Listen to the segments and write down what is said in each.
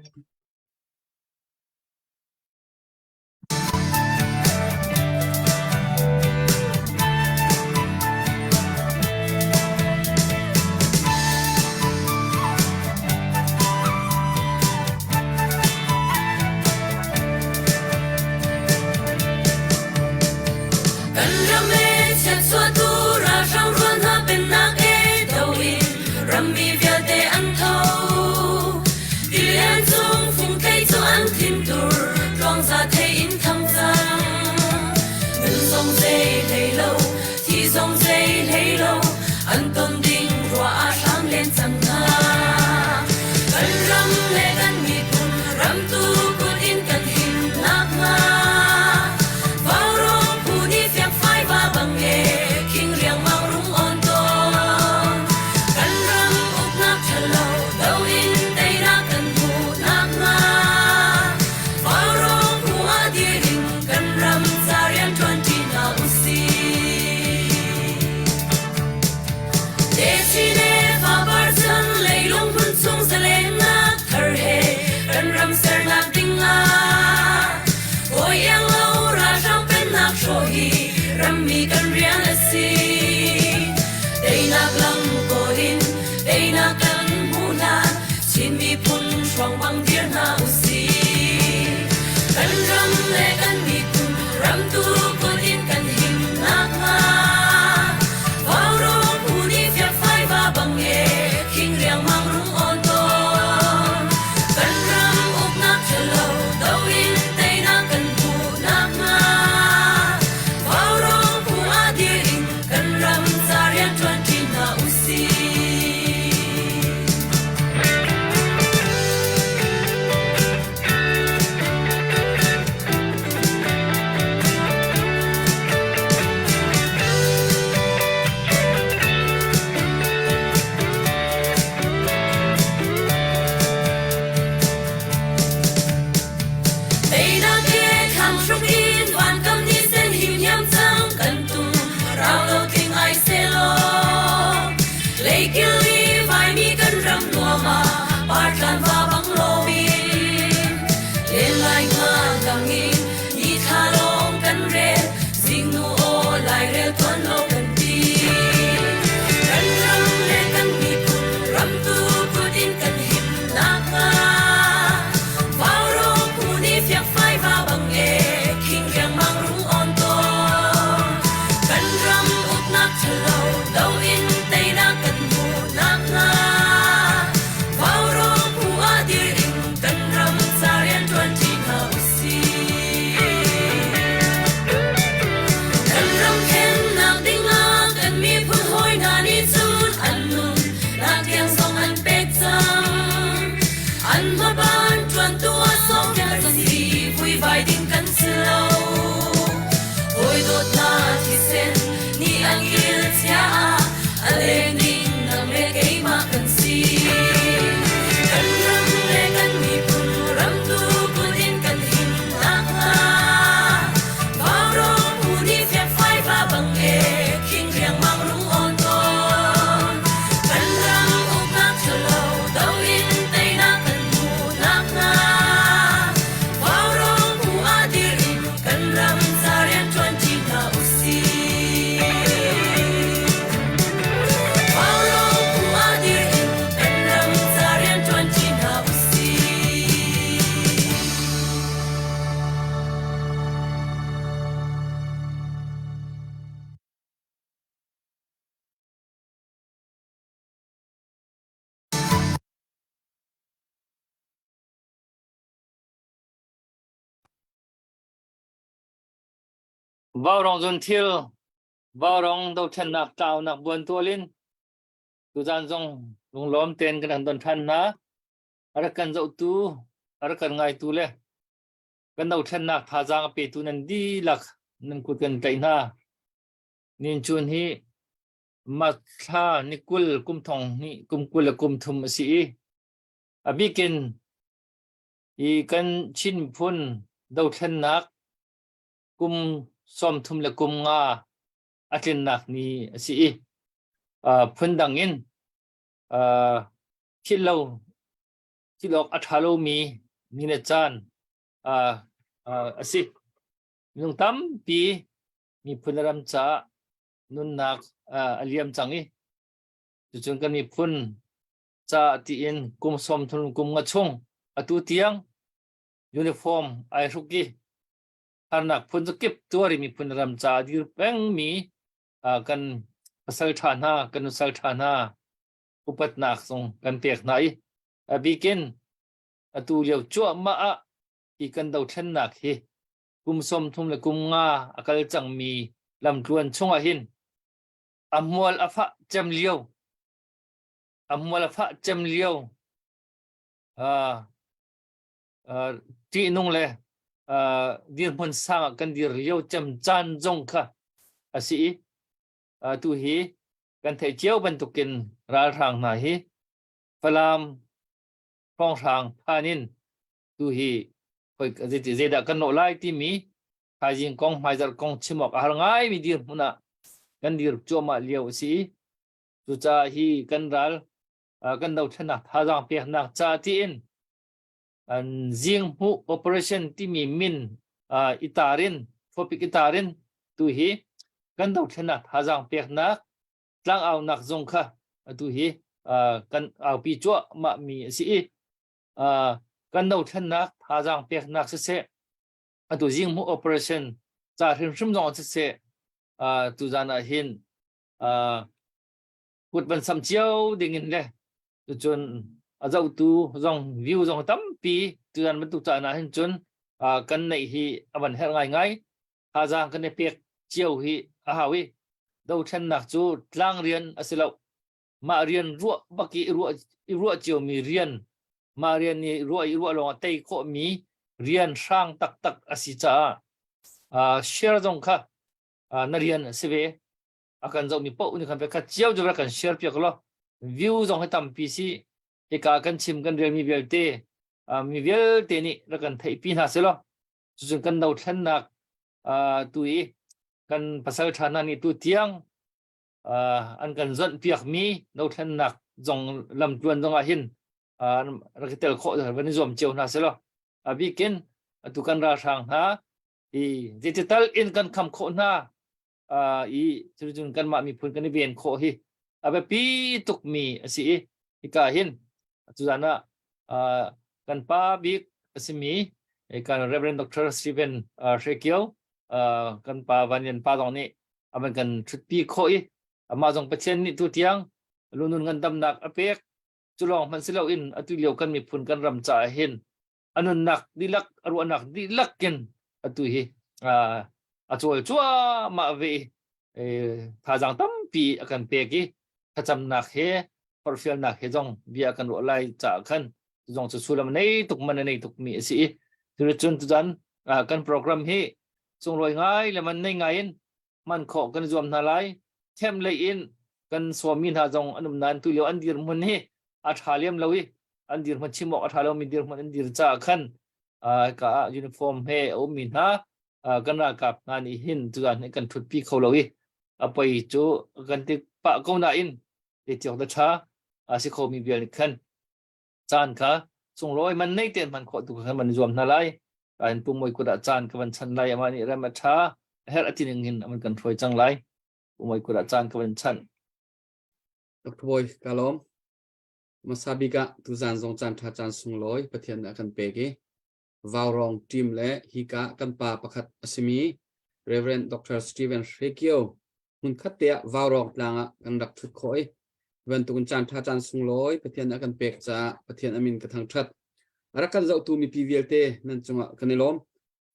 Kan ram e chiatchuahtu ralhrang rual hna pennak e do in rammi vialte an tho. Tilian cung fungthei cu an thintur tluangza thei in thang cang. Nun zong zei hlei lo, thi zong zei hlei lo, an ton ding ruah ah hram len cang hna. Kan ram le kan miphun ramtu kut in kan him nakhnga Vaurawng phu nih fiangfai va bang e khing riangmang rung on tawn. Kan ram uknak ṭhalo do in teinak kan hmuh nakhnga Vaurawng phu ah dir in kan ram ca rian ṭuanṭi hna usih. Techin le fapar chan leilung hmun chung zalennak thar he kan ram sernak ding ah hawi iang lo ralhrang pennak hrawh hi rammi kan rian a si. Teinak lam kawl in teinak kan hmuh hlan Chin miphun hruang bang dir hna usih. Kan ram le kan miphun ramtu kut in kan him nakhnga Vaurawng phu nih fiakfai va bang e khing riangmang rung awn tawn. Kan ram uknak ṭhalo do in teinak kan hmuh nakhnga Vaurawng phu ah dir in kan ram ca rian ṭuanṭi hna usih. Teinak he thlang hruk in vankam ni sen him hiam cang kan tum rau lo tling ai selaw leikil i vaimi kan ram nuam ah partlan va bang loin len lai nga dang in ni thla lawng kan rel zingnu aw lairel tuan lo kan ti kan ram le kan miphun ramtu kut in kan him nakhnga Vaurawng phu nih fiakfai va bang e khing riangmang rung awn tawn kan ram uknak ṭhalo do in teinak kan hmuh nakhnga Vaurawng phu ah dir in kan ram ca rian ṭuanṭi hna usih. Kan ram thlennak dingah kan miphun hawi hna nih cun an nun nak tiang zong an pek cang. An hmaban ṭuantu ah sawmpiak kan si, vuivai ding kan si lo. Hawi dawtna thisen nih an kil chia ah a leng ding nang le keimah kan si. Kan ram le kan miphun ramtu kut in kan him nakhnga Vaurawng phu nih fiakfai va bang e khing riangmang rung awn tawn. Kan ram uknak ṭhalo do in teinak kan hmuh nakhnga Vaurawng phu ah dir in kan ram ca rian ṭuanṭi hna usih. Vaurawng phu ah dir in kan ram ca rian ṭuanṭi hna usih. Vaurawng zun thil, vaurawng dothlennak tlaunak buan tual in tuzan zong lunglawm tein kan han don ṭhan hna. A rak kan zohtu, a rak kan ngaitu le kan dothlennak thazaang a petu nan dihlak nan kut kan tlaih hna. Nin chun hi March thla ni 20 kum thong hnih kum 23 a si i a bikin hi kan Chin miphun dothlennak kum 35 a tlinnak ni a si i phundang in philh lo Thil awk a ṭha lomi ni le caan a si. Minung tampi miphun le ram caah nunnak a liam cang i cucun kan miphun caah tiin kum 30 kum nga chung atu tiang uniform ai hruk i harnak phun zakip tuar i miphun ram caah dir pengmi kan pasal ṭha hna kan nusal ṭha hna upatnak zong kan pek hna i a bikin atu lio cuahmah ah hi kan dothlennak hi kum 30 le kum nga a kal cangmi lamtluan chungah hin a hmual a fah cem lio a hmual a fah cem lio ṭihnung le dirhmun sang ah kan dir lio cem caan zong kha a si i tu hi kan theih cio bantukin ralhrang hna hi Falam hrawnghrang phan in tu hi zeidah kan nawh lai timi thaizing kong hmaizarh kong chim awk a har ngaimi dirhmun ah kan dir cuahmah lio a si i cucaah hi kan ral kan dothlennak thazaang peknak ca tiin an zing hmuh operation timi min itarin topic itarin tu hi kan dothlennak thazaang peknak tlangaunak zong kha atu hi kan aupi cuahmah mi a si i kan dothlennak thazaang peknak siseh atu zinghmuh operation ca hrimhrim zong siseh tu zan ah hin kut van sam cio ding in le cun a zohtu zong view zong tampi tuzan bantuk caan ah hin cun kan neih hi a van herh ngaingai. Thazaang kan i pek cio hi a hau i dothlennak cu tlang rian a si lo. Mah rian ruah bak i ruah i ruah ciomi rian mah rian i ruah i ruah lawng ah tei khawhmi rian hrang taktak a si caah share zong kha na rian a si ve. A kan zohmi paoh nih khan khat cio cu rak kan share piak law view zong hi tampi si. Hika kan chim kan relmi vialte mi vialte nih rak kan theihpi hna seh law cucun kan dothlennak tu i kan pasal ṭha hna nih tu tiang an kan zonh piakmi dothlennak zong lamtluan zong ah hin rak i tel khawh van i zuam cio hna seh law a bikin atu kan ralhrang hna i digital in kan kham khawh hna i cucun kanmah miphun kan i ven khawh hi a biapi tukmi a si i hika hin tuzan ah kan pa bik a simi kan Reverend Dr. Stephen Hre Kio kan pa Van Lian pa zong nih a van kan ṭhutpi khawh i amah zong Pathian nih tu tiang lunun ngandamnak a pek cu lawng hmanh si loin atu lio kan miphun kan ram caah hin a nunnak dihlak a ruahnak dihlak in atu hi a cawl cuahmah ve i thazaang tampi a kan pek i thlacamnak he forhfialnak he zong bia kan ruah lai caah khan zong cu sullam nei tuk man a nei tuk mi a si i cucun tuzan kan program hi sunglawi ngai le man nei ngai in man khawh kan zuam hna lai. Them lei in kan sawmi hna zong an um nain tulio an dirhmun hi a ṭha lem lo i an dirhmun chim awk a ṭha lomi dirhmun an dir caah khan ka ah uniform he a ummi hna kan ralkap hna nih hin tuzan hi kan ṭhutpi kho lo i a poi cu kan ti pah ko nain te tiok da ṭha a si khomi vial nih khan caan kha sunglawi man nei tein hman khawh tu kha man zuam hna lai. Kain pumoi kut ah caan ka van chan lai ama nih rem a ṭha a herh a ti ning in aman kan hruai cang lai. Pumoi kut ah caan ka van chan. Dr. Boy ka lawm. Hmasa bik ah tuzan zong caan ṭha caan sunglawi Pathian nih a kan pek i Vaurong team le hika kan pa pakhat a simi Reverend Dr. Stephen Hrekio hmunkhat te ah Vaurong tlang ah kan rak ṭhut khawh i bantukin caan ṭha caan sunglawi Pathian a kan pek caah Pathian amin ka thangṭhat. A rak kan zohtu mipi vialte nan cungah kan i lawm.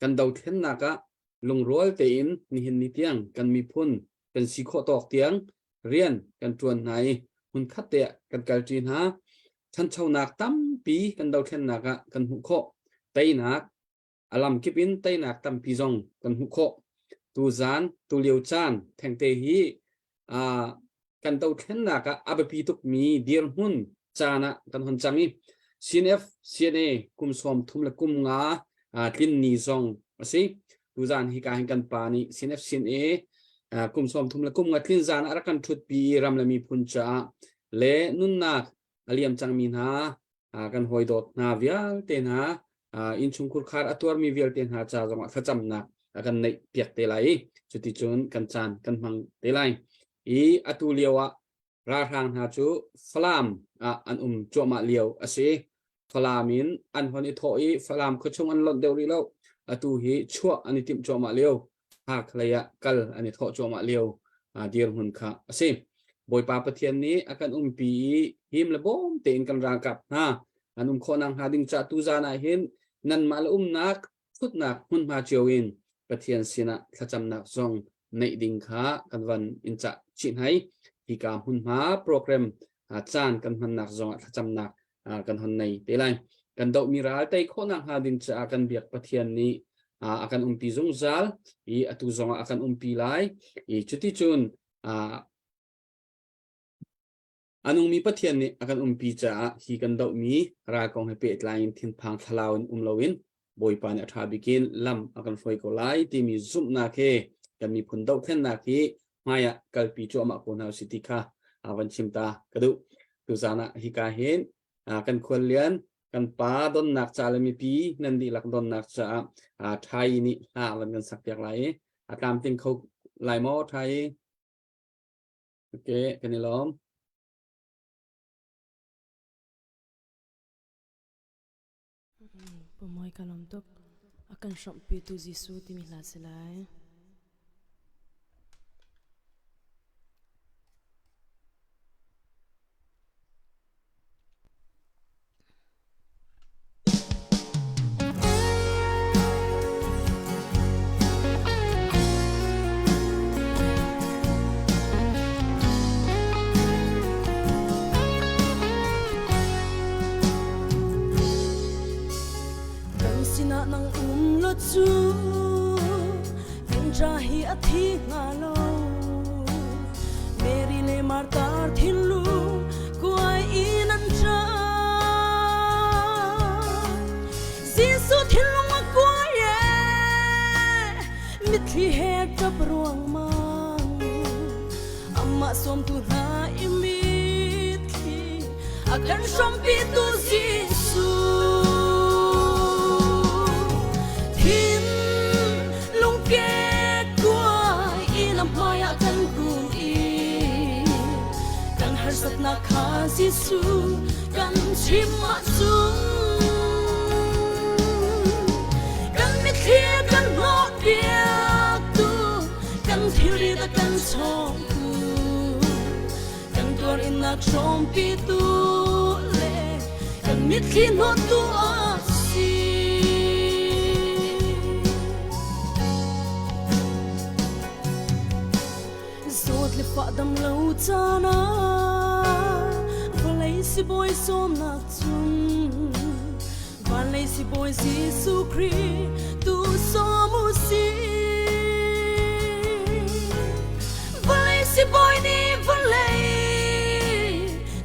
Kan dothlennak ah lungrual tein nihin ni tiang kan miphun kan si khawh tawk tiang rian kan ṭuan hna i hmunkhat te ah kan kalṭi hna. Ṭhanchonak tampi kan dothlennak ah kan hmuh khawh. Teinak a lamkip in teinak tampi zong kan hmuh khawh. Tuzan, tulio caan thengte hi kan dothlennak ah a biapi tukmi dirhmun caan ah kan hon cang i CNF, CNA kum 33 le kum nga tlin ni zong a si. Tuzan hi ka hin kan pa nih CNF, CNA kum 33 le kum nga tlin zan ah rak kan ṭhutpi i ram le miphun caah le nunnak a liam cangmi hna. Kan hawi dawt hna vialte hna innchungkhur khar a tuarmi vialte hna ca zongah thlacamnak a kan neih piak te lai i cuticun kan caan kan hmang te lai. I atu lio ah ralhrang hna cu Falam ah an um cuahmah lio a si. Falam in an hon i thawh i Falam khuachung an lonh deuh rih lo. Atu hi chuah an i timh cuahmah lio. Hakha lei ah kal an i thawh cuahmah lio dirhmun kha a si. Bawipa Pathian nih a kan umpi i him le bawm tein kan ralkap hna an um khawh nakhnga ding ca tuzaan ah hin nanmah le umnak thutnak hmunhma cio in Pathian sinah thlacamnak zong neih ding kha kan van in cah chih hnai. Hika hmunhma program caan kan hmannak zongah thlacamnak kan hon nei te lai. Kan dohmi ral tei khawhnak hnga ding caah kan biak Pathian nih a kan umpi zungzal i atu zongah a kan umpi lai. I cuticun A nungmi Pathian nih a kan umpi caah hi kan dohmi ral kong he pehtlai in thinphang thlalau in um loin Bawipa nih a ṭha bik in lam a kan hruai ko lai timi zumhnak he kan miphun dohthlennak hi hmaiah kalpi cuahmah ko hna usih ti kha van chim ta ka duh. Tuzaan ah hika hin kan khuallian kan pa donnak ca le mipi nan dihlak donnak caah Ṭhai nih hla van kan sakpiak lai i a tlamtling kho lai maw Ṭhai? Okay, kan i lawm. Pumoi ka lawm tuk. A kan hrawmhpitu Jesuh timi hla si lai. Kan sinah nang um lo cu kan ṭa hi a thi hnga lo. Mary le Martha thinlung kuai in an ṭap. Jesuh thinlung a kuai e, mitthli he ṭap ruangmang. Amah sawmtu hna i mitthli a kan hrawmpitu Jesuh. Thin lungke kuai in a hmaiah kan kun i kan harsatnak kha Jesuh kan chim ahcun kan mitthli kan hnawhpiaktu kan thilrit a kan chawngtu kan tuar innak hrawmpitu le kan mitthli hnawttu a si. Zawt le fah dam lo caan ah vawlei sibawi sawmnak cung van lei sibawi Jesuh Khrih tu sawm u sih. Vawlei sibawi nih vawlei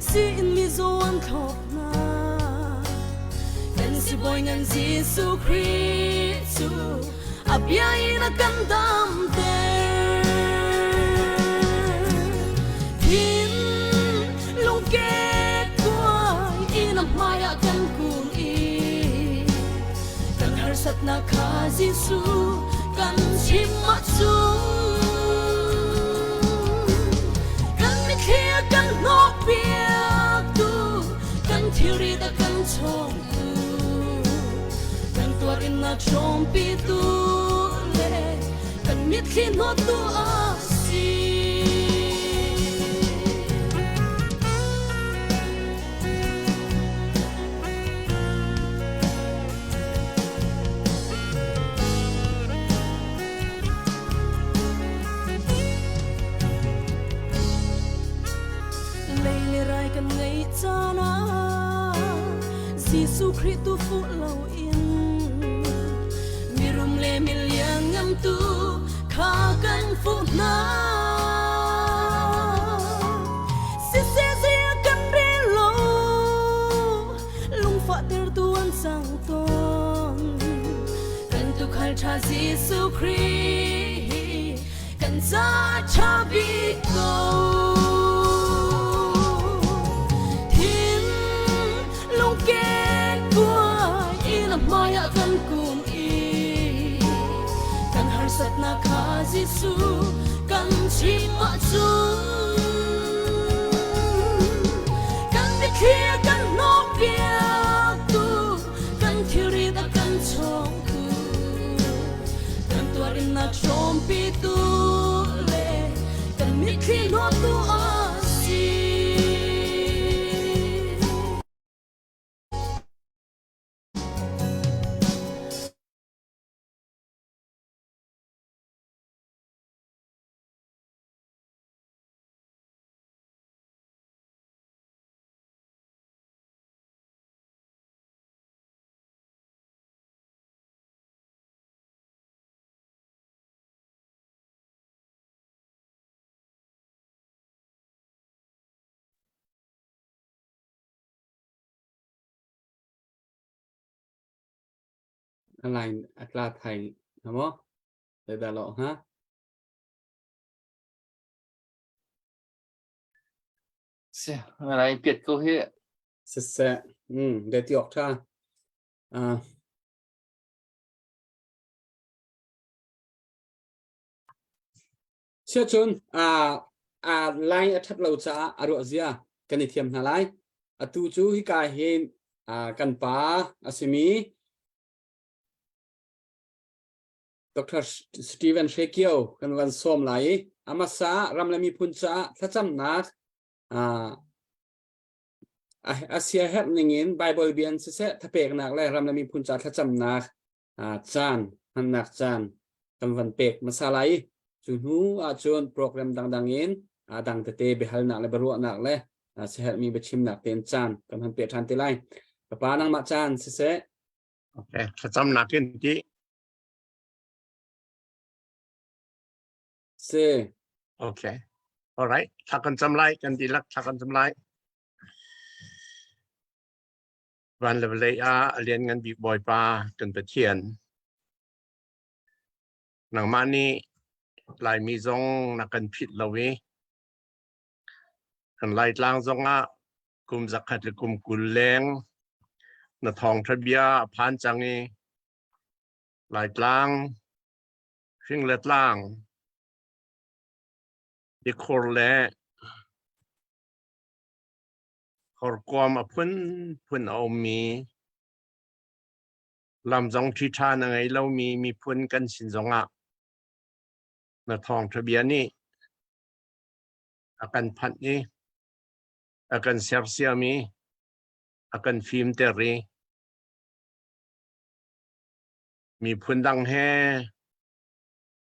si in mizaw an thlop hna. Kan sibawi ngan Jesuh Khrih cu a bia in a kan damter. Thin lungke kuai in a hmaiah kan kun i kan harsatnak kha Jesuh kan chim ahcun kan mitthli a kan hnawhpiaktu kan thilrit a kan chawngtu kan tuar in na ṭhawmpitu le kan mitthli hnawttu a si. Lei le rai kan ngeih caan ah Jesuh Khrih tu fuh loin mirum le milian tu kha kan fuh hna. Siseh zia kan rel lo lungfah tertu an cang tawn. Kan tukhal ṭha Jesuh Khrih kan ca ṭha bik ko. Thin lungke kun i kan harsatnak kha Jesuh kan chim ahcun kan mitthli a kan hnawhpiaktu kan thilrit a kan chawngtu kan tuarinnak hrawmpitu le kan mitthli hnawhtu a si. A line a tla thai na maw? Zeidah lawh hnga? Si, lai piat ko hi. Siseh, de ti awk ṭha. Siacun line a ṭhat lo caah a ruah zia kan i thiam hna lai. Atu cu hika hin kan pa a simi Dr. Steven Hrekio kan van sawm lai i a hmasa ram le miphun caah thlacamnak a siaherh ningin Bible bia in siseh thapeknak le ram le miphun ca thlacamnak caan hmannak caan kan van pek hmasa lai i cu hnu ahcun program dangdang in dang tete biahalnak le biaruahnak le siaherhmi biachimnak tein caan kan han pe ṭhan te lai. Ka pa nangmah caan siseh. Okay, thlacamnak in ti. Si. Okay. All right. Thla kan cam lai, kan dihlak thla kan cam lai. Van le vawlei ah a lianngan bik Bawipa kan Pathian. Nangmah nih Laimi zong na kan phit lo i kan Laitlang zong ah kum zakhat le kum 20 leng na thawngṭha bia a phan cang i Laitlang hring le tlang tikhur le horkuam a phunphun a ummi lam zong ṭhiṭha na ngei lomi miphun kan sin zongah na thawngṭha bia nih a kan phanh i a kan sersiam i a kan fimter i miphun dang he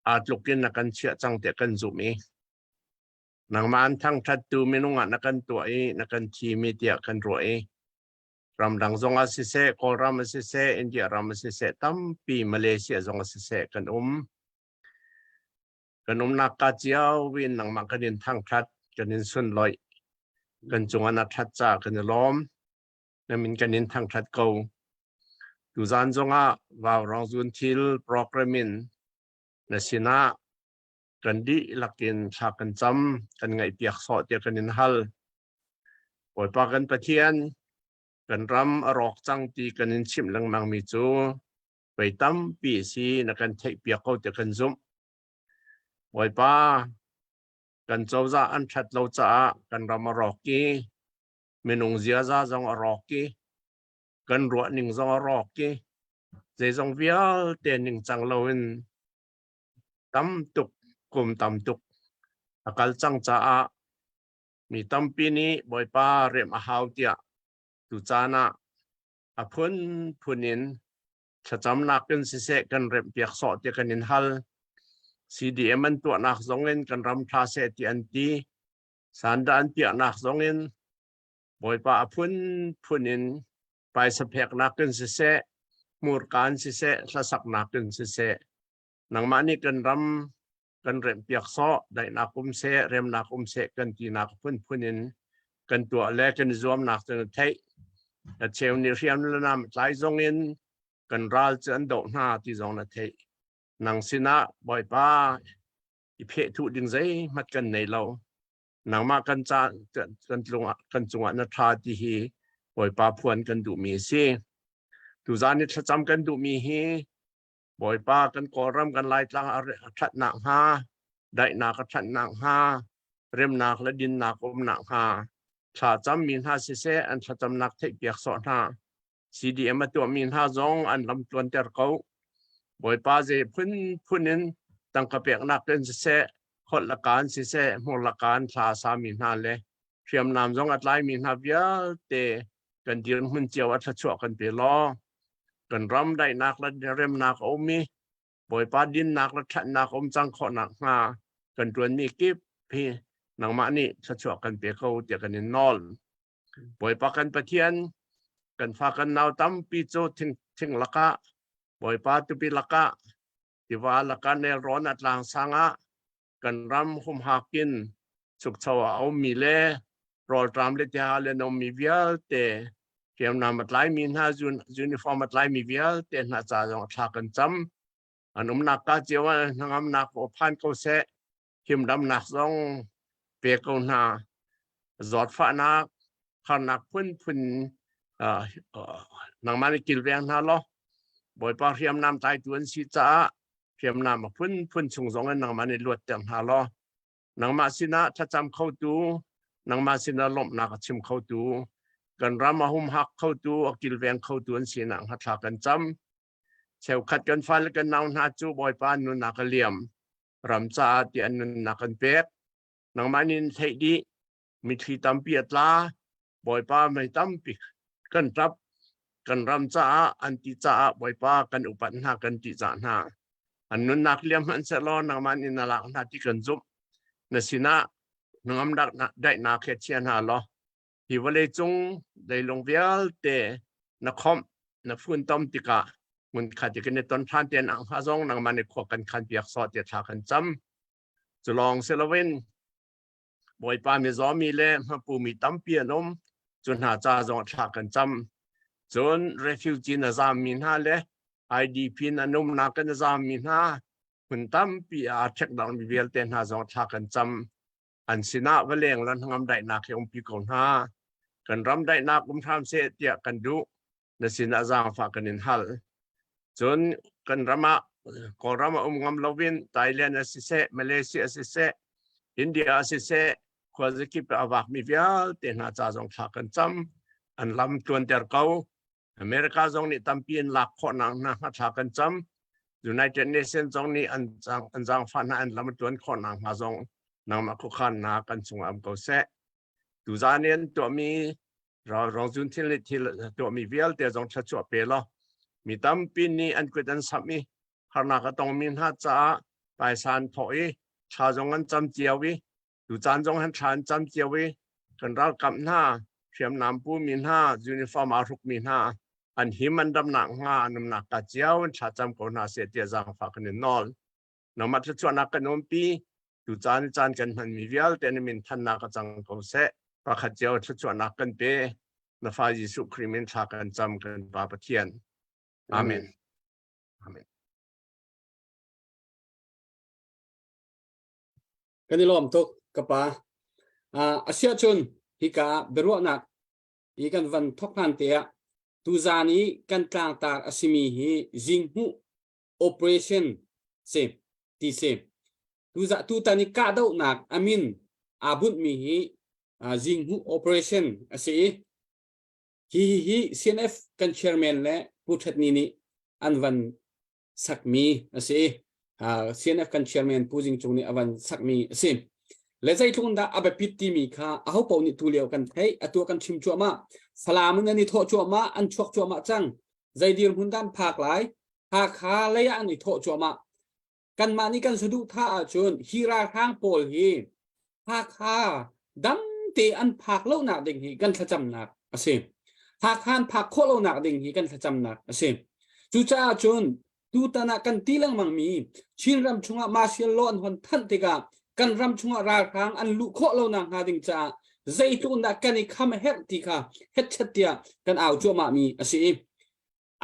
aa tluk in na kan chiah cang tiah kan zumh i nangmah an thangṭhattu minung ah na kan tuah i na kan thim i tiah kan ruah i ramdang zong ah siseh, Kawlram ah siseh, India ram ah siseh, tampi Malaysia zong ah siseh kan um. Kan umnak ka cio in nangmah kan in thangṭhat, kan in sunloih, kan cungah na ṭhat caah kan i lawm. Na min kan in thangṭhat ko. Tuzaan zongah Vaurawng Zunthil program in na sinah kan dihlak in thla kan cam, kan ngaihpiak sawh tiah kan in hal. Bawipa kan Pathian, kan ram a rawk cang ti kan in chimh lengmang mi cu voi tampi si na kan theihpiak ko tiah kan zumh. Bawipa, kan cozah an ṭhat lo caah kan ram a rawk i minung ziaza zong a rawk i kan ruah ning zong a rawk i zeizong vialte ningcang loin tam tuk kum tam tuk a kal cang caah mi tampi nih Bawipa remh a hau tiah tu caan ah a phunphun in thlacamnak in siseh kan remhpiak sawh tiah kan in hal. CDM an tuahnak zong in kan ram ṭha seh ti an ti. Sanda an piahnak zong in Bawipa a phunphun in paisa pheknak in siseh, hmurka in siseh, hlasaknak in siseh, nangmah nih kan ram kan remhpiak sawh, daihnak um seh, remnak um seh kan tinak phunphun in kan tuah le kan i zuamnak cu na theih. A cheu nih hriam le nam tlai zong in kan ral cu an doh hna ti zong na theih. Nang sinah Bawipa i phehthuh ding zeihmanh kan nei lo. Nangmah kan ca kan tlungah kan cungah na ṭha ti hi Bawipa phuan kan duhmi a si. Tuzan i thlacam kan duhmi hi Bawipa kan Kawlram kan Laitlang a ṭhatnak hnga, daihnak a ṭhatnak hnga, remnak le dinnak umnak hnga, thlacam mi hna siseh an thlacamnak theihpiak sawh hna. CDM a tuahmi hna zong an lam tluanter ko. Bawipa zei phunphun in tangka peknak in siseh, holh le kaan siseh, hmur le kaan thla a sami hna le hriamnam zong a tlaimi hna vialte kan dirhmun cio a thluachuah kan pe law kan ram daihnak le remnak a um i Bawipa dinnak le ṭhatnak um cang khawh nakhnga kan ṭuanmi kip hi nangmah nih thluachuah kan pe ko tiah kan in nawl. Bawipa kan Pathian kan fa kan nau tampi cu thing, thing lakah Bawipa tupi lakah tiva lakah nelrawn a tlang sang ah kan ram humhak in chukcho a ummi le rawlṭam le tiha le nommi vialte hriamnam a tlaimi hna uniform a tlaimi vialte hna ca zong thla kan cam an umnak ka cio ah hnangamnak aw phan ko seh himdamnak zong pe ko hna zawtfahnak harnak phunphun nangmah nih kilveng hna law Bawipa hriamnam tlaitu an si caah hriamnam a phunphun chung zong in nangmah nih luatter hna law nangmah sinah thlacam khotu nangmah sinah lawmhnak a chim khotu kan ram a humhak khotu a kilveng khotu an sinak hnga thla kan cam cheukhat kan fale kan nau hna cu Bawipa nunnak a liam ram caah ti an nunnak an pek nangmah nih theih dih mitthli tampi a tla Bawipa mei tampi kan ṭap kan ram caah an ti caah Bawipa kan upat hna kan ṭihzah hna an nunnak liam hmanh sehlaw nangmah nih na lak hna ti kan zumh na sinah hnangam daihnak he chia hna law hi vawlei cung leilung vialte na khomh na funtom tikah hmunkhat i kan i ton ṭhan te nak hnga zong nangmah nih khua kan khan piak sawh tiah thla kan cam cu lawng si loin Bawipa mizaw mi le hmapu mi tampi an um cu hna ca zong thla kan cam cun refugee na zaam mi hna le IDP na numnak kan zaam mi hna hmun tampi aa ṭhek dang mi vialte hna zong thla kan cam an sinah va leng lan ngam daihnak he umpi ko hna kan ram daihnak um hram seh tiah kan duh na sinah zaangfah kan in hal cun kan ram ah Kawlram ah um ngam loin Thailand a siseh Malaysia a siseh India a siseh khuazakip a vakmi vialte hna ca zong thla kan cam an lam tluanter ko America zong nih tampi in lak khawhnak hna hnga thla kan cam United Nations zong nih an an zaangfah hna an lam tluan khawhnak hnga zong nangmah khuakhannak kan chungah um ko seh tuzan in tuahmi ralrong thil nih thil tuahmi vialte zong thluachuah pe law mi tampi nih an kut an samh i harnak a tongmi hna caah paisa an thawh i thla zong an cam cio i tucaan zong han thla an cam cio i kan ralkap hna hriamnam pu mi hna uniform aa hrukmi hna an him an damnak hnga an umnak ka cio an thla cam ko hna seh tiah zaangfah kan in nawl nangmah thluachuahnak kan umpi tu caan caan kan hmanmi vialte na min thannak a cang ko seh pakhat cio thluachuahnak kan pe na fa Jesuh Khrih min thla kan cam kan Pa Pathian amen amen Kan i lawm tuk ka pa. Uh, asia cun hika biaruahnak i kan van thok hlan te ah tuzan i kan tlangtar a simi hi zinghmuh operation si ti si tuza tutan i kahdohnak amin aa bunhmi hi zinghmuh operation a si i hi hi hi CNF kan chairman le Pu Ṭhet Ni nih an van sakmi a si i CNF kan chairman Pu Zing Cung nih a van sakmi a si le zeitluk dah a biapit timi kha aho paoh nih tu lio kan theih atu kan chim cuahmah Falam in an i thawh cuahmah an chuak cuahmah cang zei dirhmun dah an phak lai Hakha lei ah an i thawh cuahmah. Kanmah nih kan saduhthah ahcun hi ralhrang pawl hi Hakha dam te an phak lonak ding hi kan thlacamnak a si. Hakha an phak khawh lonak ding hi kan thlacamnak a si. Cucaah cun tutan ah kan ti lengmangmi Chin ram chungah martial law an hon thanh tikah kan ram chungah ralhrang an luh khawh lonak hnga ding caah zeitluk in dah kan i kham a herh ti kha hetchet tiah kan au cuahmahmi a si i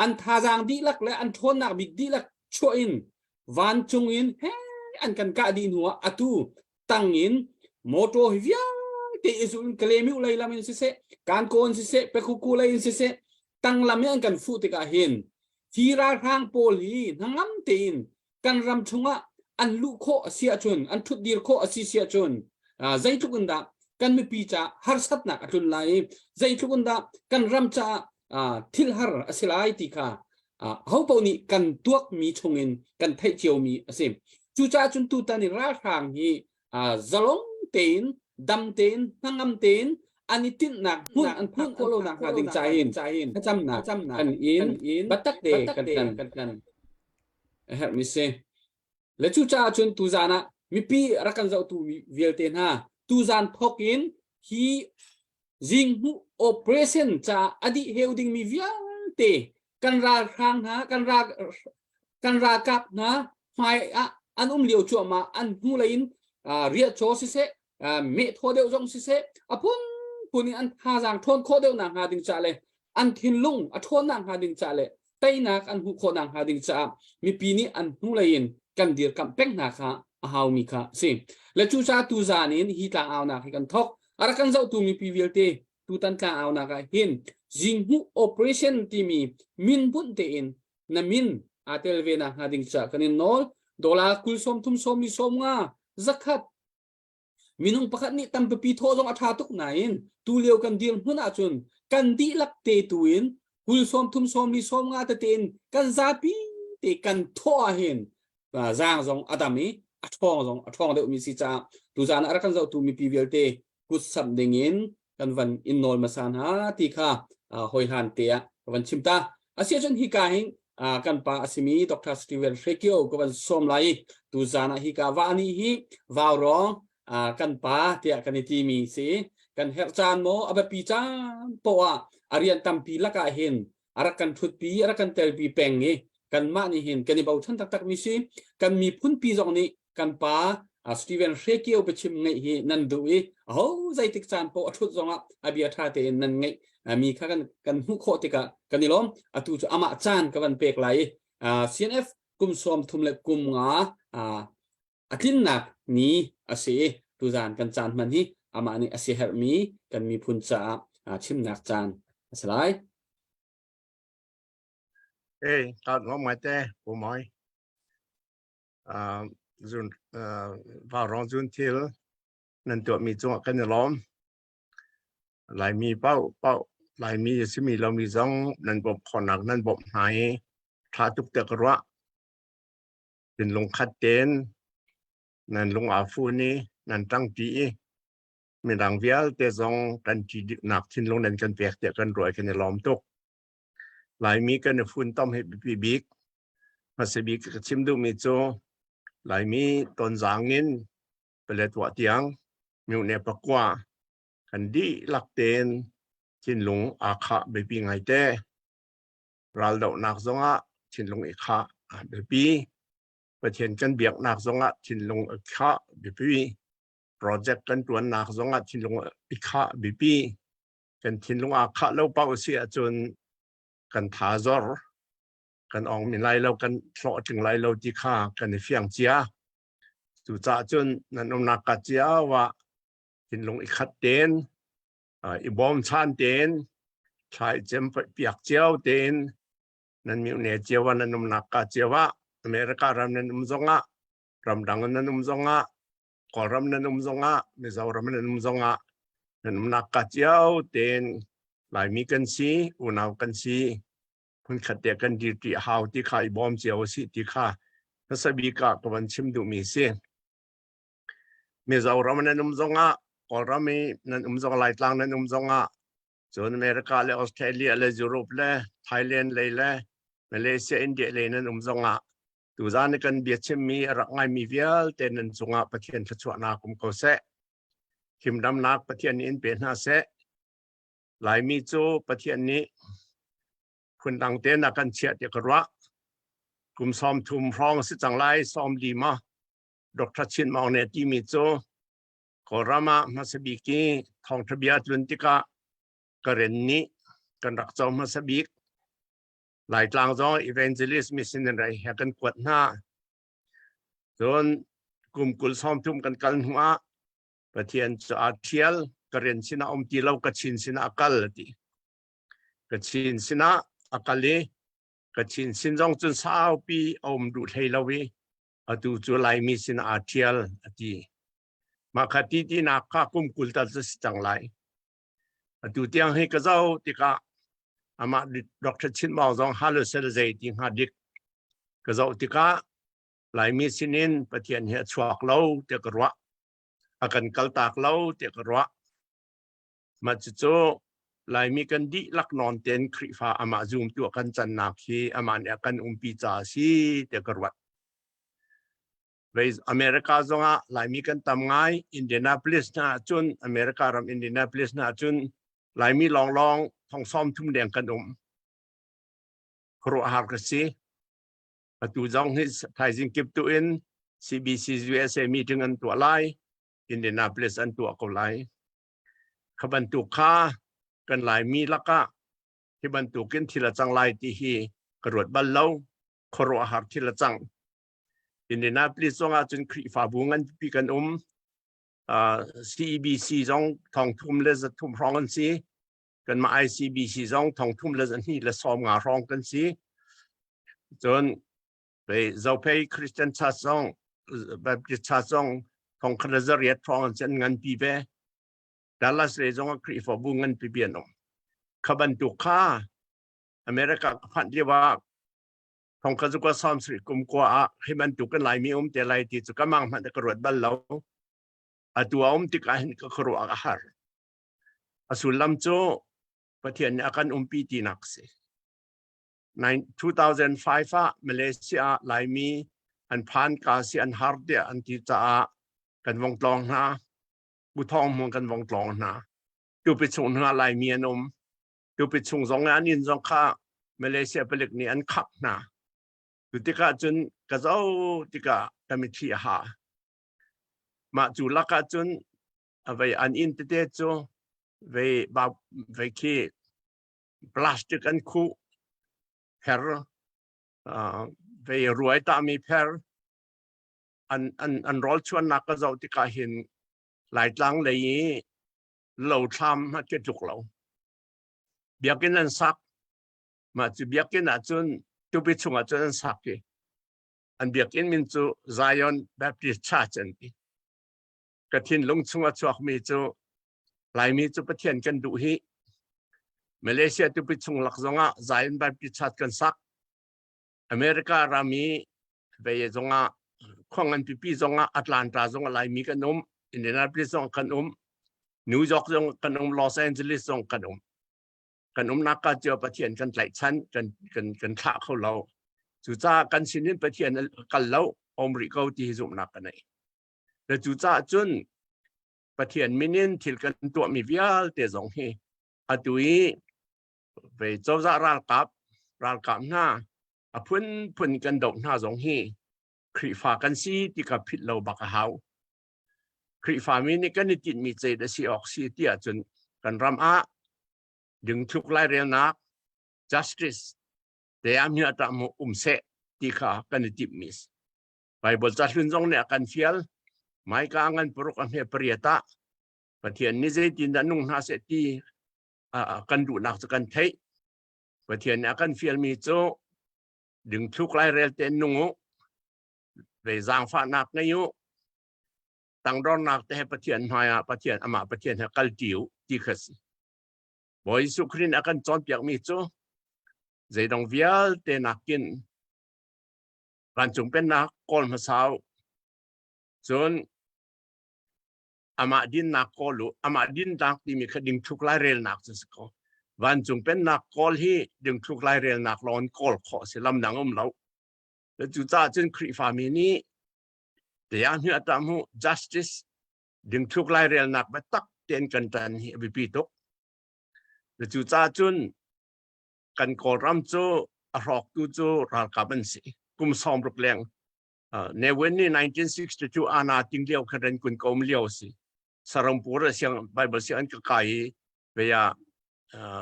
an thazaang dihlak le an ṭhawnnak bik dihlak chuah in vancung in he an kan kah dih hnuah atu tang in motor hi vialte i zul in Kalemiu lei lam in siseh Kankaw in siseh Pekuku lei in siseh. Tanglam i an kan fuh tikah hin hi ralhrang pawl hi hnangam tein kan ram chungah an luh khawh a si ahcun, an ṭhutdir khawh a si si ahcun zeitluk in dah kan mipi caah harsatnak a tlun lai i zeitluk in dah kan ram caah thil har a si lai ti kha ho paoh nih kan tuakmi chungin kan theih ciomi a si. Cucaah cun tutan i ralhrang hi zalong tein, dam tein, hnangam tein an i tinhnak hmun an phak khawh lonak hnga ding ca in thlacamnak kan in biatak te kan kan a herhmi si. Le cucaah cun tuzan ah mipi rak kan zohtu vialte hna, tuzan thawk in hi zinghmuh operation caah a dih heu dingmi vialte kan ralhrang hna, kan ralkap hna hmai ah an um lio cuahmah an hnu lei in riahcaw siseh, mehthaw deuh zong siseh, a phunphun in an thazaang ṭhawn khawh deuh nak hnga ding ca le an thinlung a ṭhawnnak hnga ding ca le teinak an hmuh khawh nak hnga ding caah mipi nih an hnulei in kan dirkamh peng hna kha a haumi kha a si. Le cucaah tuzaan in hi tlangaunak hi kan thawk. A rak kan zohtu mipi vialte, tutan tlangaunak ah hin zinghmuh operation timi min bunh tein na min aa tel ve nak hnga ding caah kan in nawl. Dollar 20, 30, 40, 50, 100, minung pakhat nih tampipi thawh zong a ṭha tuk nain tulio kan dirhmun ahcun kan dihlak te tu in 20, 30, 40, 50 tete in kan zapi te kan thawh ahhin zaang zong a dam i a ṭhawng zong a ṭhawng deuhmi si caah tuzaan ah rak kan zohtu mipi vialte kut samh dingin kan van in nawl hmasa hna ti kha hoi hlan te ah ka van chim ta. Asiahcun hika hin kan pa a simi Dr. Steven Hrekio ka van sawm lai i tuzaan ah hika va ni hi vaurawng kan pa tiah kan i timi si. Kan herh caan maw, a biapi caan poah ah a rian tampi lakah hin a rak kan ṭhutpi, a rak kan telpi peng i kanmah nih hin kan i bochan taktak mi si. Kan miphunpi zong nih kan pa Steven Hrekio biachim ngaih hi nan duh i aho zeitik caan paoh a ṭhut zongah a bia ṭha tein nan ngaih mi kha kan hmuh khawh tikah kan i lawm. Atu cu amah caan ka van pek lai i CNF kum 35 a tlinnak ni a si i tuzaan kan caan hman hi amah nih a siaherhmi kan miphun caah chimnak caan a si lai. Hey, ka ngom ngai te, pu moi. Zun vaurawng zun thil nan tuahmi cungah kan i lawm. Laimi paoh paoh, Laimi a simi lomi zong nan bawmh khawhnak nan bawmh hna i ṭha tuk tiah ka ruah. Thinlung khat tein nan lung aa fun i nan ṭangṭi i midang vialte zong kan ṭi nak thinlung nan kan pek tiah kan ruah i kan i lawm tuk. Laimi kan i funtom hi biapi bik. Hmasa bik ka chim duhmi cu Laimi Tonzang in Paletwa tiang myone pakua kan dihlak tein thinlung aa khah biapi ngaite. Raldohnak zongah thinlung i khah a biapi. Pathian kan biaknak zongah thinlung i khah biapi. Project kan ṭuannak zongah thinlung i khah biapi. Kan thinlung aa khah lo paoh si ahcun kan tha zor, kan ong min lai lo, kan hlawhtling lai lo ti kha kan i fiang cia. Cucaah cun nan umnak ka cio ah thinlung i khat tein, i bawmchan tein, thla i cem piak cio tein nan myone cio ah, nan umnak ka cio ah, America ram nan um zongah, ramdang nan um zongah, Kawlram nan um zongah, Mizoram nan um zongah, nan umnak ka cio tein Laimi kan si, unau kan si, hmunkhat te kan dirṭi a hau ti kha i bawm cio a si ti kha hmasa bik ah ka van chim duhmi si. Mizoram nan um zongah, Kawlram i nan um zong, Laitlang nan um zongah, cun America le Australia le Europe le Thailand lei le Malaysia, India lei nan um zongah tuzaan i kan biachimmi a rak ngaimi vialte nan cungah Pathian thluachuahnak um ko seh. Himdamnak Pathian nih in pe hna seh. Laimi cu Pathian nih phundang tein a kan chiah tiah ka ruah. Kum 30 hrawng a si cang lai, 45. Dr. Chin Maung nih a timi cu Kawlram ah hmasa bik i thawngṭha bia tlun tikah Karen nih kan rak co hmasa bik. Laitlang zong evangelist missionary he kan kuat hna. Cun kum 20 30 kan kal hnu ah Pathian cu aa ṭhial, Karen sinah um ti lo, Kachin sinah a kal a ti. Kachin sinah a kal i Kachin sin zong cun saupi a um duh hlei lo i atu cu Laimi sin aa ṭhial a ti. Mah kha ti tinak kha kum 20 tal cu si cang lai. Atu tiang hi ka zoh tikah amah Dr. Chin Maung zong halo sel zei ti hnga dik ka zoh tikah Laimi sinin Pathian hi a chuak lo tiah ka ruah. A kan kaltak lo tiah ka ruah. Mah cucu Laimi kan dihlak nawn tein Khrihfa amah zumtu a kan cannak hi amah nih a kan umpi caah a si tiah ka ruat. America zongah Laimi kan tam ngai. Indianapolis hna ahcun America ram Indianapolis hna ahcun Laimi lawnglawng thong 30 deng kan um. Khuaruahhar ka si. Atu zong hi thaizing kip tu in CBC USA meeting an tuah lai. Indianapolis an tuah ko lai. Kha bantuk kha kan Laimi lakah hi bantukin thil a cang lai ti hi ka ruat bal lo. Khuaruahhar thil a cang. Indianapolis zong ah cun Khrihfabu nganpi kan um. CEBC zong thong thum le 300 hrawng an si. Kanmah ICBC zong thong thum le 250 hrawng kan si. Cun Zophei Christian Church zong Baptist Church zong 1800 hrawng an si an nganpi ve. Dallas le zong ah Khrihfabu nganpi bi an um. Kha bantuk kha America ka phanh lio ah thong kha zuka 70 kum kua ah hi bantuk kan Laimi um te lai ti cu ka mang hmanh ka ruat bal lo. Atu a um tikah hin ka khuaruah a har. A sullam cu Pathian nih a kan umpi tinak si. 2005 ah Malaysia Laimi an phan ka si an har tiah an ti caah kan vong tlawng hna. Buthawng hmun kan vong tlawng hna. Tupi chung hna Laimi an um. Tupi chung zong an inn zong kha Malaysia palik nih an khap hna. Tu tikah cun ka zo tikah ka mitthli a ha. Mah cu lakah cun vei an inn tete cu vei ba vei khi plastic an khuh pher vei ruai tami pher an an an rawl chuannak ka zoh tikah hin Laitlang lei i lo thlam a ke tluk lo. Biakinn an sak. Mah cu biakinn ah cun tupi chungah cun an sak i an biakinn min cu Zion Baptist Church an ti. Ka thinlung chung a chuakmi cu Laimi cu Pathian kan duh hi Malaysia tupi chung lak zongah Zion Baptist Church kan sak. America ram i vei zongah khua ngan pipi zongah Atlanta zongah Laimi kan um, Indianapolis zong kan um, New York zong kan um, Los Angeles zong kan um. Kan umnak ka cio Pathian kan tlaihchan, kan kan kan thlah kho lo. Cucaah kan sinin Pathian kal lo, om rih ko ti hi zumhnak ka nei. Le cucaah cun Pathian min in thil kan tuahmi vialte zong hi atu i ve cozah ralkap ralkap hna a phunphun kan doh hna zong hi Khrihfa kan si ti ka philh lo bak a hau. Khrihfa mi nih kan i tinhmi ceit a si awk si ti ahcun kan ram ah dingthluk lairelnak justice te ah mi ata mu um seh ti kha kan i timhmi si. Bible ca hlun zong nih a kan fial Maika ngan paruk a hme pariat ah Pathian nih zeitin dah nung hna seh ti kan duhnak cu kan theih. Pathian nih a kan fialmi cu dingthluk lairel tein nung u, ve zaangfahnak ngei u, tangdornak te he Pathian hmaiah Pathian amah Pathian he kalṭi u ti kha si. Bawi Jesuh Khrih nih a kan cawnpiakmi cu zeidang vialte nakin vancung pennak kawl hmasa u. Cun amah dinnak kawl u amah dinnak timi kha dingthluk lairelnak cu si ko vancung pennak kawl hi dingthluk lairelnak lawng in kawl khawh si lam dang um lo cucaah cun Khrihfami nih tiah hnu atam hu justice dingthluk lairelnak biatak tein kan tan hi a biapi tuk cucaah cun kan Kawlram cu a hrawktu cu ralkap an si kum 60 leng Ne Win nih 1962 ana ting lio khan ren kun kom lio si Sarampur a siang Bible siang an ka kai i veya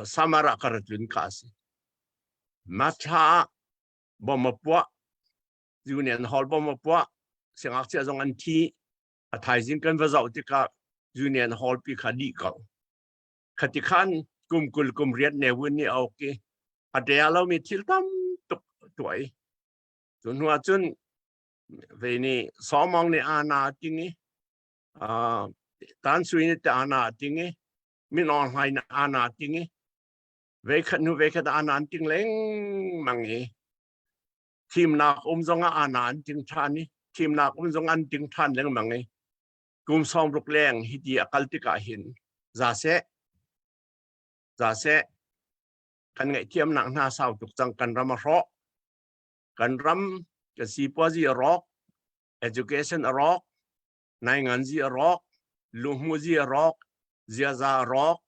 Samara ka ratlun ka si Matha bom puah Union Hall bom puah siangngakchia zong an thi a thaizing kan va zoh tikah Union Hall pi kha dih ko khati khan. Kum 20 kum 20 Ne Win nih a uk i a ṭia lomi thil tam tuk tuah i cu hnu ah cun ve nih Sawmong nih ana a ting i Tan Sui nih ana a ting i Min Aung Hlaing nih ana a ting i veikhat hnu veikhat ana an ting lengmang i thimnak um zong ah ana an ting ṭhan i thimnak um zong an ting ṭhan lengmang i kum 60 leng hiti a kal tikah hin za seh za seh kan ngaihthiamnak hna sau tuk cang. Kan ram a hrawh, kan ram kan sipuazi a rawk, education a rawk, nainganzi a rawk, luhmuzi a rawk, ziaza a rawk,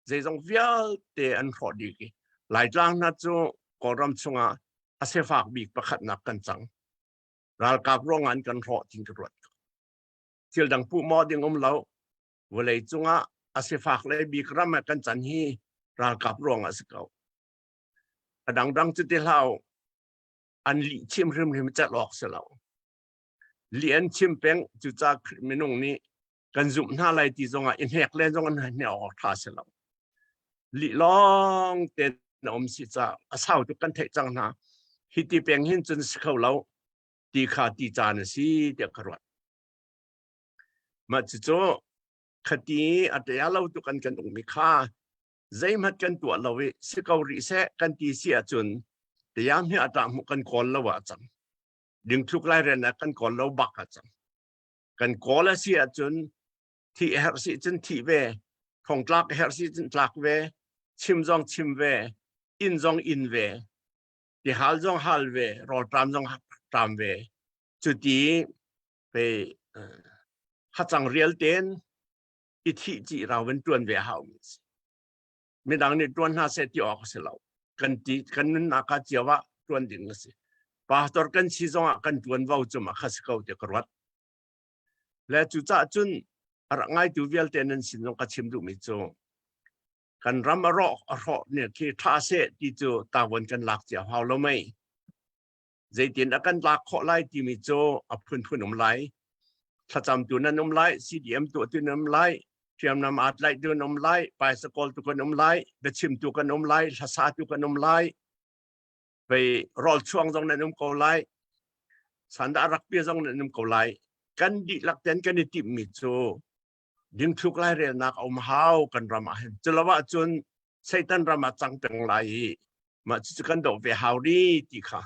zeizong vialte an hrawh dih i Laitlang hna cu Kawlram chungah a sifak bik pakhatnak kan cang. Ralkap ruangah an kan hrawh tin ka ruat. Thil dang puh maw ding um lo. Vawlei cungah a sifak le bik ram ah kan can hi ralkap ruangah a si ko. A dangdang cu ti hlah, an lih chim hrimhrim celh awk si lo. Lih an chim peng. Cucaah minung nih kan zumh hna lai ti zongah i hnek len zong an hnek awk ṭha si lo. Lih lawng te na um si ca a sau tuk kan theih cang hna. Hi ti peng hin cun si kho lo ti kha ti caan a si tiah ka ruat. Mah cucu khati a ṭia lo tuk an kan ummi kha zeihmanh kan tuah lo i si ko rih seh kan ti si ahcun tiang hi a ṭah hmuh kan kawl lo ah cang. Dingthluk lai rian ah kan kawl lo bak ah cang. Kan kawl a si ahcun thih herh si cun thih ve, thongtlak herh si cun tlak ve, chim zong chim ve, inn zong inn ve, tihal zong hal ve, rawlṭam zong ṭam ve. Cuti pe hacang rial ten i thih ci rau van tuan ve hau mi si. Midang nih tuan hna seh ti awk a si lo. Kan ti kan nunnak ah cio ah tuan ding a si. Pastor kan si zong ah kan tuan vo cu ma kha si ko ti ka ruat. Le cucaah cun a rak ngaitu vialte nan sin zong ka chim duhmi cu kan ram a rawk a hrawh ne khi tha seh ti cu tawon kan lak cia hau lo mei. Zeitin a kan lak khawh lai timi cu a phunphun um lai. Thlacamtu nan um lai, CDM tuahtu nan um lai, hriamnam aa tlaihtu nan um lai, paisa kawltu kan um lai, biachimtu kan um lai, hlasatu kan um lai, vei rawl chuang zong nan um ko lai, sandah rakpi zong nan um ko lai. Kan dihlak ten kan i timhmi cu dingthluk lairelnak a um hau kan ram ah hin. Culo ahcun Satan ram ah cang peng lai i mah cucu kan doh ve hau ri ti kha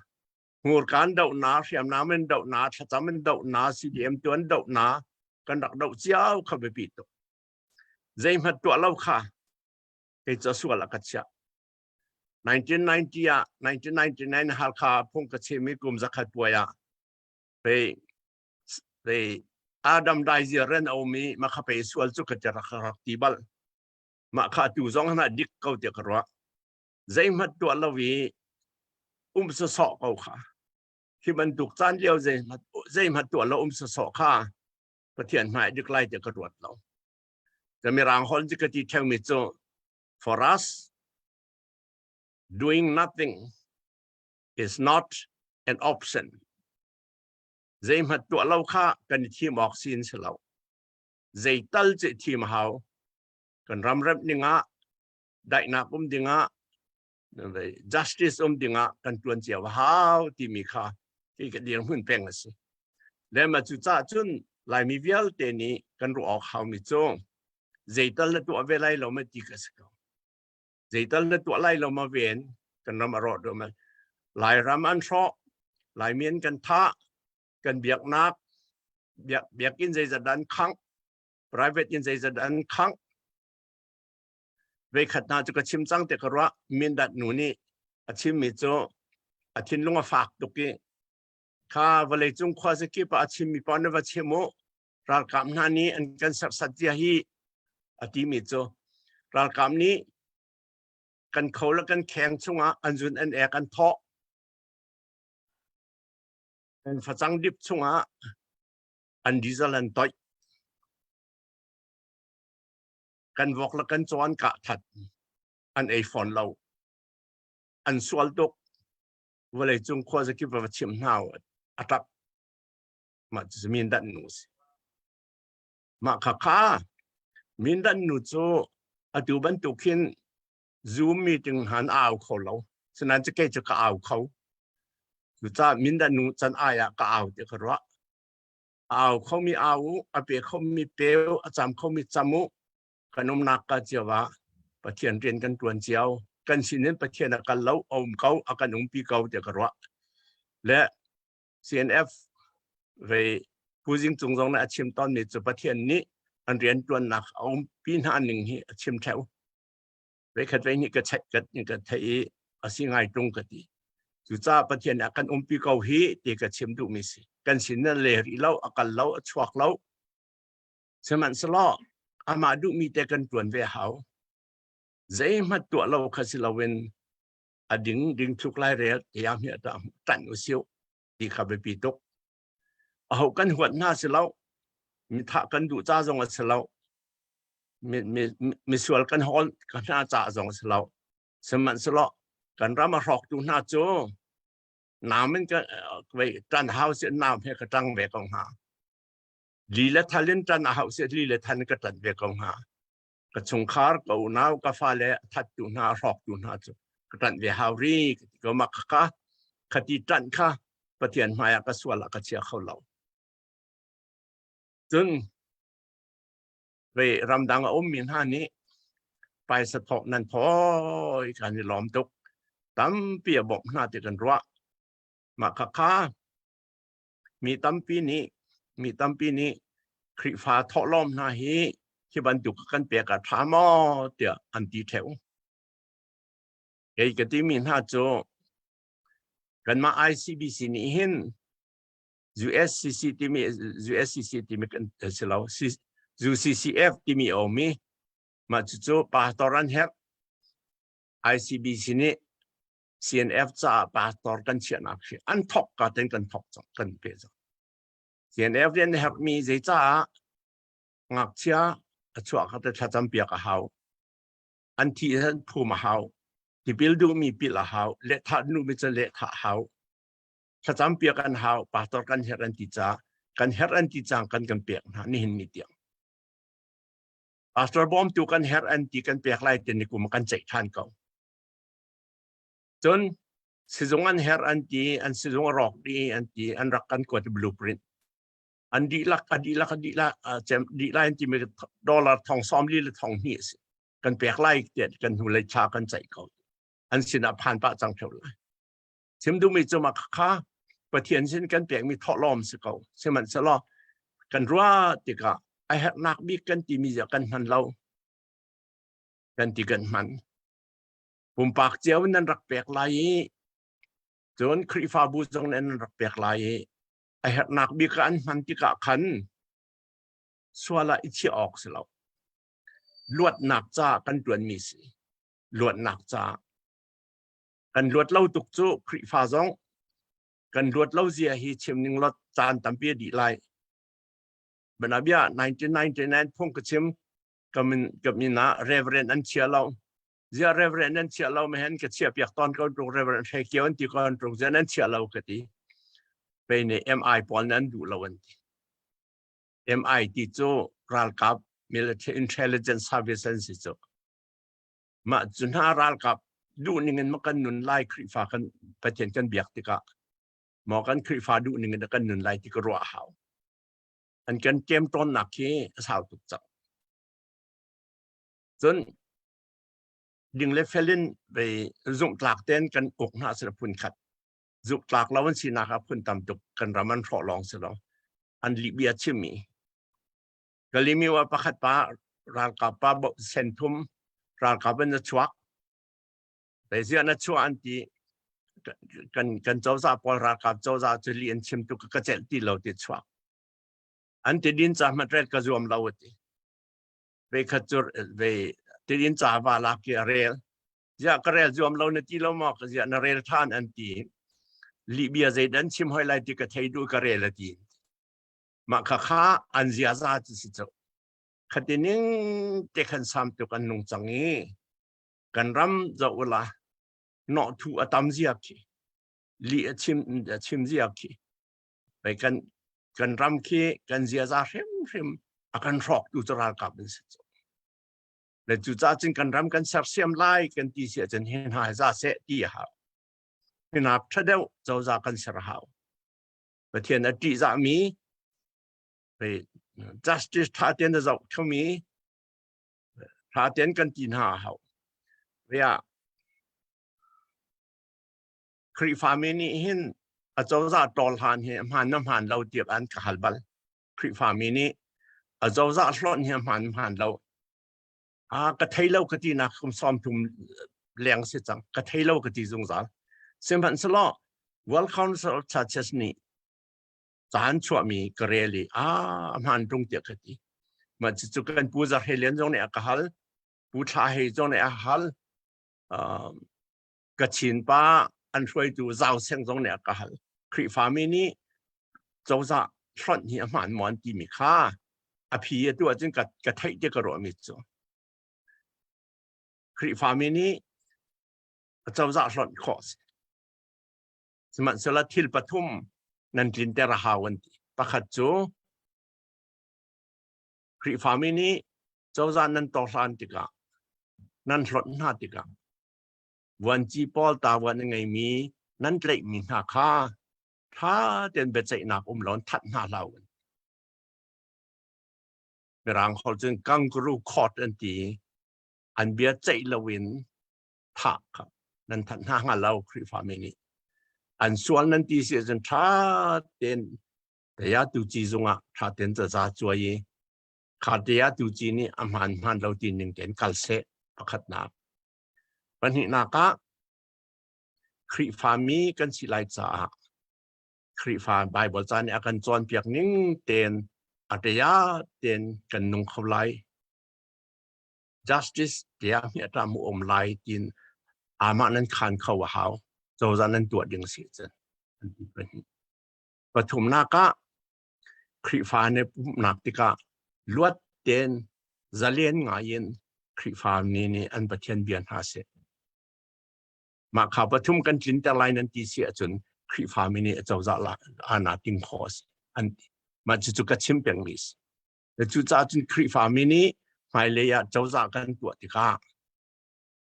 hmurka in doh na, hriamnam in doh na, thlacam in doh na, CDM tu an doh na, kan rak doh cio kha biapi tuk. Zeihmanh tuah lo kha kei cu sual a ka chiah. 1990 ah, 1999 Halkha phung ka chim i kum 100 puai ah pei pei Adam Daizier ren a um i makha pei sual cu ka ti rak rak ti bal. Mah kha tu zong hna dik ko tiah ka ruah. Zeihmanh tuah lo i um sawsawh ko kha. Hi bantuk caan lio zeihmanh zeihmanh tuah lo um sawsawh kha Pathian hmai dik lai tiah ka ruat lo. Ka mirang holh cu ka ti ṭheumi cu for us doing nothing is not an option. Zeihmanh tuah lo kha kan i thim awk si in si lo. Zeital cu i thim hau. Kan ram remh ning ah, daihnak um ding ah, justice um ding ah kan tuan cio a hau timi kha hi ka dirhmun peng a si. Le ma cu cah cun Laimi vialte nih kan ruah awk haumi cu zeital na tuah ve lai lo ma ti ka si ko. Zeital na tuah lai lo ma ven kan ram a rawh do ma. Lairam an hrawh, Laimi an kan thah, kan biaknak biak biakinn zeizat dah an khangh, private inn zeizat dah an khangh. Veikhat hna cu ka chim cang te ka ruah. Mindat nu nih a chimmi cu a thinlung a fak tuk i kha vawleicung khuazakip ah a chimmi paoh na va chim u, ralkap hna nih an kan serhsat zia hi a timi cu ralkap nih kan kho le kan kheng chungah an zun an ek an thawh, kan facang dip chungah an diesel an toih, kan vok le kan caw an kah that, an ei fawn lo, an sual tuk, vawleicung khuazakip va chim hna a tap. Mah cu Mindat nu si. Mah kha kha Mindat nu cu atu bantuk hin. Zoom meeting han au kho lo. Sinain cu kei cu ka au kho. Cucaah mindat nu can ai ah ka au ti ka ruah. A au khomi au u, a pe khomi pe u, a cam khomi cam u. Kan umnak ka cio ah Pathian rian kan tuan cio. Kan sinin Pathian a kal lo, a um ko, a kan umpi ko tiah ka ruah. Le CNF vei Pu Zing Cung zong nih a chim tawnmi cu Pathian nih an rian tuannak a umpi hna ning hi a chim theo. Veikhat vei nih ka check ka ka theih i a si ngai tung ka ti. Cucaah Pathian nih a kan umpi ko hi ti ka chim duhmi si. Kan sin na le rih lo, a kal lo, a chuak lo. Sihmanhsehlaw amah duhmi te kan tuan ve hau. Zeihmanh tuah lo kha si loin a ding ding thluk lai rel tiang hi ta tan u siu ti kha biapi tuk. Aho kan huat hna si lo. Mi thah kan duh ca zong a si lo. Mi, mi, misual kan hawl ka hna ca zong a si lo. Sihmanhsehlaw kan ram a hrawktu hna cu nam in ka wei tan hau si nam he ka tang ve ko hnga. Li le thal in tan a hau si li le than ka tan ve ko hnga. Ka chungkhar ka unau ka fale a thattu hna a hrawktu hna cu ka ṭanh ve hau ri ka ti ko ma khaka khati ṭanh kha Pathian hmai ah ka sual ah ka chia kho lo. Cun ve ramdang a ummi hna nih paisa thawk nan thawi kan i lawm tuk tampi a bawmh hna ti kan ruah mah khakha Mi tampi nih mi tampi nih Khrihfa thawhlawm hna hi hi bantuk kan pek a ṭha maw tiah an ti ṭheo. Kei ka timi hna cu kanmah ICBC nih hin USCC timi USCC timi kan si lo UCCF timi a um i mah cucu pastor an herh ICBC nih CNF caah pastor kan chiahnak khi an thok ka ten kan thok cang kan pe cang. CNF rian herhmi zeicaah ngakchia a chuah kha te thlacam piak a hau. An thi an phum a hau. Tipil duhmi pil a hau. Lehthah duhmi cu lehthah a hau. Thlacam piak an hau. Pastor kan herh an ti ca kan herh an ti cang kan kan pek hna nihin ni tiang. Pastor bawmtu kan herh an ti kan pek lai ti ni kum kan ceih than ko. Cun sizung an herh an ti, an sizung a rawk dih an ti, an rak kan kuat blueprint. An dihlak, a dihlak, a dihlak, cem dihlai an timi dollar thong sawm li le thong hnih a si. Kan pek lai tiah kan hnu lei thla kan ceih ko. An sinah phan pah cang theo lai. Chim duhmi cu mah kha Pathian sin kan pekmi thawhlawm si ko. Sihmanhsehlaw kan ruah tikah a herhnak bik kan timi zia kan hman lo. Kan ti kan hman. Pumpak cio in nan rak pek lai i cun Khrihfabu zong nih nan rak pek lai i a herhnak bik ah an hman tikah khan sual ah i chiah awk si lo. Luatnak ca kan ṭuanmi si. Luatnak ca. Kan luat lo tuk cu Khrihfa zong kan luat lo zia hi chim ning lot caan tampi a dih lai. Banabia 1999 phung ka chim ka min ka min ah Reverend an chia lo. Zia Reverend nan chia lo mehen ka chia piak ton ko tuk Reverend Hre Kio an ti ko tuk zia nan chia lo ka ti. Pei nih MI pawl nan duh lo an ti. MI ti cu ralkap military intelligence service an si cu. Mah cu hna ralkap duh ning in ma kan nun lai Khrihfa kan Pathian kan biak tikah maw kan Khrihfa duh ning in kan nun lai ti ka ruah hau. An kan kem tawnnak khi a sau tuk cang. Cun ding le fel in vei zumhtlak tein kan uk hna sila phun khat zumhtlak lo an sinak ah phun tam tuk kan ram an hrawh lawng si lo an lihbia chimmi Galimi wa pakhat pa ralkap pa senthum ralkap in a chuak Zeizia na chuah an ti kan kan cozah pawl ralkap cozah cu li an chim tuk ka celh ti lo ti chuak an ti din ca hmat ka zuam lo ti ve khat cu ve tidin ca va lak i a rel ziah ka rel zuam lo na ti lo maw ka ziah na rel than an ti lihbia zeidan chim hoi lai ti ka thei duh ka rel a ti mah kha kha an ziaza cu si cu khatining te khan sam tuk an nung cang i kan ram zoh ula nawh thu a tam zia khi li a chim a chim zia khi Pei kan kan ram khi kan ziaza hrimhrim a kan hrawktu cu ralkap an si cu. Le cucaah cun kan ram kan sersiam lai kan ti si ahcun hi hna hi za seh ti a hau. Hi hna ṭha deuh cozah kan ser a hau. Pathian a ṭihzahmi justice ṭha tein a zoh khomi ṭha tein kan ti hna a hau. Ria Khrihfami nih hin a cozah ṭawl hlan hi hmaan na hmaan lo tiah an ka hal bal. Khrihfami nih a cozah hlonh hi hmaan hmaan lo. A ka thei lo ka ti nak kum 30 leng si cang. Ka thei lo ka ti zungzal. Sihmanhsehlaw World Council of Churches nih caan chuahmi ka rel i a hmaan tung tiah ka ti. Mah cucu kan Pu Za Hre Lian zong nih a ka hal, Pu Thla Hei zong nih a hal, Kachin pa an hruaitu Zau Seng zong nih a ka hal. Khrihfami nih cozah hlonh hi a hmaan maw an timi kha a phi a tu ahcun ka, ka theih ti ka ruahmi cu. Khrihfami nih a cozah hlonh khawh si. Sihmanhsehlaw thil pathum nan tlinter a hau an ti. Pakhat cu Khrihfami nih cozah nan tawhlan tikah nan hlonh hna tikah vuanci pawl tavuan a ngeimi nan tlaihmi hna kha ṭha tein biaceihnak um lo in that hna hlah u. Mirang holh cun kangaroo court an ti. An bia ceih loin thah kha nan that hna hnga lo Khrihfami nih. An sual nan ti si ahcun ṭha tein taya tu ci zungah ṭha tein caza cuai i kha taya tu ci nih a hmaan hmaan lo ti ning tein kal seh pakhatnak. Pahnihnak ah Khrihfami kan si lai caah Khrihfa Baibal ca nih a kan cawnpiak ning tein a ṭia tein kan nung kho lai. Justice tiah mi a mu um lai tiin amah nan khan kho a hau. Cozah nan tuah ding si cun an ti pahnih. Pathumnak ah Khrihfa nih pumhnak tikah luat tein zalen ngai in Khrihfa mi nih an Pathian bia hna seh. Mah kha pathum kan tlinter lai nan ti si ahcun Khrihfa mi nih acozah la ana ting khawh a si an ti. Mah cucu ka chim pengmi si. Cucaah cun Khrihfa mi nih hmailei ah cozah kan tuah tikah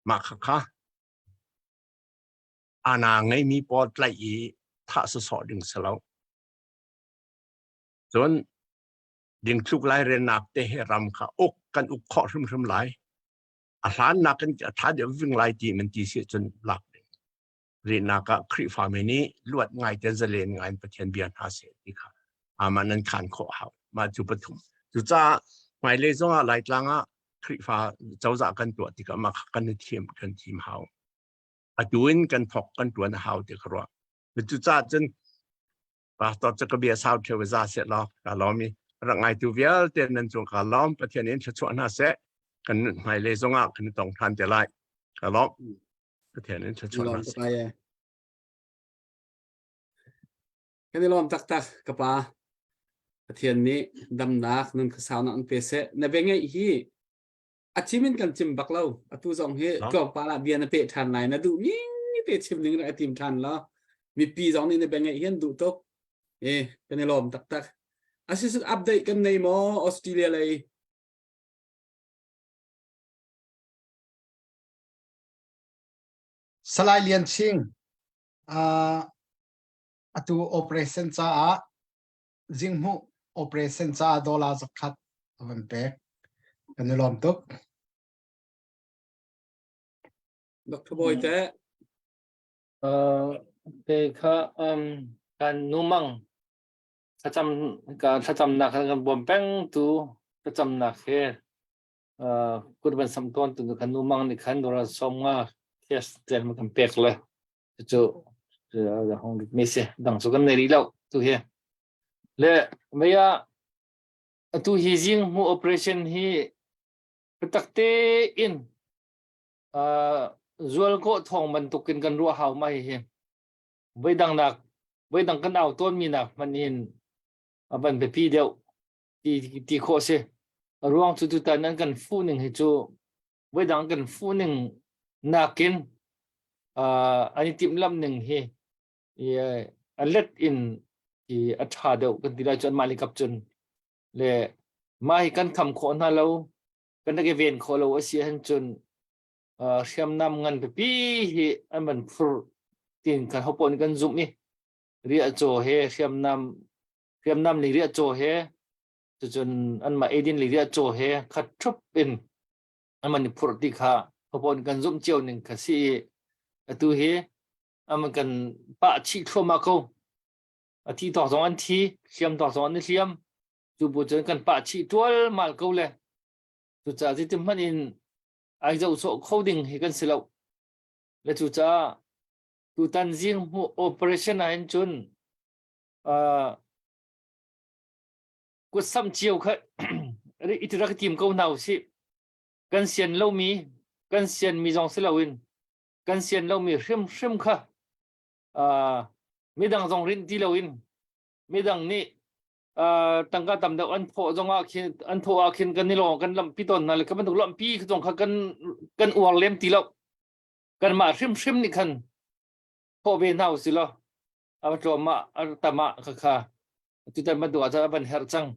mah kha kha ana ngeimi pawl tlaih i thah sawsawh ding si lo. Cun dingthluk lairelnak te he ram kha uk kan uk khawh hrimhrim lai. A hlannak in a ṭha deuh ving lai ti man ti si cun lak ding. Rihnak ah Khrihfami nih luat ngai te zalen ngai in Pathian bia hna seh ti kha amah nan khan khawh hau. Mah cu pathum. Cucaah hmailei zong ah Laitlang ah Khrihfa cozah kan tuah tikah mah kha kan i thim kan thim hau. Atu in kan thok kan ṭuan a hau ti ka ruah. Cucaah cun Pastor cu ka bia sau ṭheo za seh law ka lawm i rak ngaitu vialte nan cung ka lawm Pathian in thluachuah hna seh kan hmailei zongah kan i tong ṭhan te lai ka lawm Pathian in thluachuah hna seh Kan i lawm taktak ka pa Pathian nih damnak nun khasaunak an pe seh na bia ngeih hi a chim in kan chim bak lo atu zong hi tlawmpal ah bia na peh ṭhan lai na duh mi te chim ding rak i tim ṭhan lo mipi zong nih na bia ngeih hian duh tuk e kan i lawm taktak asisut update kan nei maw Australia lei Salai Lian Ching uh, atu operation caah Zinghmuh operation caah dollar zakhat a van pek. Kan i lawm tuk. Dr. Bawi te. Te kha kan numang thlacam ka thlacamnak kan bawm peng tu thlacamnak he kut van sam tawn tu kan numang nih khan dollar som nga cash tel ma kan pek le cu hong mi si dang cu kan nei rih lo tu hi le mei ah atu hi zing mu operation hi biatak tein zual kawh thawng bantukin kan ruah hau mai hi voi dang nak voi dang kan au tawn mi nak hmanh in a van biapi deuh ti ti khawh si a ruang cu tutan an kan fuh ning hi cu voi dang kan fuh ning nakin an i timhlamh ning hi a let in i a ṭha deuh kan ti lai cu anmah le kap cun le mah hi kan kham khawh hna lo. Kan rak i ven khawh lo a si ahcun cun hriamnam ngan pipi hi an van phur tiin kan hopoh nih kan zumh i riahcaw he hriamnam hriamnam le riahcaw he cucun anmah eidin le riahcaw he khat ṭhup in an man i phurh ti kha hopoh nih kan zumh cio ning kha si i atu hi an kan pah chih thluahmah ko. A thi tawk zong an thi, hliam tawk zong an i hliam. Cu bu cun kan pah chih ṭualmal ko le cucaah zeitin hmanh in ai zoh sawh kho ding hi kan si lo. Le cucaah tutan zing hmuh operation ah hin cun uh, kutsamh cio kha i rak tim ko hna usih. Kan sian lomi, kan sianmi zong si loin kan sian lomi hrimhrim kha uh, midang zong rinh ti loin midang nih tangka tam deuh an thawh zong ah khin an thawh ah khin kan i lawng kan lampi tawn hna le kan bantuk lampi zong kha kan kan uar lem ti lo. Kanmah hrimhrim nih khan thawh ve hna usih law a tlawm ah a tam ah kha kha tutan bantuk ah cun a van herh cang.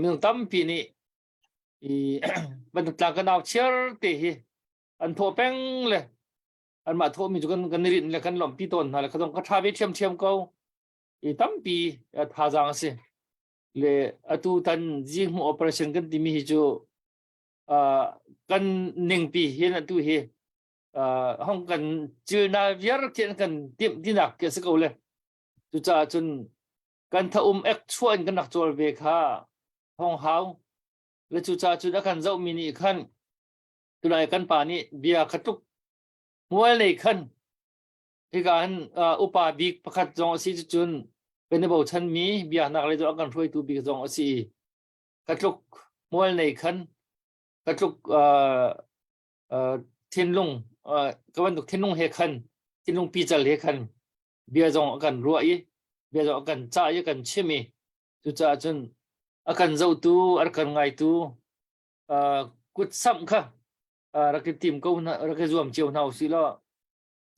Minung tampi nih i bantuk tlang kan au chiar te hi an thawh peng le anmah thawhmi cu kan kan i rinh le kan lawmhpi tawn hna le kha zong ka ṭha ve ṭhiamṭhiam ko. I tampi thazaang a si. Le atu tan zihmu operation kan timi hi cu kan ningpi hin atu hi hong kan cilna viar khian kan timh tinak khi a si ko le. Cucaah cun kan tha um ek chuah in kan rak cawl ve kha hong hau. Le cucaah cun a kan zohmi nih khan tulai kan pa nih bia kha tluk hmual nei khan hika hin upa bik pakhat zong a si cun kan i bochanmi biaknak lei zong a kan hruaitu bik zong a si. Ka tluk hmual nei khan ka tluk thinlung ka bantuk thinlung he khan thinlung pical he khan bia zong a kan ruah i bia zong a kan cah i a kan chim i cucaah cun a kan zohtu a kan ngaitu kut samh kha rak i tim ko hna rak i zuam cio hna usih law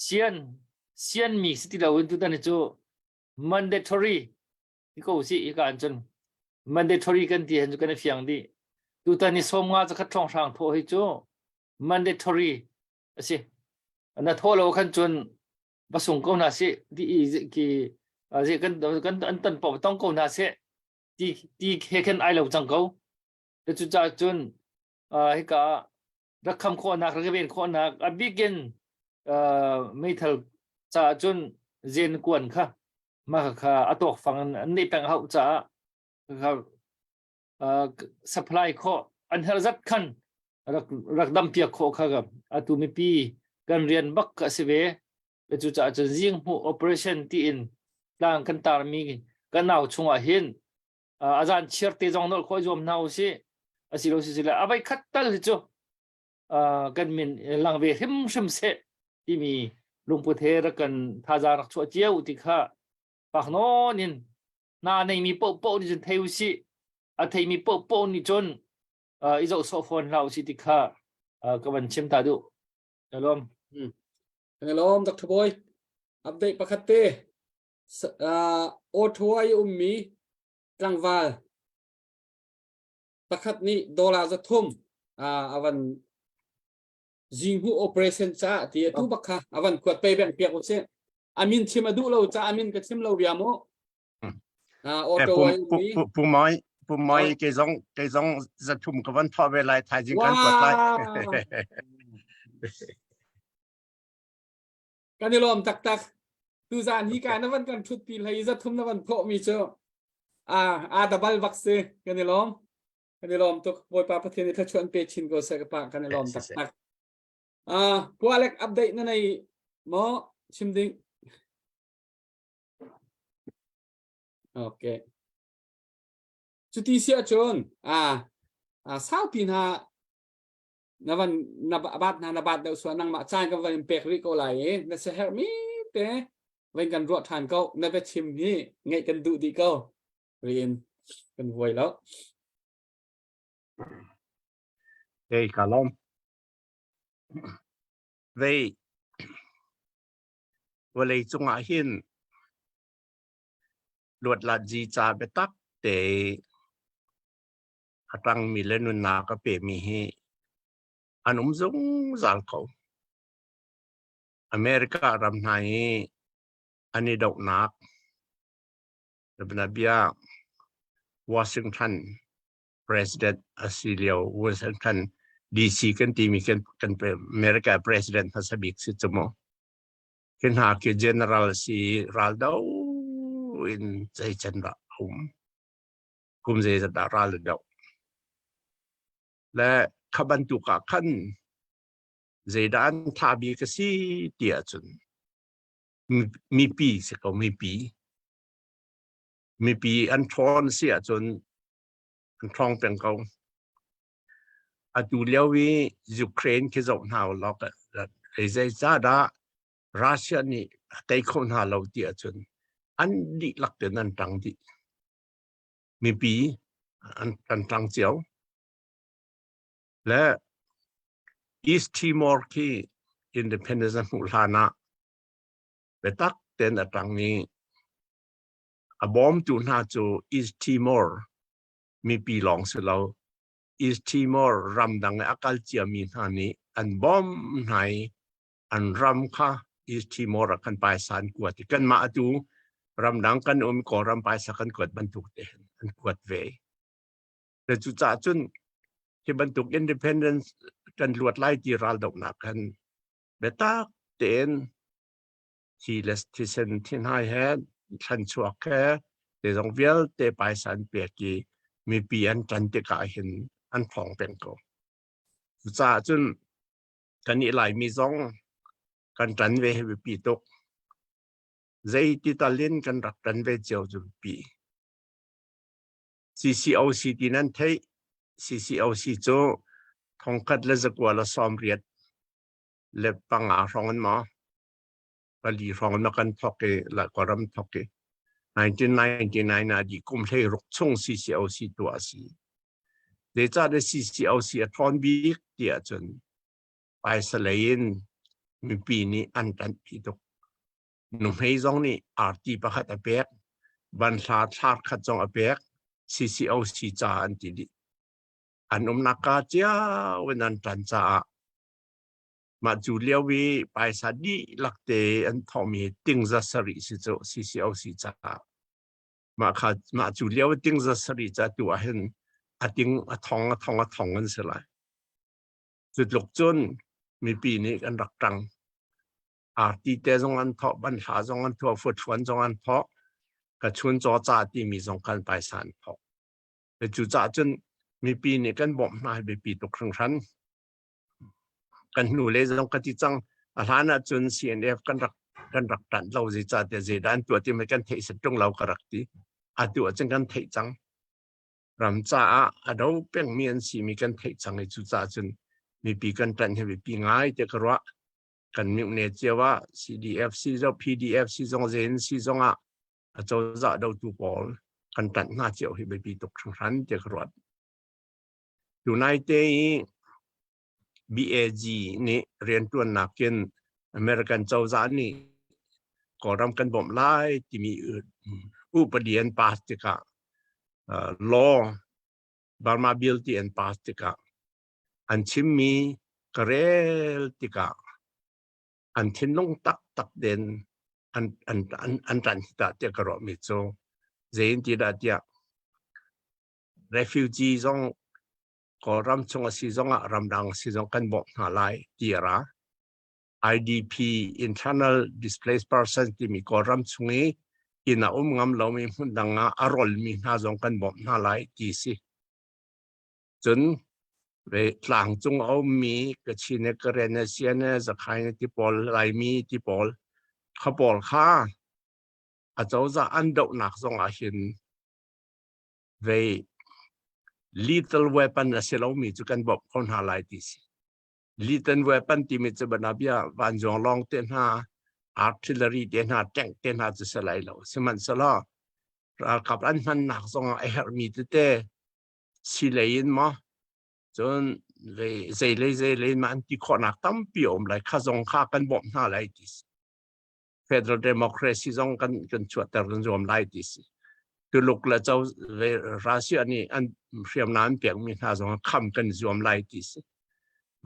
sian sianmi si ti loin tutan hi cu mandatory ti ko usih hika an cun mandatory kan ti hen cu kan i fiang dih. Tutan hi 50 zakhat ṭhawnghrang thawh hi cu mandatory a si. Na thawh lo khan cun va sung ko hna sih ti i ki kan kan an tan paoh tong ko hna seh ti ti he khan ai lo cang ko. Cucaah cun hika rak kham khawhnak rak ven khawhnak a bikin meithal caah cun zen kuan kha mah kha a tawk fang in an neih peng hauh caah kha supply khawh an herh zat khan rak rak dam piak khawh kha atu mipi kan rian bak ka si ve. Cucaah cun zing hmuh operation tiin tlang kan tarmi kan nau chungah hin azan chiar te zong nolh khawh zuam hna usih asilo si sile avai khat tal hi cu kan min lang ve hrimhrim seh timi lungput he rak kan thazaang rak chuah cio ti kha pak nawn in na neimi paohpaoh nih cun thei usih a theimi paohpaoh nih cun i zoh sawh fawn hlah usih ti kha ka van chim ta duh. Alom. Alom Dr. Boy update pakhat te Ottawa i ummi tlangval pakhat nih dollar 300 a van zinghu operation caah ti atu bak kha a van kuat pei beng piak usih. A min chim a duh lo caah a min ka chim lo bia mu. Ottawa i ummi. Pu Moi, Pu Moi kei zong kei zong 300 ka van thawh ve lai thaizing kan kuat lai. Kan i lawm taktak. Tuzaan hi ka na van kan thut pi hlei 300 na van thawh mi cu a a dabal bak si. Kan i lawm. Kan i lawm tuk. Bawipa Pathian nih thluachuah an pe chin ko seh ka pa kan i lawm taktak. Pu Alec update na nei maw chim ding? Okay. Cuti si ahcun a saupi hna na van na bat hna na bat deuh sual nangmah caan kan van in pek rih ko lai i na siaherh mi te van kan ruah ṭhan ko na biachim hi ngaih kan duh dih ko riin kan vuai lo. Hey, ka lawm. Vei vawlei cungah hin luatlat zi ca biatak te. A ṭangmi le nunnak a pemi hi an um zungzal ko. America ram hna hi an i dohnak bia Washington president a si lio Washington DC kan timi kan kan America president hmasa bik si cu mu. Khi hna khi general si raldo in zeicen dah um. Kum zeizat dah ral a doh. Le kha bantuk ah khan zeidah an tha bik a si ti ahcun mipi si ko mipi. Mipi an ṭhawn si ahcun an ṭhawng peng ko. Atu lio i Ukraine khi zoh hna u law zeicahdah Russia nih a tei kho hna lo ti ahcun an dihlak tein an ṭang dih. Mipi an ṭang cio. Le East Timor khi independence a hmuh hlan ah biatak tein a ṭang i a bawmtu hna cu East Timor mipi lawng si lo East Timor ramdang i a kal ciami hna nih an bawmh hna i an ram kha East Timor ah khan paisa an kuat i kanmah atu ramdang kan um Kawlram paisa kan kuat bantuk te an kuat ve. Le cucaah cun hi bantuk independence kan luat lai ti raldohnak khan biatak tein thi le thisen thinhai he thlanchuak he zeizong vialte paisa an pek i mipi an ṭan tikah hin an ṭhawng peng ko. Cucaah cun kan i Laimi zong kan ṭan ve hi biapi tuk. Zeiti tal in kan rak ṭan ve cio cu biapi. CCOC ti nan theih. CCOC cu thongkhat le zakua le 80 le panga hrawng in maw pali hrawng in kan thawk i la ram thawk i 1999 ah di kum hlei ruk chung CCOC tuah a si. Zeicahtiah CCOC a ṭhawn bik ti ahcun paisa lei in mipi nih an ṭanhpi tuk. Nuhmei zong nih arti pakhat a pek, banhla thlar khat zong a pek, CCOC ca an ti dih. An umnak ka cio in an ṭan caah mah cu lio i paisa dihlak te an thawhmi ting za sarih si cu CCOC caah mah kha mah cu lio ting za sarih ca tu ah hin a ting a thong a thong a thong an si lai. Cu tluk cun mipi nih kan rak ṭang. Arti te zong an thawh, banhla zong an thawh, futhluan zong an thawh, ka chun caw ca timi zong kan paisa an thawh. Cucaah cun mipi nih kan bawmh hna hi biapi tuk hringhran. Kan hnu le zong ka ti cang. A hlan ahcun CNF kan rak ṭanh lo zeicahtiah zeidah an tuah timi kan theih set ṭung lo ka rak ti. Atu ahcun kan theih cang. Ram caah a do pengmi an simi kan theih cang i cucaah cun mipi kan ṭanh hi biapi ngai te ka ruah. Kan mihne cio ah CDF si zong PDF si zong zein si zong ah acozah dotu pawl kan ṭanh hna cio hi biapi tuk hringhran ti ka ruat. Tunai te i BAG nih rianṭuannak in American cozah nih Kawlram kan bawmh lai timi upadi an pass tikah law Burma Bill ti an pass tikah an chimmi ka rel tikah an thinlung taktak den an an an an ṭanh hi dah tiah ka ruahmi cu zein ti dah tiah refugee zong Kawlram chung a si zongah ramdang a si zong kan bawmh hna lai ti a ra. IDP internal displaced person timi Kawlram chung i inn a um ngam lomi hmun dang ah a rolmi hna zong kan bawmh hna lai ti si. Cun ve tlangcung a ummi Kachin le Karen le Sian le Zakhain ti pawl Laimi ti pawl kha pawl kha acozah an dohnak zong ah hin ve lethal weapon a si lomi cu kan bawmh ko hna lai ti si. Lethal weapon timi cu banabia vanzuang lawng te hna artillery te hna tank te hna cu si lai lo. Sihmanhsehlaw ralkap an hmannak zong ah a herhmi tete silei in maw cun zeilei zeilei in an ti khawhnak tampi a um lai kha zong kha kan bawmh hna lai ti si. Federal democracy zong kan kan chuahter kan zuam lai ti si. Tuluk le co Russia nih an hriamnam an pekmi hna zong kham kan zuam lai ti si.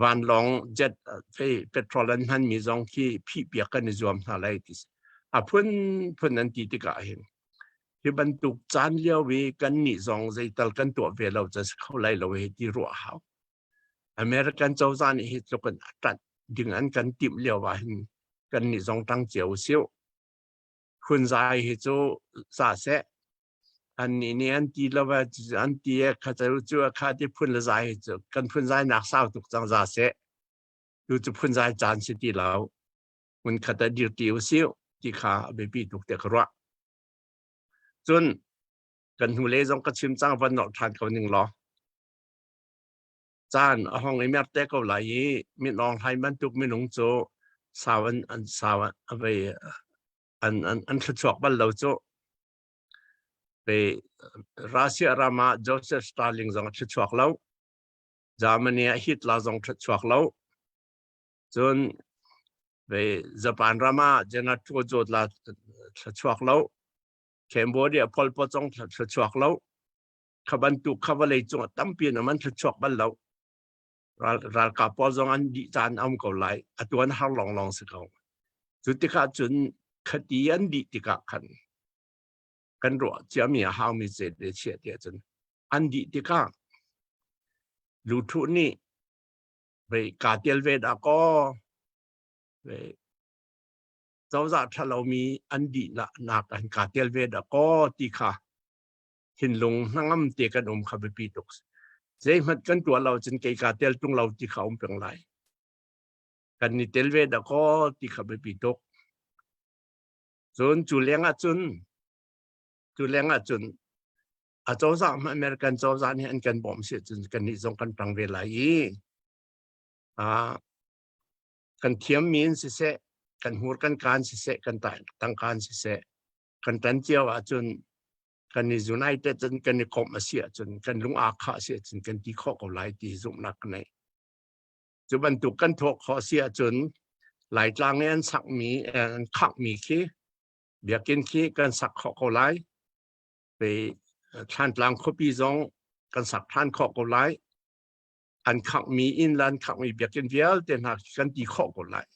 Vanlawng jet fei petrol an hmanmi zong khi phihpiak kan i zuam hna lai ti si. A phunphun an ti tikah hin hi bantuk caan lio i kan nih zong zeital kan tuah ve lo ca si kho lai lo hi ti ruah hau. American cozah nih hi tluk in a ṭanh ding an kan timh lio ah hin kan nih zong ṭang cio usih. Phunzai hi cu za seh. Annih nih an ti lo an ti e kha cu cu kha ti phun le zai hi cu kan phunzai nak sau tuk cang za seh. Tu cu phunzai caan si ti lo. Hmun khat ah dir ti usih ti kha a biapi tuk te ka ruah. Cun kan hnulei zong ka chim cang van nolh ṭhan ko ning law. Caan a hong i mer te ko lai i Min Aung Hlaing bantuk minung cu sau an an sau a vei an an an thluachuak bal lo cu. Ve Russia ram ah Joseph Stalin zong a thluachuak lo. Germany ah Hitler zong thluachuak lo. Cun ve Japan ram ah General Tojo la thluachuak lo. Cambodia Pol Pot zong thluachuak lo. Kha bantuk kha vawlei cungah tampi in an thluachuak bal lo. Ral, ralkap pawl zong an dih caan a um ko lai. Atu an har lawnglawng si ko. Cu tikah cun khati an dih tikah khan kan ruah ciami a haumi ce le chia tiah cun an dih tikah luthuh nih vei kaa tel ve dah kaw vei cozah ṭhalomi an dih nak an kaa tel ve dah kaw ti kha thinlung hnangam te kan um kha biapi tuk. Zeihmanh kan tuah lo cun kei kaa tel tung lo ti kha um peng lai. Kan ni tel ve dah kaw ti kha biapi tuk. Cun cu leng ah cun cu leng ah cun a cozah American cozah nih an kan bawmh si cun kan nih zong kan tang ve lai i ah kan thiam mi in siseh kan hmur kan kaan siseh kan tangkaan siseh kan tan cio ahcun kan i united cun kan i komh a si ahcun kan lung aa khah a si ahcun kan ti khawh ko lai ti zumhnak ka nei. Cu bantuk kan thawh khawh a si ahcun Laitlang i an sakmi an khanghmi khi biakinn khi kan sak khawh ko lai. Pe Thlantlang khuapi zong kan sak ṭhan khawh ko lai. An khanghmi inn le an khanghmi biakinn vialte hna kan ti khawh ko lai.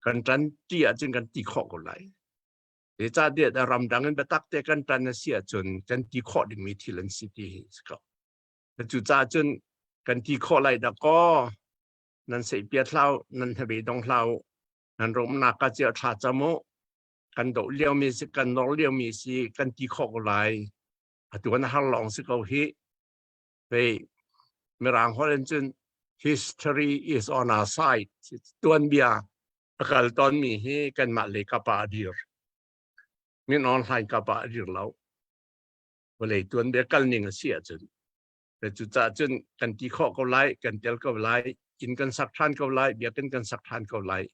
Kan ṭan ti ahcun kan ti khawh ko lai. Zeicahtiah ramdang in biatak te kan ṭan a si ahcun kan ti khawh dingmi thil an si ti hi si ko. Cucaah cun kan ti khawh lai dah kaw nan seihpiat hlah nan hnabei dong hlah nan rumnak ka cia thla cam u kan doh liomi si kan nor liomi si kan ti khawh ko lai atu kan har lawng si ko hi hei mirang holh in cun history is on our side tuanbia A kal tawnmi hi kanmah lei kap ah a dir. Min Aung Hlaing kap ah a dir lo. Vawlei tuanbia kal ning a si ahcun. Cucaah cun kan ti khawh ko lai, kan tel ko lai, inn kan sak ṭhan ko lai, biakinn kan sak ṭhan ko lai,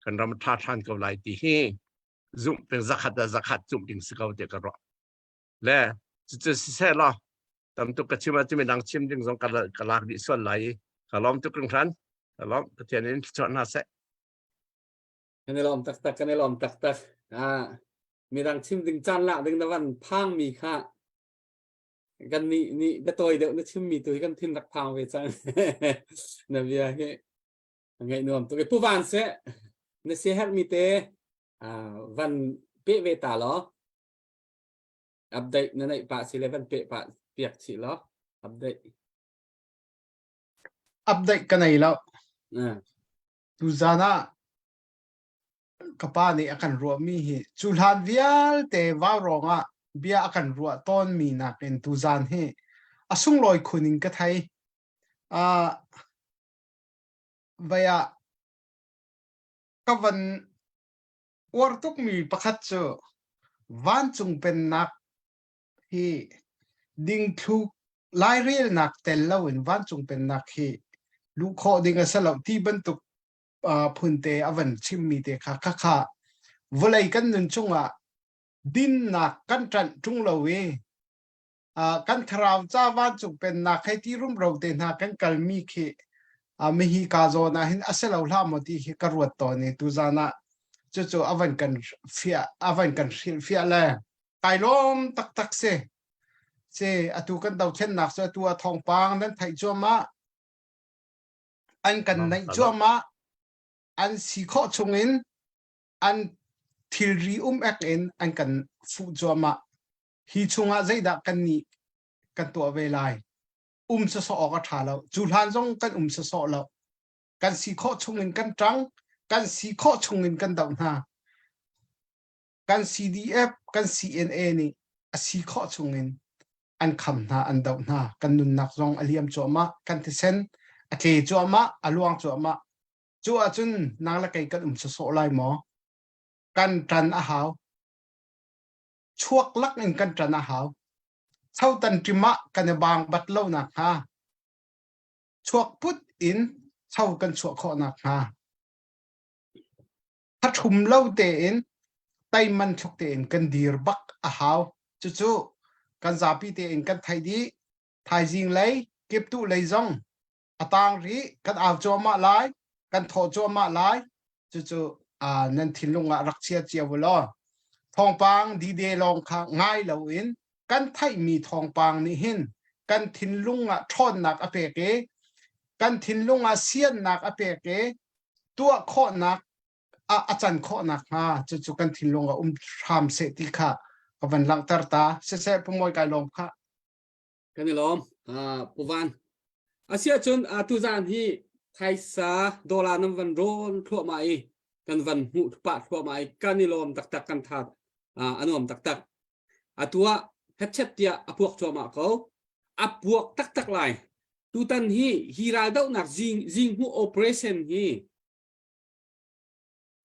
kan ram a ṭha ṭhan ko lai ti hi zumh peng zakhat ah zakhat zumh ding si ko tiah ka ruah. Le cucu siseh law tam tuk ka chim ahcun midang chim ding zong ka lak dih sual lai i ka lawm tuk hringhran. Ka lawm Pathian in thluachuah hna seh. Kan i lawm taktak, kan i lawm taktak. Ah, midang chim ding caan lak ding na van phang mi kha kan nih nih biatawi deuh na chim mi tu hi kan thin rak phang ve cang. Na bia hi ngaih nuam tuk. Pu Van seh na si herh mi te van pe ve ta law update na neih pah si le van pe pah piak chih law update Update ka nei lo. Tuzan ah ka pa nih a kan ruahmi hi cu hlan vialte vaurawng ah bia a kan ruah tawnmi nakin tuzan hi a sunglawi khun in ka thei. Uh, vai ah ka van uar tukmi pakhat cu vancung pennak hi dingthluk lairelnak tel loin vancung pennak hi luh khawh ding a si lo ti bantuk phunte a van chimmi te kha khakha vawlei kan nun chungah dinnak kan ṭanh ṭung lo i kan thlarau ca vancung pennak hei ti rumro te hna kan kalmi khi mihi ka zawn ah hin a si lo hlah maw ti hi ka ruat tawn i tuzan ah cucu a van kan fiah a van kan hrilhfiah le kai lawm taktak si. Se atu kan dothlennak cu atu ah thawngpang nan theih cuahmah. An kan naih cuahmah. An si khawh chungin an thilri um ek in an kan fuh cuahmah. Hi chungah zeidah kan nih kan tuah ve lai? Um sawsawh awk a ṭha lo. Cu hlan zong kan um sawsawh lo. Kan si khawh chungin kan ṭang. Kan si khawh chungin kan doh hna. Kan CDF, kan CNA nih a si khawh chungin an kham hna, an doh hna. Kan nunnak zong a liam cuahmah. Kan thisen a tle cuahmah, a luang cuahmah. Cu ahcun nang le kei kan um sawsawh lai maw? Kan ṭan a hau. Chuak lak in kan ṭan a hau. Chotan ṭim ah kan i baang bat lo nakhnga chuak put in cho kan chuah khawh nakhnga thaṭhum lo tein teiman thluk tein kan dir bak a hau. Cucu kan zapi tein kan theih dih. Thaizing lei, kiptuh lei zong a tang rih kan au cuahmah lai kan thawh cuahmah lai cucu nan thinlung ah rak chia cio u law thawngpang dide lawng kha ngai loin kan theihmi thawngpang nih hin kan thinlung ah ṭhawnnak a pek i kan thinlung ah siannak a pek i tuah khawhnak a, a can khawh nakhnga cucu kan thinlung ah um hram seh ti kha ka van langhter ta siseh pumawi kai lawm kha Kan i lawm. Pu Van. Asiahcun tuzaan hi phaisa dollar nan van rawn thluahmah i kan van hmuh pah thluahmah i kan i lawm taktak kan tha a nuam taktak. Atu ah hetchet tiah a puak cuahmah ko. A puak taktak lai. Tutan hi hi raldohnak zing zinghmuh operation hi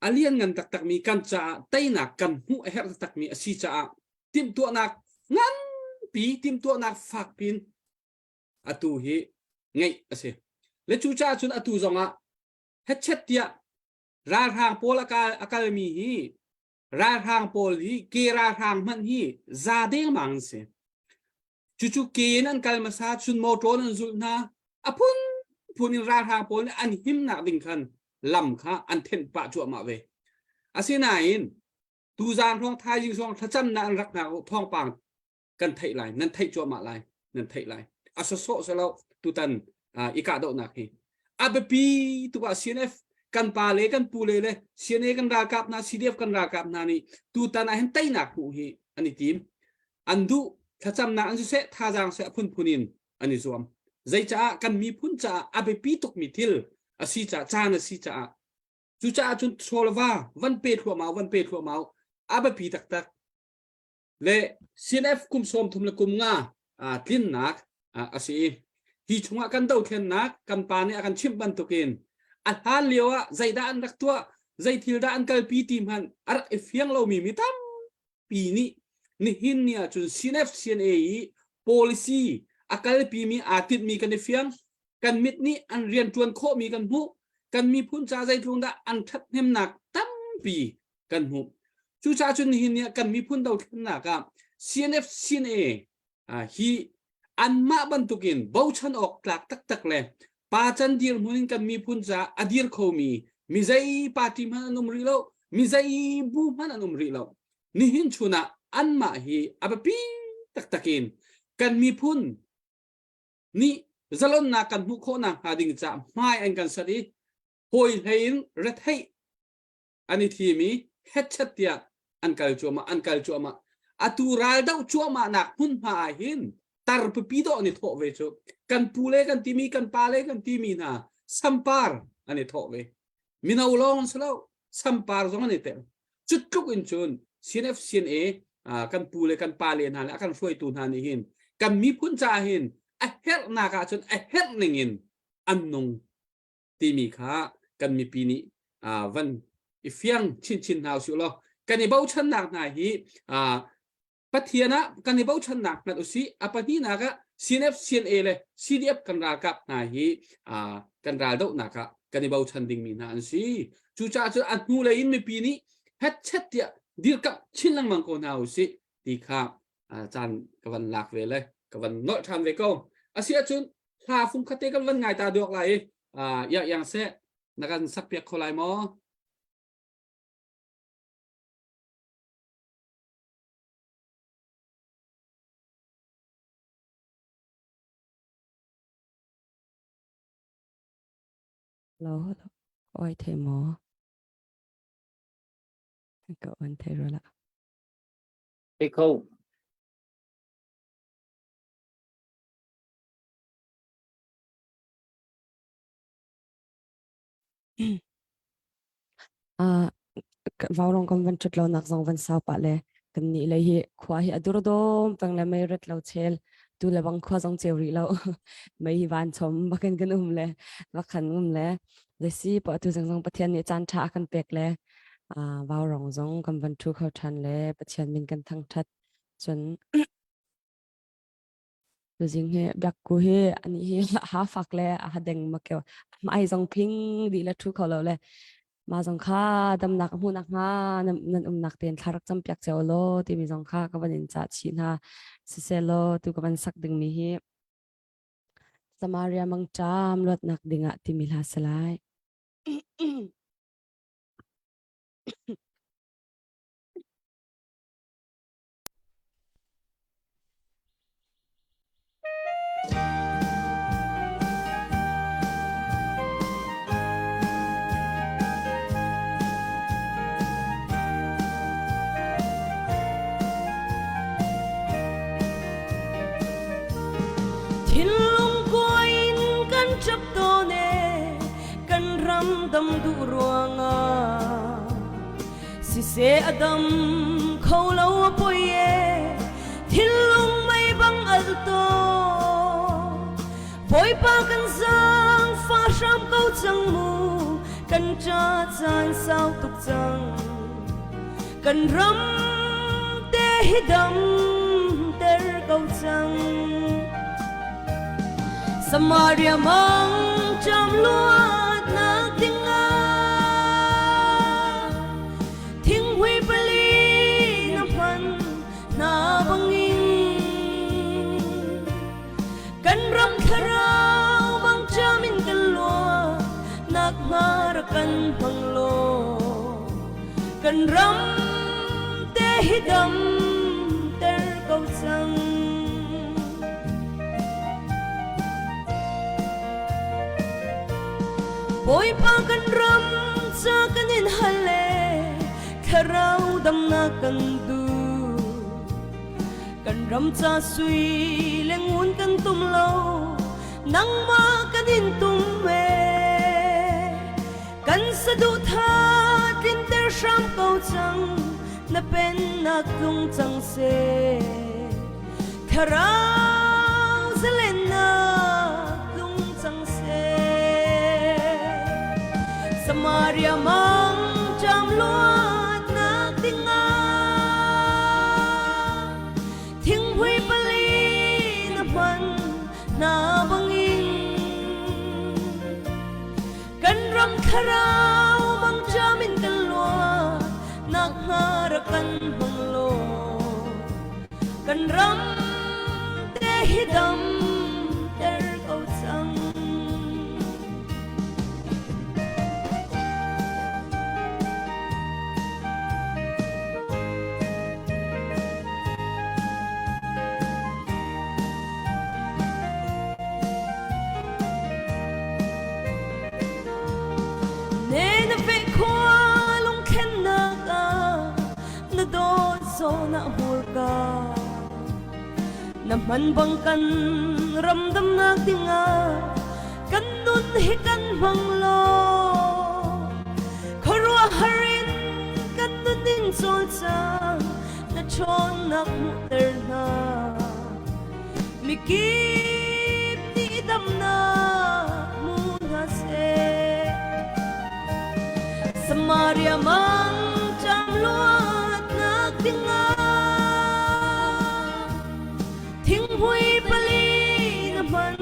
a lianngan taktakmi kan caah teinak kan hmuh a herh taktakmi a si caah timhtuahnak nganpi timhtuahnak fakpin atu hi ngeih a si. Le cu caah cun atu zongah hetchet tiah ralhrang pawl a kalmi hi ralhrang pawl hi ke ralhrang hmanh hi za dengmang an si. Cucu ke in an kal hmasa cun motor an zulh hna. A phunphun in ralhrang pawl nih an himnak ding khan lam kha an thenh pah cuahmah ve. Asinain tuzaan hrawng thaizing hrawng thlacamnak an rak hna thawngpang kan theih lai nan theih cuahmah lai nan theih lai a sawsawh selo tutan i kahdohnak hi a biapi tuk ah CNF kan pa le kan pu le le CNA kan ralkap hna CDF kan ralkap hna nih tutan ah hin teinak hmuh hi an i tim an duh thlacamnak an siseh thazaang seh a phunphun in an i zuam zeicaah kan miphun caah a biapi tukmi thil a si caah caan a si caah cucaah cun chawlva van pe thluahmah van pe thluahmah a biapi taktak le CNF kum sawm thum le kum nga tlinnak a si i hi chungah kan dothlennak kan pa nih a kan chimh bantukin a hlan lio ah zeidah an rak tuah zei thil dah an kalpi ti hmanh a rak i fiang lomi mi tampi nih nihin ni ahcun CNF CNA i policy a kalpimi aa tinhmi kan i fiang kan mit nih an rianṭuan khawhmi kan hmuh kan miphun ca zeitlung dah an ṭhathnemnak tampi kan hmuh. Cucaah cun nihin ni ah kan miphun dothlennak ah CNF CNA hi anmah bantukin bochan awk tlak taktak le pa can dirhmun in kan miphun caah a dir khomi mi zei party hmanh an um rih lo mi zei bu hmanh an um rih lo nihin chun ah anmah hi a biapi taktak in kan miphun nih zalonnak kan hmuh khawh nakhnga ding caah hmai an kan sat i hawi hlei in retheih an i thim i hetchet tiah an kal cuahmah an kal cuahmah atu ral doh cuahmah nak hmunhma ah hin tar pipi dawh an i thawh ve cu kan pu le kan timi kan pa le kan timi hna sampar an i thawh ve mino lawng si lo sampar zong an i tel cu tluk in cun CNF CNA kan pu le kan pa le hna le a kan hruaitu hna nih hin kan miphun caah hin a herhnak ah cun a herh ning in an nung timi kha kan mipi nih van i fiang chinchin hna usih law kan i bochannak hna hi Pathian ah kan i bochannak hngalh usih a pahnihnak ah CNF CNA le CDF kan ralkap hna hi kan raldohnak ah kan i bochan dingmi hna an si cucaah cun a hnu lei in mipi nih hetchet tiah dirkamh chin lengmang ko hna usih ti kha caan ka van lak ve le ka van nolh ṭhan ve ko asi ahcun hla fung khate kan van ngai ta duak lai i iang iang seh na kan sak piak kho lai maw? Hello, hello. Oi thei maw? Ka on thei ro la. Thei kho. Vaurong kan van ṭhut lo nak zong van sau pah le kan nih lei hi khua hi a durdawm peng le mei ret lo chel tu le bang khua zong ceu rih lo mei hi van chom bakin kan um le vakhan um le zeisi pa tu zong zong Pathian nih caan ṭha a kan pek le vaurong zong kan van ṭhu kho ṭhan le Pathian min kan thangṭhat cun Tuzing hi biakku hi ani hi ha fak le a deng ma keu mai zong phing dih le thu kho lo le ma zong kha damnak hmu nak hnga nan umnak ten thlarak cam piak cheu lo timi zong kha ka van in cha chi hna siselo tu ka van sak ding mi hi Samaria mangṭam luatnak dingah timi hla salai. Thinlung kuai in kan ṭap tawn e kan ram dam duh ruangah Siseh a dam kho lo a poi e thinlung mei bang al to Bawipa kan zaang fa hram ko cang mu kan ṭa caan sau tuk cang kan ram te hi dam ter ko cang Samaria mang ṭam luatnak dingah thinghui pali na hman hna bangin kan ram thlarau mang ṭam in kan luat nak hnga rak kan hmang law kan ram te hi dam ter ko cang. Bawipa kan ram ca kan in hal e thlarau damnak kan duh kan ram ca sui le ngun kan tum lo nangmah kan in tum e kan saduhthah tlinter hram ko cang na pennak tlung cang seh thlarau zalennak tlung cang seh Samaria mang ṭam luatnak dingah thinghui pali na hman na bangin Kan ram thlarau mangṭam in kan luat nak hnga rak kan hmang law kan ram te hi dam ter ko cang. Ne na ve khua lungkhennak ah na dawt zawn ah hmurka na hman bang kan ram damnak dingah kan nun hi kan hmang lo khuaruahhar in kan nun in cawlcang na ṭhawnnak hmuhter hna Mikip nih damnak hmu hna seh. Samaria mang ṭam luatnak dingah thinghmui pali na hman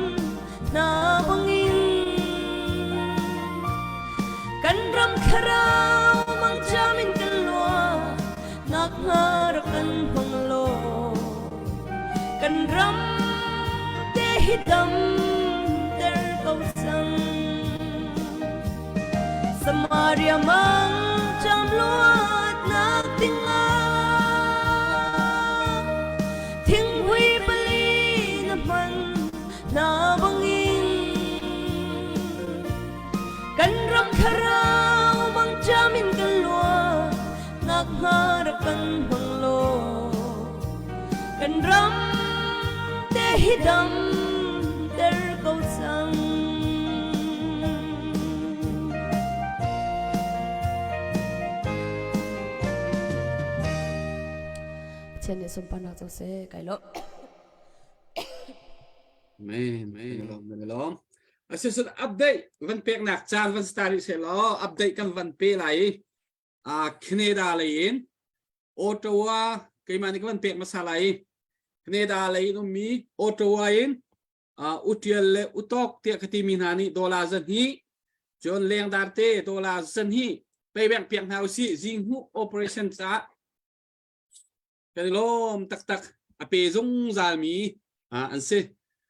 hna bangin kan ram thlarau mangṭam in kan luat nak hnga rak kan hmang law kan ram te hi dam ter ko cang Samaria mang ṭam luatnak dingah thinghui pali na hman na bangin kan thlarau mangṭam in kan luan nak hnga rak kan hmang law kan ram te hi dam ter ko cang. Pathian nih sunparnak co seh kai lo. Amen. Amen. Amen. Lawm. Asisut update van peknak caan van start se law update kan van pe lai a Canada lei in Ottawa keimah nih ka van pek hmasa lai Canada lei in ummi Ottawa in utial le utok tiah ka timi hna nih dollar zahnih cun lengdar te dollar zahnih payback piak hna usih zinghmuh operation caah kan i lawm taktak a pe zungzal mi an si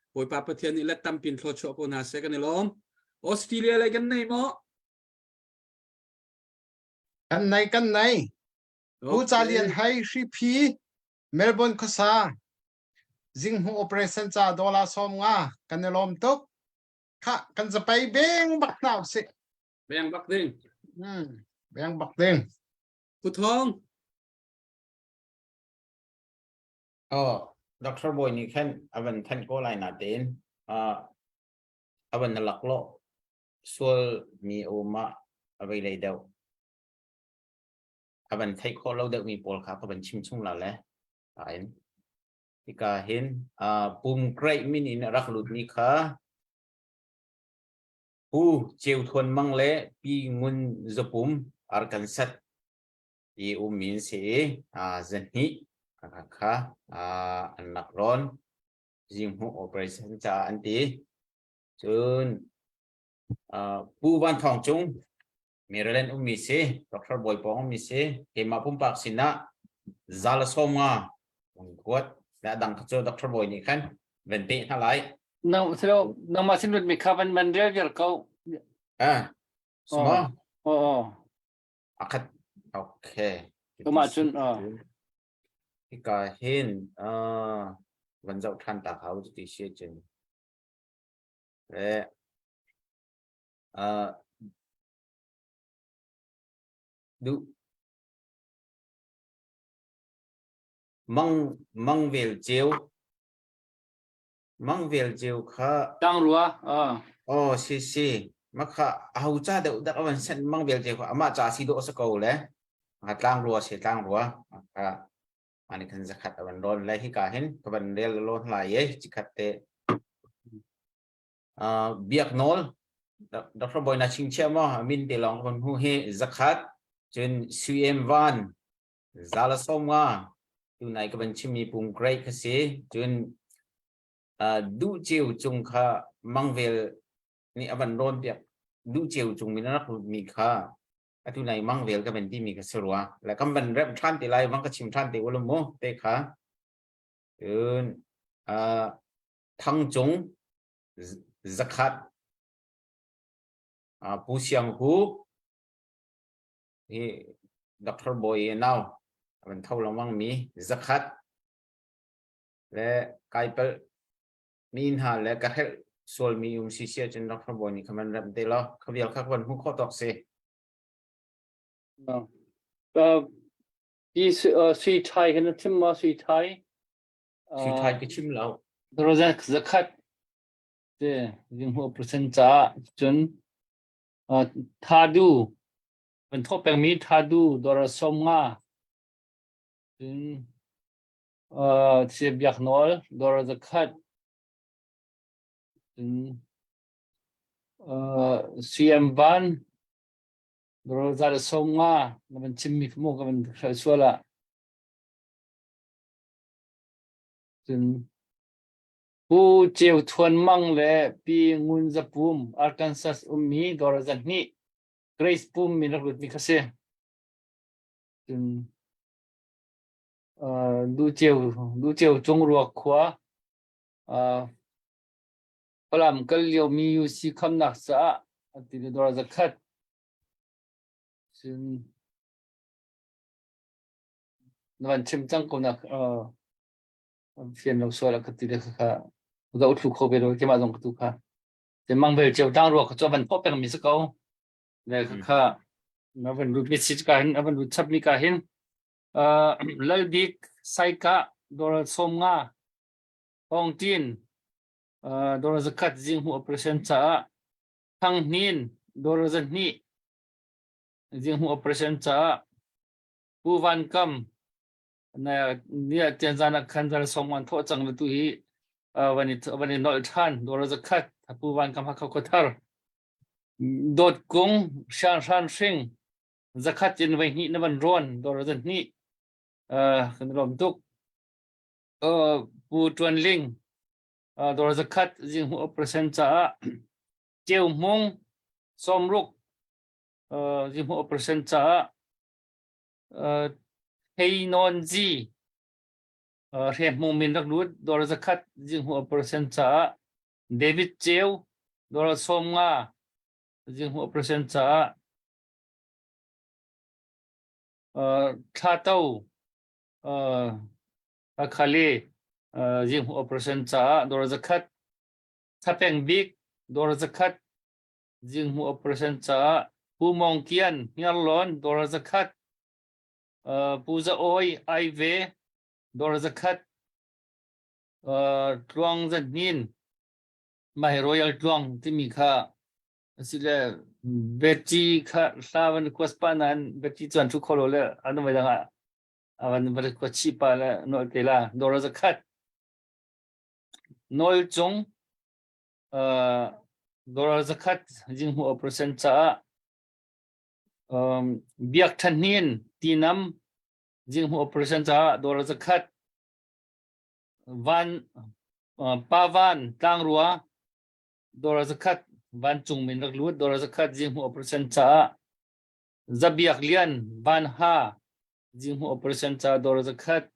Bawipa Pathian nih let tampin thluachuah ko hna seh kan i lawm Australia lei kan nei maw Kan nei kan nei Pu Ca Lian Hai Hriphi Melbourne khuasa Zinghmuh operation ca dollar 50 kan i lawm tuk kha kan zapei beng bak hna usih beng bak ding beng bak ding Pu Thawng Oh, Dr. Bawi nih khan a van thanh ko lai natein uh, a van laklawh sual mi a um ah a vei lei deuh. A van theih khawh lo deuh mi pawl kha ka van chim chung la le. Ain. Hika hin uh, pum great min in a rak lut mi kha Pu Ceu Thuan Mang le Pi Ngun Zapum Arkansas i ummi an si i zahnih kha an rak rawn. Zinghmuh operation caah an ti. Cun Pu Van Thawng Cung Maryland ummi si, Dr. Bawi Pawng ummi si, keimah pumpak sinah za le 50 kuat le a dang kha cu Dr. Bawi nih khan van peh hna lai. No, silo, nangmah sin lut mi kha van man rel viar ko. Ah, suma? Oh, oh. Akhat, okay. Tuma cun, oh. Hika hin, uh, van zoh ṭhan ta hau ti si cun. Le, uh, duh mang mang vel ceu mang vel ceu kha tang rua ah oh si si makha aho cha deuh dak avan sen mang vel ceu kha ama cha si do sa ko le a tlang rua se tlang rua ka ani khan zakhat avan ron le hi ka hin ka van rel lon lai ye chikhat te biak nawl Dr. Boy na chingchia maw min te lawng kon hu hi zakhat cun CM van zala 50 tunai ka van chimmi pum great kha si cun duh ceu cung kha mangvel nih avan rawn piak duh ceu cung min rak mi kha atu nai mangvel ka van ti mi kha si rua la kam van rem than te lai wang ka chim than te ulum mu te kha cun Thang Cung zakhat Pu Siang Hu hi Dr. Bawi nau van tho lengmang mi zakhat le kai pel mi hna le ka helh sual mi um si sia cun Dr. Bawi nih khaman rem te lo khavial kha van hmu kho tok si Hi sui thai hin thim ma sui thai Sui thai ka chim lo. Rozak zakhat te zinghmuh percent caah cun thadu kan thawh pengmi thadu dora 50 cun sia biak nawl dora zakhat cun CM van dora za le 50 na van chimmi mu ka van sual ah Cun Pu Ceu Thuan Mang le Pi Ngun Za Pum, Arkansas ummi dawr 200 Grace Pum min rak lutmi kha si. Cun uh, Du Ceu Du Ceu Cung Ruak khua uh, Falam kal lio mi UC khamnak caah ati le dawr 100 cun Na van chim cang ko nak fian lo sual a ka ti le kha za uthlu kho ve lo keimah zong ka tu kha te mang vel ceu tang rua kha chu van pawh peng mi si ko. Le kha na van lut message ka hin a van lut chap mi ka hin uh, Lalbik Saika dollar 50 Hong Tin uh, dollar 100 zing hu operation caah Thang Hnin dollar 2 zing hu operation caah Pu Van Kam na nia tian zan ah khan zal som an thawh cang tu hi van i van i nolh than dollar 100 Pu Van Kam Hakha Khuathar Dawt Kung Shan Hran Hring 100 in voi hnih na van rawn dollar 2 kan lawm tuk Pu Tuan Ling dollar 100 zing hu operation caah Ceu Hmung 60 zing hu operation caah Hei Nawn Zi Hre Hmung min rak lut dollar 100 zing hu operation caah David Ceu dollar 50 zing hu operation caah Thla To Akhali zing hu operation caah dollar 100 Thapeng Bik dollar 100 Zinghmuh operation caah Pu Mawng Kian Hniarlawn dollar 100 Pu Za Awi Aive dollar 100 Tluang Za Hnin mah hi Royal Tluang timi kha asile Betty kha hla van request pa nain Betty chuan thu kholo le anu mai dang ah avan va request chi pa le nol te la dollar 100 Nawl Cung dollar 100 zinghmuh operation caah Biak Than Hnin Tinam zinghmuh operation caah dollar 100 Van Pa Van Tlangrua dollar 100 Vancung min rak lut dollar 100 zinghmuh operation caah Zabiak Lian Van Ha zinghmuh operation caah dollar 100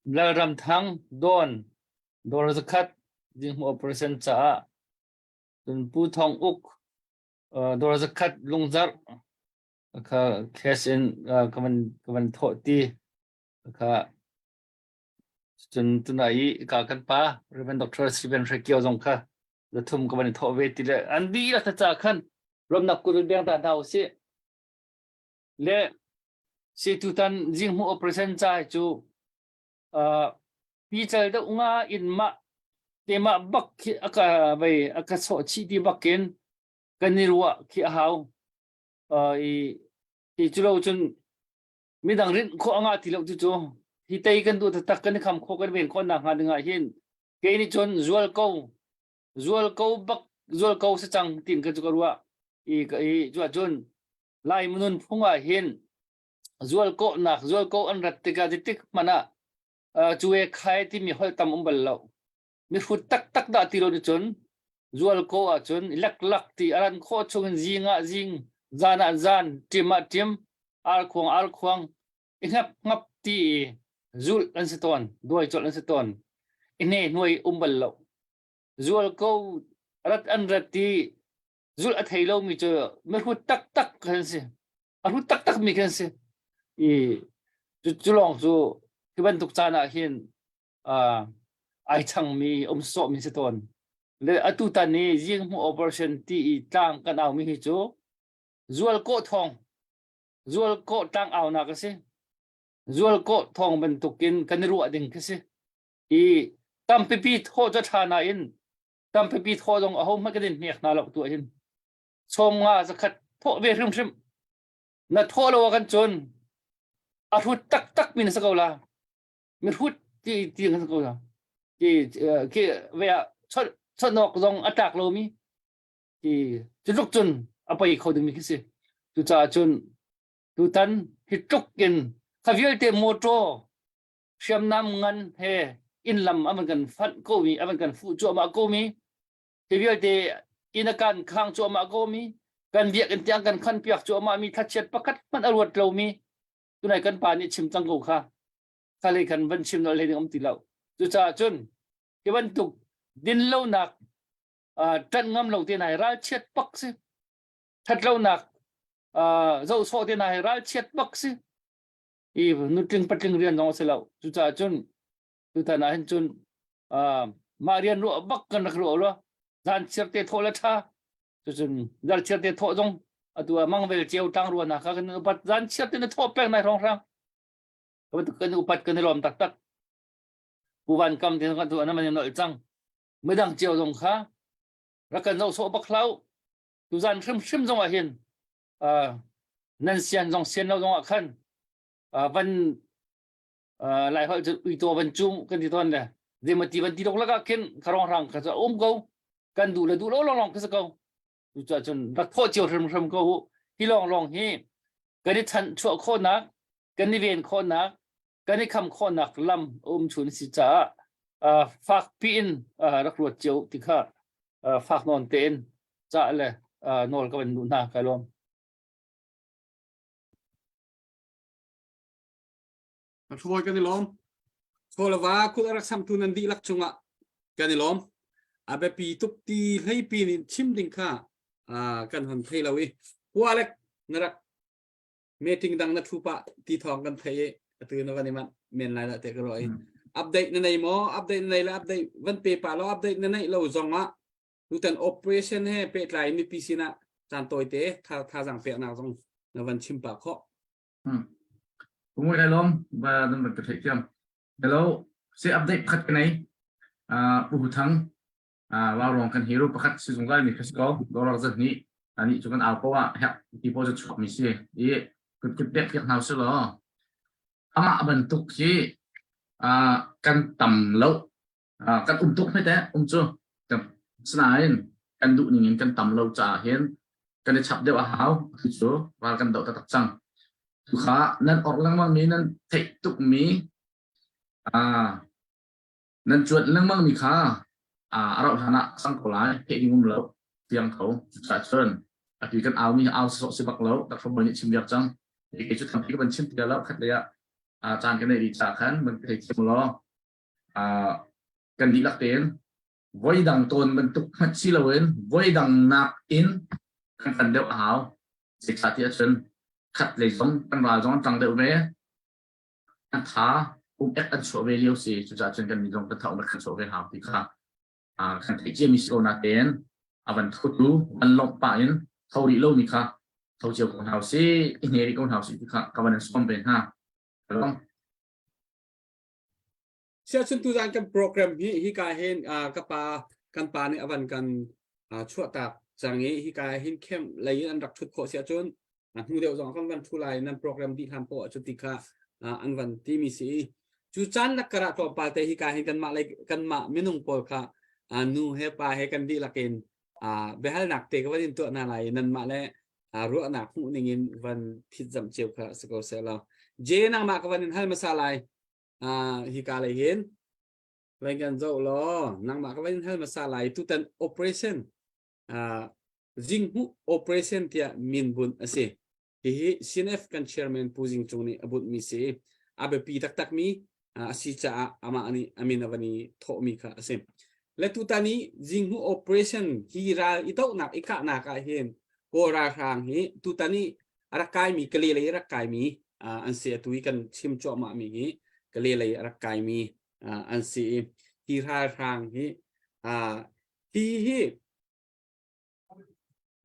Lalram Thang Dawn dollar 100 zinghmuh operation caah cun Pu Thawng Uk dollar 100 lungzarh kha cash in ka van ka van thawh ti kha cun tunai i ka kan pa Reverend Dr. Stephen Hrekio zong kha zathum ka van i thawh ve ti le an dihlak ta ca khan romnak kut beng ta hna usih le Si tutan zinghmuh operation ca cu uh, pical deuh nga in mah temah bak khi aka vei aka sawh chih ti bakin kan i ruah khi a hau. Uh, i i cu lo cun midang rinh khawh anga ti lo cu cu hi tei kan duh taktak kan i kham khawh kan ven khawh nak hnga ding ah hin kei nih cun zual ko zual ko bak zual ko si cang tin ka cu ka ruah i ka i cu ahcun Lai nunphung ah hin zualkawhnak zualko an rat tikah zeitik hmanh ah cuwe khai timi holh tam um bal lo. Mihrut taktak dah ti lo nih cun zualko ahcun leklak ti a ran khawh chung in zing ah zing, zan ah zan, ṭim ah ṭim, arkhuang arkhuang, i hngap hngap ti i zulh an si tawn, duai colh an si tawn. I hne hnuai um bal lo. Zualko rat an rat i zulh a thei lomi cu mihrut taktak kan si a hrut taktak mi kan si i cu cu lawng cu hi bantuk caan ah hin uh, ai changmi um sawh mi si tawn le atu tan ni zing hmu operation ti i tlang kan au mi hi cu zual kawh thong zual kawh tlang au nak a si zual kawh thong bantukin kan i ruah ding khi si i tampipi thawh cu tha nain tampipi thawh zong aho hmanh kan in hnek hna lo tu hin 50 zakhat thawh ve hrimhrim na thawh lo kan cun a hrut taktak mi na si ko la mi hrut ti ti kan si ko la ti ki ve ah chot chotnok zong a tlak lo mi ti cu cun a pei kho ding mi khi si cucaah cun tutan hi tluk in kha vialte motor hriamnam ngan he inn lam a van kan fanh ko mi a van kan fuh cuahmah ko mi hi vialte inn a kan khang cuahmah ko mi kan biakinn tiang kan khan piak cuahmah mi thlachiat pakhat hmanh a ruat lo mi tunai kan pa nih chim cang ko kha kha lei kan van chim nol hlei ding um ti lo cucaah cun hi bantuk din lonak ṭanh ngam lo te nai ralchiat pak si ṭhat lonak zoh sawh te nai ralchiat bak si i nutling patling rian zong a si lo cucaah cun tutan ah hin cun mah rian ruah bak kan rak ruah lo zan chiar te thawh le tha. Cucun zarchiar te thawh zong atu ah mangvel ceu tlang ruan kha kan upat zan chiar te na thawh peng nai rong hrang. Kan upat kan i lawm taktak. Pu Van Kam te kan tu an man nolh cang. Midang cio zong kha rak kan zoh sawh bak hlau. Tuzan hrimhrim zong ah hin nan sian zong sian lo zong ah khan van lai holh cu uito van cum kan ti tawn le zemati van ti dok lakah khin kharong rang kha cu um ko kan duh le duh lo long long ka si ko cucaah cun rak thawh cio hrimhrim ko u hi lawng lawng hi kan i chan chuah khawhnak kan i ven khawhnak kan i kham khawhnak lam a um chun si caah fak piin rak ruat cio ti kha fak nawn tein cah le nawl ka van duh hna kai lawm. Thuai kan i lawm. Chawlava kut a rak samtu nan dihlak cungah kan i lawm. A biapi tuk ti hleipi nih chim ding kha kan hon thei lo i hualek na rak meeting dang na thu pah ti thawng kan thei i atu na van i manh men lai dah te ka ruah i update na nei maw update na nei le update van pe pa lo update na neih lo zong ah tutan operation he pehtlai mipi sinah caan tawi te tha thazang peknak zong na van chim pah khawh Pumui kai lawm ba nan van ka theih thiam. Hello, si update pakhat ka nei. Uh, Pu Hu Thang, uh, Laurong kan hero pakhat si zungzal mi kha si ko. Dolar zat nih ani cu kan au ko ah hek ti po cu chuak mi si. I kut kut pek piak hna usih law. Amah bantuk hi uh, kan tam lo. Uh, kan um tuk hme te um cu. Sinain kan duh ning in kan tam lo caah hin kan i chap deuh a hau tu cu ral kan doh taktak cang tu kha nan orh lengmang mi nan theih tuk mi uh, nan cuanh lengmang mi kha uh, a rauh hlan ah sang ko lai theih ding um lo fiang ko cucaah cun atu kan au mi au sawh si bak lo Dr. Boy nih chim viar cang kei cu tampi ka van chim ti lo khat lei ah caan kan nei dih caah khan van thei thiam law kan dihlak tein voidang tawn bantuk hmanh si loin voidang nakin kan kan deuh a hau. Zeicahtiah cun khat lei zong kan ral zong an ṭang deuh ve. An tha um ek an chuah ve lio si. Cucaah cun kan nih zong kan tha um ek kan chuah ve hau ti kha kan theih ciami si ko natein a van thotu van lawmh pah in tho rih lomi kha tho cio ko hna usih, i hne rih ko hna usih ti kha ka van in sawm ve hna. Kalong. Siahcun tuzan kan program hi hika hin ka pa kan pa nih a van kan chuahtak cang i hika hin camp lei in an rak thut khawh siahcun hnu deuh zong kan van thu lai nan program dih hlan poah cu ti kha an van timi si i cu caan lak karah tlawmpal te hika hin kanmah lei kanmah minung pawl kha nu he pa he kan dihlak in biahalnak te ka van in tuah hna lai nanmah le ruahnak hmuh ning in van phit zamh cio kha si ko seh law J nangmah ka van in hal hmasa lai hika lei hin vai kan zoh law nangmah ka van hal hmasa lai tutan operation Zinghmuh operation tiah min bunh a si hihi CNF kan chairman Pu Zing Cung nih a bunhmi si a biapi taktakmi a si caah amah nih a min a van i thawhmi kha a si le tutan i Zinghmuh operation hi ral i dohnak i kahnak ah hin Kawl ralhrang hi tutan i a rak kaimi Kale lei a rak kaimi an si atu i kan chim cuahmah mi hi Kale lei a rak kaimi an si i hi ralhrang hi hi hi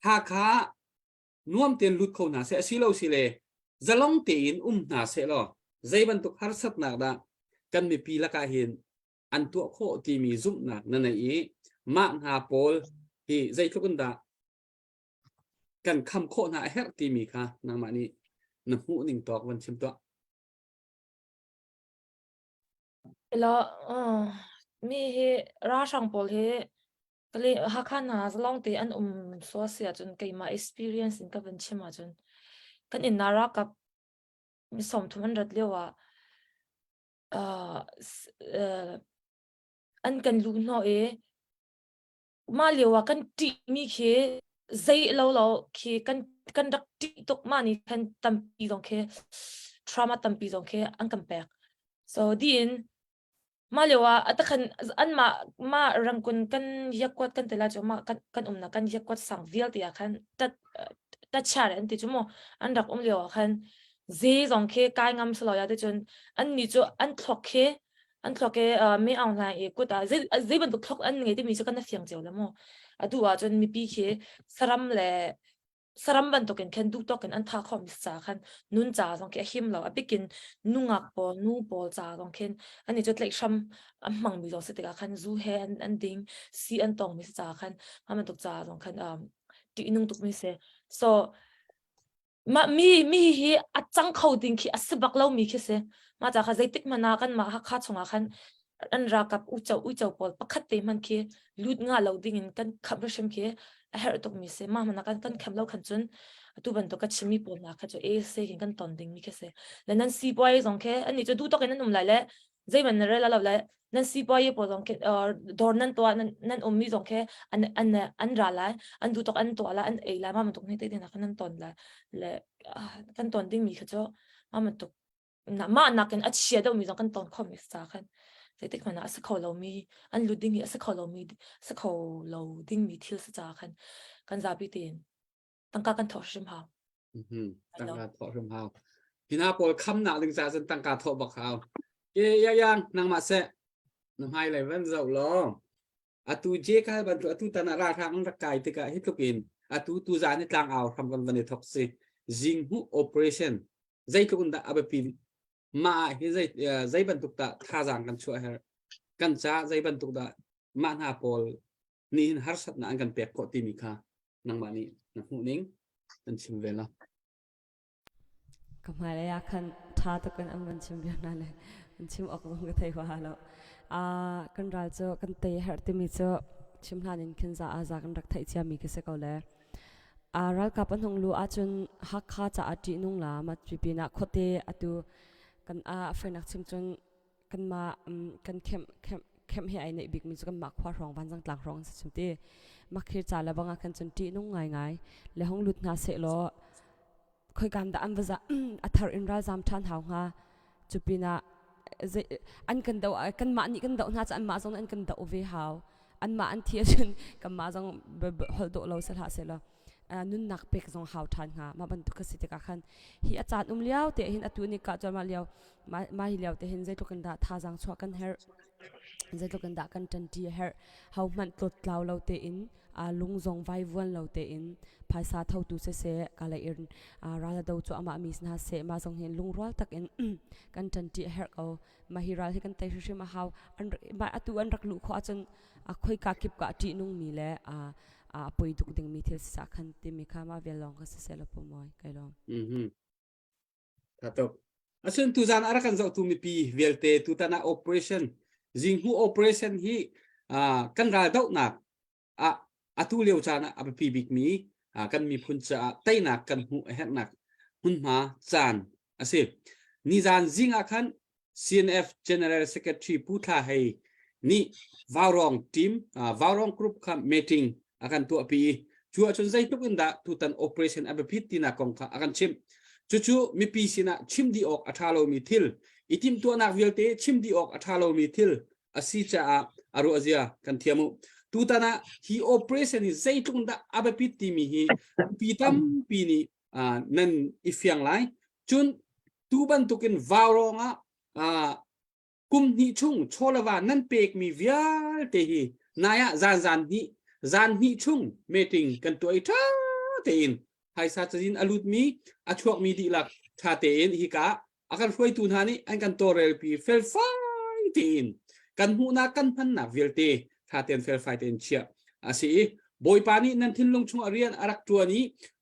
Hakha nuam tein lut kho hna seh asilo si le zalong tein um hna seh law zei bantuk harsatnak dah kan mipi lakah hin an tuah khawh timi zumhnak na nei i mah hna pawl hi zeitluk in dah kan kham khawh hna a herh timi kha nangmah nih na hmuh ning tawk van chim tuah. Ila uh, mi hi ralhrang pawl hi kali Hakha hna zalong te an um so si ahcun keimah experience in ka van chim ahcun kan inn na ralkap mi 30 an rat lio ah uh, uh, an kan luh hnawh i mah lio ah kan ṭihmi khi zei lo lo khi kan kan rak ṭih tuk mah nih khan tampi zong khi trauma tampi zong khi an kan pek so diin mah lio ah atakhan an mah mah rangkun kan yakwat kan tela chu mah kan kan umna kan yakwat sang vialte ah khan tat tachar an ti chu mu an rak um lio ah khan ze zong khi kai ngam salo ya te chun an ni chu an thlok khi. An thluak i mi Aung Hlaing i kut ah zei bantuk thluak an ngei timi cu kan fiang cio le mu. Atu ahcun mipi khi saram le saram bantukin khan duh tawk in an thah khawhmi ca khan nun ca zong khi a him lo. A bikin nungak pawl, nu pawl ca zong khin ani cu tlaihhram a hmangmi zong si tikah khan zu he an, an ding, si an tongmi si ca khan mah bantuk ca zong khan um, ṭihnung tukmi si. So Mah mi mi hi a cang kho ding khi a si bak lomi khi si. Mah ca kha zeitik hmanh ah kanmah Hakha chungah khan an ralkap uico uico pawl pakhat te hmanh khi lut nga lo ding in kan khamh hrimhrim khi a herh tukmi si. Mah hmanh ah kan kan khamh lo khan cun atu bantuk ka chimmi pawl hna kha cu ASA in kan ton dingmi khi si. Le nan sipuai zong khi annih cu duh tawk in an um lai le zeihmanh na rel lo le nan sipuai pawl zong khi dawr nan tuah nan nan ummi zong khi an an an ra lai an duh tawk an tuah lai an ei lai mah bantuk ne te ding khan nan ton lai le kan ton dingmi kha cu mah bantuk mah nakin a chia deuhmi zong kan ton khomi ca khan zeitik hmanh ah a si kho lomi an lut dingmi a si kho lomi si kho lo dingmi thil si ca khan kan zapi tein tangka kan thawh hrim hau. Tangka thawh hrim hau. Hina pawl khamnak ding ca cun tangka thawh bak hau. Ke ya yang nangmah seh na hmai lei van zoh law atu je kal bantuk atu tan ah ralhrang an rak kai tikah hi tluk in atu tu zan i tlang au hram kan van i thok si zinghu operation zeitluk in dah a biapi mah ah hi zei zei bantuk dah thazaang kan chuah her kan ca zei bantuk dah mah hna pawl nih hin harsatnak an kan pek khawh timi kha nangmah nih na hmuh ning an chim ve la. Ka hmailei ah khan ṭha tuk in an van chim viar hna le an chim awk zong ka thei huaha lo. Uh, kan ral cu kan tei herh timi cu chim hlan in khin za a za kan rak theih ciami khi si ko le. Uh, ralkap an hung lu ahcun Hakha caah ṭihnung la ma pinah khuate atu kan a fenak chim cun kanmah kan kemh kemh kemh he ai neih bikmi cu kanmah khua hrawng vanzang tlang hrawng si chim ti makhir ca le bangah khan cun ṭihnung ngaingai le hung lut hna seh law khoikam dah an va za a thar in ralzam ṭhan hau hnga cu pinah an kan do kanmah nih kan doh hna cu anmah zong an kan doh ve hau anmah an thi ahcun kanmah zong holh dawh lo seh hlah seh law nunnak pek zong hau ṭhan hnga mah bantuk ka si tikah khan hi a caan um lio te hin atu ni ka chuan mah lio mah hi lio te hin zeitluk in dah thazaang chuah kan herh zeitluk in dah kan ṭanṭi a herh ho hmanh tlawt tlau lo tein lung zong vai vuan lo tein phaisa thotu siseh kala in ral a do cu amah mi hna seh mah zong hin lungrual tak in kan ṭanṭi a herh ko mah hi ral hi kan tei hrimhrim a hau an mah atu an rak luh khawh ahcun a khoika kip ka ṭihnung mi le a a poi tuk ding mi thil si sa khan timi kha ma vel lawng ka si seh lo pu moi kai lawm. Mhm. Tha tuk. Asun tuzan a rak kan zohtu mipi vialte tutan ah operation zinghu operation hi kan ral dohnak ah atu lio caan ah a biapi bikmi kan miphun caah teinak kan hmuh a herhnak hmunhma caan a si. Nizan zing ah khan CNF General Secretary Pu Thla Hei nih Vaurong team Vaurong group kha meeting a kan tuahpi i cu ahcun zeitluk in dah tutan operation a biapit tinak kong kha a kan chimh. Cucu mipi sinah chim dih awk a ṭha lomi thil, i timhtuahnak vialte chim dih awk a ṭha lomi thil a si caah a ruahzia kan thiam u. Tutan ah hi operation hi zeitluk in dah a biapit timi hi mipi tampi nih nan i fiang lai. Cun tu bantukin vaurawng ah kum hnih chung chawleva nan pekmi vialte hi nai ah zan zan hnih zan hnih chung meeting kan tuah i ṭha tein phaisa cazin a lutmi a chuakmi dihlak ṭha tein hika a kan hruaitu hna nih an kan tawlrelpi felfai tein kan hmuhnak kan hmannak vialte ṭha tein felfai tein chiah a si i Bawipa nih nan thinlung chungah rian a rak ṭuan i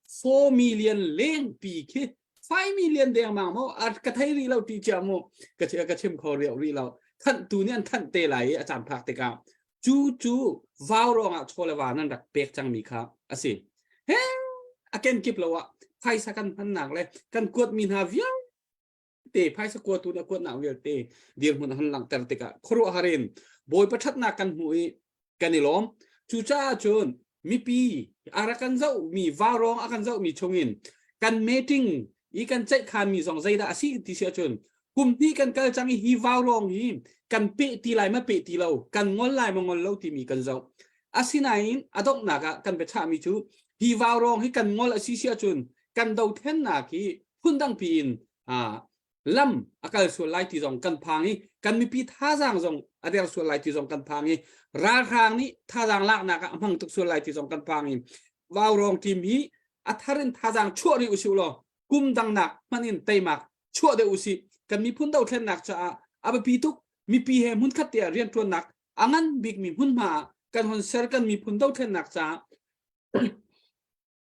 4 million lengpi khi 5 million dengmang maw a ka thei rih lo ti cia mu ka ka chim kho riau rih lo thanh tu nih an thanh te lai i a caan phak tikah cu cu vau ruangah chaw le va nan rak pek cangmi kha a si he a kenkip lo ah phaisa kan hmannak le kan kuatmi hna vialte phaisa kuatu na kuatnak vialte dirhmun han langhter tikah khuaruahhar in bawipa ṭhatnak kan hmu i kan i lawm cucaah cun mipi a rak kan zohmi vaurawng a kan zohmi chungin kan meeting i kan ceihkhanmi zong zeidah a si ti si ahcun kum hnih kan kal cang i hi vaurawng hi kan peh ti lai ma peh ti lo kan ngol lai ma ngol lo timi kan zoh asinain a donghnak ah kan biachahmi cu hi vaurawng hi kan ngol a si si ahcun kan dothennak hi phundang piin ah. Lam a kal sual lai ti zong kan phang i kan mipi thazaang zong a der sual lai ti zong kan phang i ralhrang nih thazaang laknak ah a hmang tuk sual lai ti zong kan phang i Vaurawng team hi a thar in thazaang chuah rih usih law kum dangnak hmanh in teimak chuah deuh usih. Kan miphun dothlennak caah a biapi tuk. Mipi he hmunkhat te ah rianṭuannak a ngan bikmi hmunhma ah kan hon ser kan miphun dothlennak caah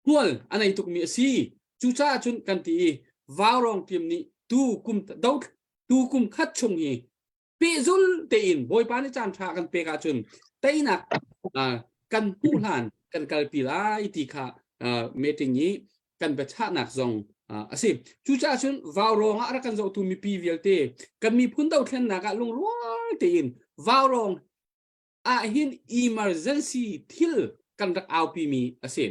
hmual a nei tukmi a si. Cucaah cun kan ti i Vaurawng team nih tu kum do tu kum khat chung hi pehzul tein Bawipa nih caan ṭha kan pek ahcun teinak kan hmuh hlan kan kalpi lai ti kha meeting i kan biachahnak zong a si. Cucaah cun Vaurawng ah rak kan zohtu mipi vialte kan miphun dothlennak ah lungrual tein Vaurawng ah hin emergency thil kan rak aupi mi a si.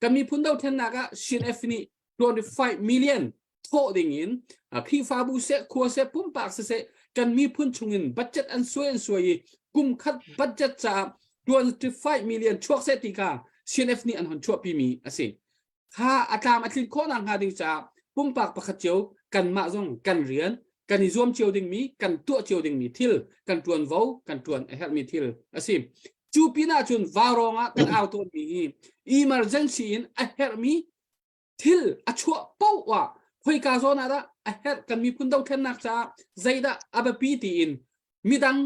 Kan miphun dothlennak ah CNF nih 25 million thawh ding in Khrihfabu seh khua seh pumpak siseh kan miphun chungin budget an suai an suai i kum khat budget caah 25 million chuak seh ti kha CNF nih an hon chuahpi mi a si. Kha a tlam a tlin khawh nak hnga ding caah pumpak pakhat cio kanmah zong kan rian kan i zuam cio dingmi kan tuah cio dingmi thil kan tuanvo kan tuan a herhmi thil a si. Cu pinah cun vaurawng ah kan au tawnmi hi emergency in a herhmi thil a chuah paoh ah khoika zawn ah dah a herh kan miphun dothlennak caah zeidah a biapi tiin midang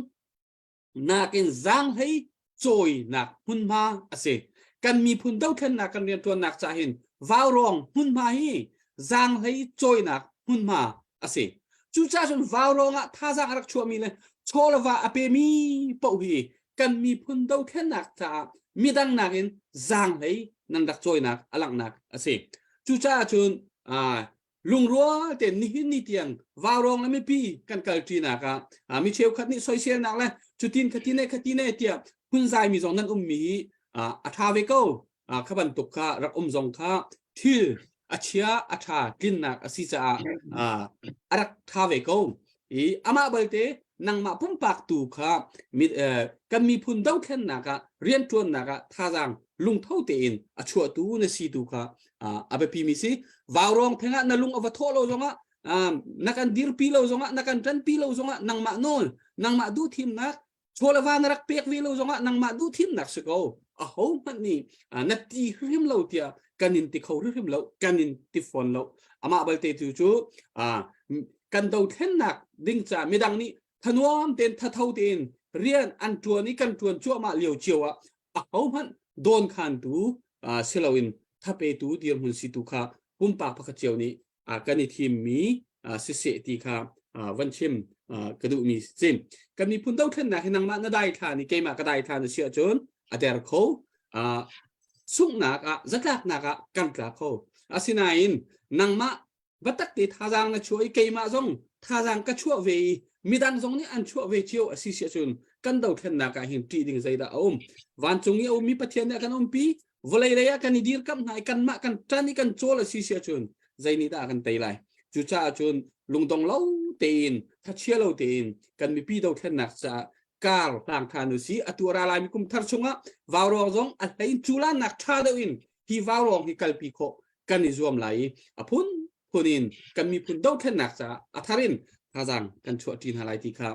nakin zaanghlei cawinak hmunhma a si. Kan miphun dothlennak kan rianṭuannak ca hin vaurawng hmunhma hi zaanghlei cawinak hmunhma a si. Cucaah cun vaurawng ah thazaang a rak chuahmi le chaw le va a pemi paoh hi kan miphun dothlennak caah midang nakin zaanghlei nan rak cawinak a langhnak a si. Cucaah cun lungrual tein nihin ni tiang vaurawng le mipi kan kalṭinak ah mi cheukhat nih soiselnak le cutin khatin e khatin e tiah phunzai mi zong nan ummi hi a ṭha ve ko. Kha bantuk kha rak um zong kha thil a chia a ṭha tlinnak a si caah a rak ṭha ve ko. I amah balte nangmah pumpak tu kha kan miphun dothlennak ah rianṭuannak ah thazaang lungtho tein a chuahtu na si tu kha a biapi mi si. Vaurawng theng ah na lung a va thawh lo zongah na kan dirpi lo zongah na kan ṭanpi lo zongah nangmah nawl nangmah duhthimnak chawleva na rak pek ve lo zongah nangmah duhthimnak si ko. Aho hmanh nih na ti hrim lo tiah kan in ti kho hrim lo kan in ti fawn lo. Amah balte tu cu kan dothlennak ding ca midang nih thanuam tein thatho tein rian an ṭuan i kan ṭuan cuahmah lio cio ah ahohmanh dawnkhantu si loin thapetu dirhmun si tu kha pumpak pakhat cio nih kan i thimmi siseh ti kha van chim ka duhmi si. Kan miphun dothlennak hi nangmah na dai thla ni keimah ka dai thla na si ahcun a der kho. Sunghnak ah zatlaknak ah kan tla kho. Asinain nangmah Biatak te thazaang na chuah i keimah zong thazaang ka chuah ve i midang zong nih an chuah ve cio a si si ahcun kan dothlennak ah hin ṭih ding zeidah a um? Vancung i a ummi Pathian nih a kan umpi, vawlei lei ah kan i dirkamh hna i kanmah kan ṭan i kan cawl a si si ahcun zei nih dah a kan tei lai? Cucaah cun lungdong lo tein, thachia lo tein kan mipi dothlennak caah kar hlang ṭhan u si. Atu a ra laimi kum thar chungah vaurawng zong a hlei in culannak ṭha deuh in hi vaurawng hi kalpi khawh kan i zuam lai i a phunphun in kan miphun dothlennak caah a thar in thazaang kan chuah ṭi hna lai ti kha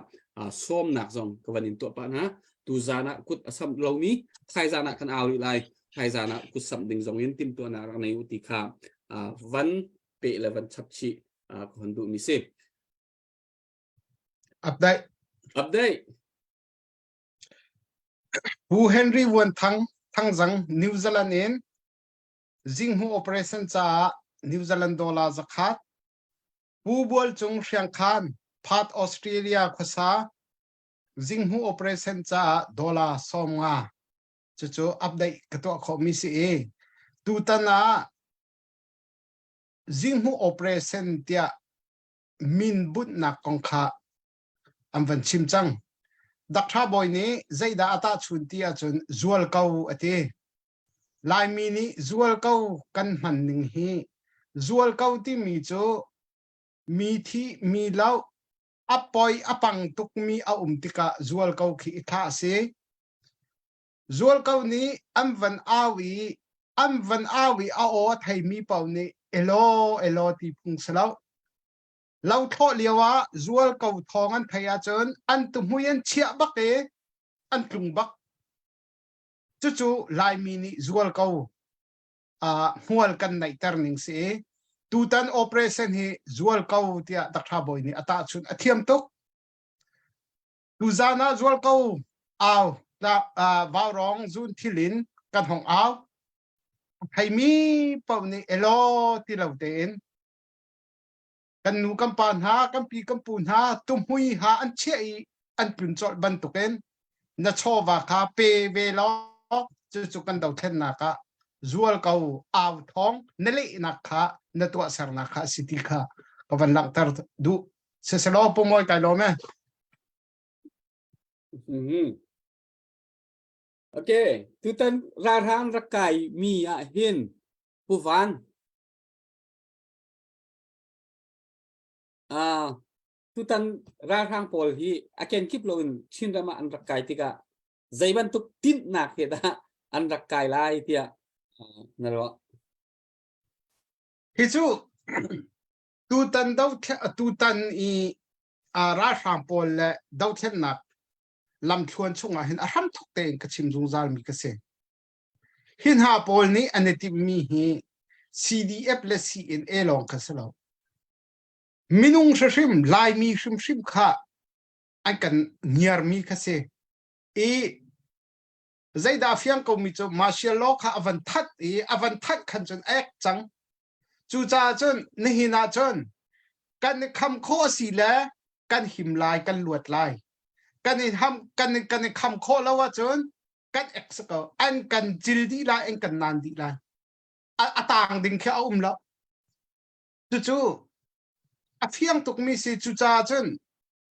sawmnak zong ka van in tuah pah hna. Tu zan ah kut a samh lomi thaizan ah kan au rih lai. Thaizan ah kut samh ding zong in timhtuahnak rak nei u ti kha van peh le van chap chih ka hon duhmi si. Update. Update. Pu Henry Vuan Thang Thangzang New Zealand in Zinghmuh operation caah New Zealand dollar zakhat, Pu Bual Cung Hriangkhan, Perth, Australia khuasa Zinghmuh operation caah dollar 50 cucu update ka tuah khawhmi si i tutan ah Zinghmuh operation tiah min bunhnak kong kha an van chim cang. Dr. Bawi nih zeidah a tahchun ti ahcun zualko a ti. Laimi nih zualko kan hman ning hi zualko timi cu mi thi mi lo a poi a pang tukmi a um tikah zualko khi i thlah a si. Zualko nih an van au i an van au i a aw a theimi paoh nih elaw elaw ti phung si lo. Lo thlawh lio ah zual ko thawng an theih ahcun an tuhmui an chiah bak i an tlung bak. Cucu Laimi nih zual ko uh, hmual kan neihter ning si i tutan operation hi zual ko tiah Dr. Bawi nih a tahchunh a thiam tuk. Tuzan ah zual ko au la uh, vaurong zun thil in kan hong au. Theimi paoh nih elaw ti lo tein kan nu kan pa hna kan pi kan pu hna tuhmui ha an chiah i an tlun colh bantukin na chawva kha pe ve law cucu kan dothlennak ah zual ko au thawng na lehnak kha na tuahsernak kha a si ti kha ka van langhter duh siselaw pumawi kai lawm e Mhm. Okay, tutan ralhrang rak kai mi ah hin Pu Van Ah, tutan ralhrang pawl hi a kenkip loin Chinram ah an rak kai tikah zei bantuk tinhnak he dah an rak kai lai tiah ah, na ruah? Hi cu tutan do tutan i ah, ralhrang pawl le dothlennak lamthluan chungah hin a hramthok tein ka chim zungzal mi ka si. Hi hna pawl nih an i timhmi hi CDF le CNA lawng kha si lo. Minung hrimhrim, Laimi hrimhrim kha an kan ngiarmi kha si. I zeidah fiang komi cu martial law kha a van that i a van that khan cun a ek cang. Cucaah cun nihin ah cun kan i kham khawh a si le kan him lai, kan luat lai. Kan i ham kan i kan i kham khawh lo ahcun kan ek si ko an kan cil dih lai an kan naan dih lai a, a tang ding khi a um lo cucu a fiang tukmi si cucaah cun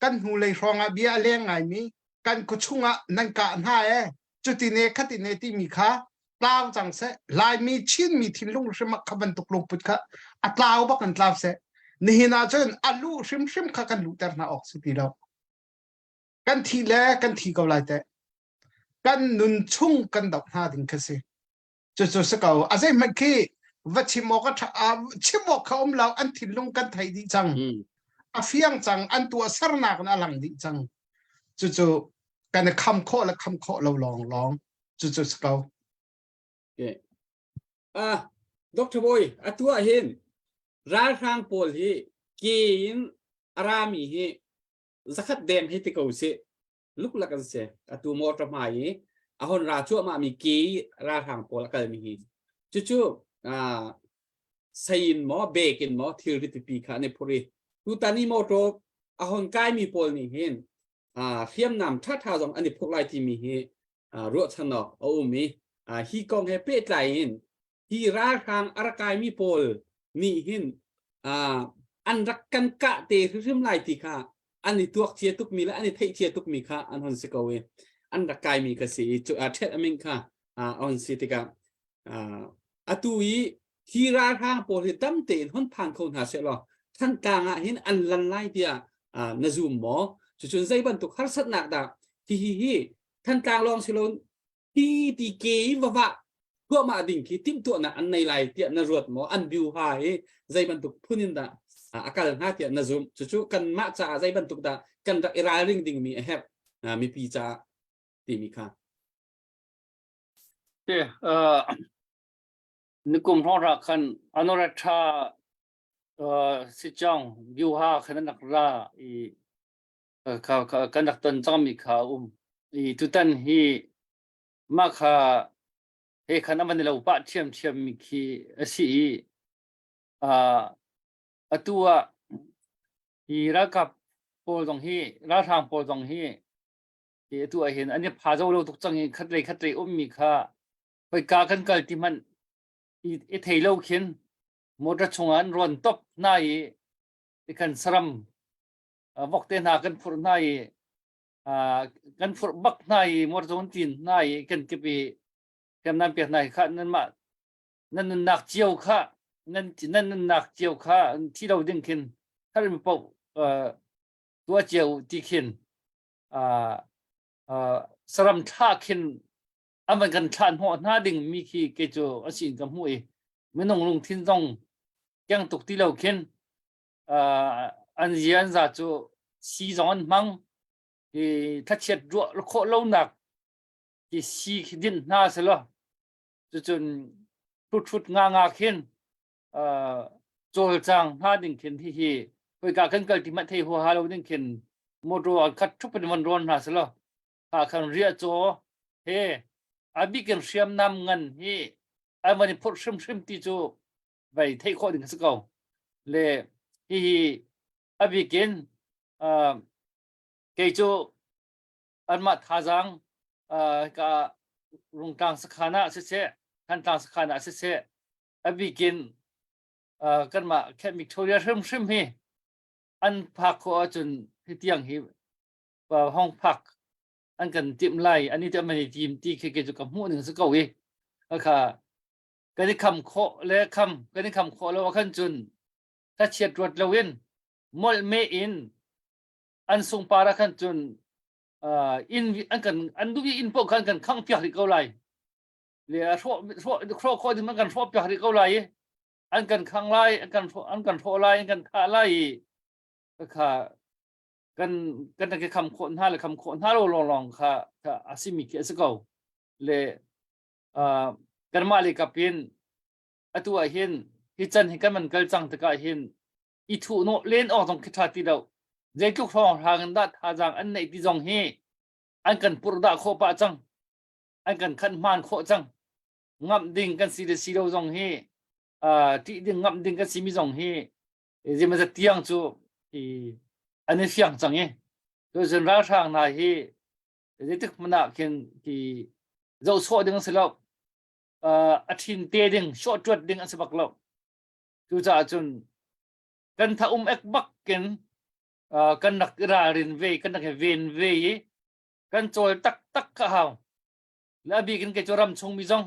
kan hnulei hrawng ah bia a leng ngaimi kan khuachung ah nan kah hna e cuti ne khati ne timi kha tlau cang seh laimi chinmi thinlung hrim ah kha bantuk lungput kha a tlau bak an tlau seh nihin ah cun a luh hrimhrim kha kan luhter hna awk si ti lo kan thi le kan thi ko lai teh kan nun chung kan doh hna ding kha si cucu si ko a zeihmanh khi va chim awk a ṭha chim awk kha um lo an thinlung kan thei dih cang a fiang cang an tuah sernak in a lang dih cang cucu kan i kham khawh le kham khawh lo lawng lawng cucu si ko Okay. Ah, Dr. Boy, atu ah hin ralhrang pawl hi ke in a rami hi zakhat deng hi ti ko sih luklak an si atu motor hmai i a hon ra cuahmah mi ke ralhrang pawl a kal mi hi cucu sei in maw bek in maw thilri pipi kha an i phur i tutan i motor a hon kai mi pawl nih hin hriamnam ṭhaṭha zong an i phurh lai timi hi ruahchan awk a um i hi kong he pehtlai in hi ralhrang a rak kaimi pawl nih hin an rak kan kah te hrimhrim lai ti kha an i tuak cia tukmi le an i theih cia tukmi kha an hon si ko i an rak kaimi ka si i cu ṭhet aming kha a hon si tikah atu i hi ralhrang pawl hi dam tein hon phan kho hna seh law Thantlang ah hin an lan lai tiah na zum maw cucun zei bantuk harsatnak dah hi hi hi Thantlang lawng si lo hi ti ke i va vah tuahmah ding khi timhtuahnak an nei lai tiah na ruat maw an biu ha hi zei bantuk phun in dah a kal hnga tiah na zumh cucu kanmah caah zei bantuk dah kan rak i ralring dingmi a herh mipi caah timi kha Okay, uh, nikum hrawng ra khan anoratha uh, sichong biuha khan an rak ra i kan rak ton cangmi kha a um. I tutan hi mah kha he khan a van i lo pah ṭhiamṭhiam mi khi a si i uh, atu ah hi ralkap pawl zong hi ralhrang pawl zong hi hi atu ah hin an i pha zo lo tuk cang i khatlei khatlei ummi kha khoika kan kal ti hmanh i, i thei lo khin motor chungah an rawn top hna i i kan saram vok te hna kan phurh hna i kan phurh bak hna i motor zong tin hna i kan kip i hriamnam pek hna hi kha nanmah nan nunnak cio kha nan nan nunnak cio kha thi lo ding khin thar mi paoh tuah cio ti khin saram thlah khin an van kan thlah hnawh hna ding mi khi kei cu a si in ka hmuh i minung lungthin zong keng tuk ti lo khin. an zia an za cu si zong an hmang i thlachiat ruah khawh lonak hi si khi dinh hna selaw cucun ṭhutṭhut nga nga khin cawlcang hna ding khin hihi khoika kan kal ti hmanh thei huaha lo ding khin motor an khat ṭhup in van rawn hna selaw ha khan riah caw he a bik in hriamnam ngan hi an van i phurh hrimhrim ti cu vai theih khawh ding a si ko le hihi a bik in kei cu anmah thazaang ka Rungtlang sakhan ah siseh Thantlang sakhan ah siseh a bikin kanmah Camp Victoria hrimhrim hi an phak khawh ahcun hi tiang hi hong phak an kan timh lai an i timh an i tim ti khi kei cu ka hmuh ning si ko i kha kan i kham khawh le kham kan i kham khawh lo ahkhan cun thlachiat ruat loin molh me in an sungpar ah khan cun inn an kan an duh i inn paoh khan kan khangh piak rih ko lai le hrawh hrawh hrawh khawh ding an kan hrawh piak rih ko lai i an kan khang lai an kan hrawh an kan hrawh lai an kan thah lai i kha kan kan kan kham khawh hna le kham khawh hna lo lawnglawng kha kha a simi khi a si ko le kanmah le kap in atu ah hin hi chan hi kan man kal cang tikah hin i thuh nawh len awk zong khi ṭha ti lo zeitluk hrawng hrang in dah thazaang an neih ti zong hi an kan purh dah khawh pah cang an kan khan hmaan khawh cang ngamh ding kan si le si lo zong hi ṭih ding ngamh ding kan si mi zong hi zeimazat tiang cu i an i fiang cang i cun ralhrang hna hi zeitik hmanh ah khin ti zoh sawh ding si lo a ṭhin te ding shawh ṭuat ding an si bak lo Cucaah cun kan tha um ek bak in kan rak i ralrin ve kan rak i ven ve i kan cawl taktak ka hau. Le a bik in kei cu ram chung mi zong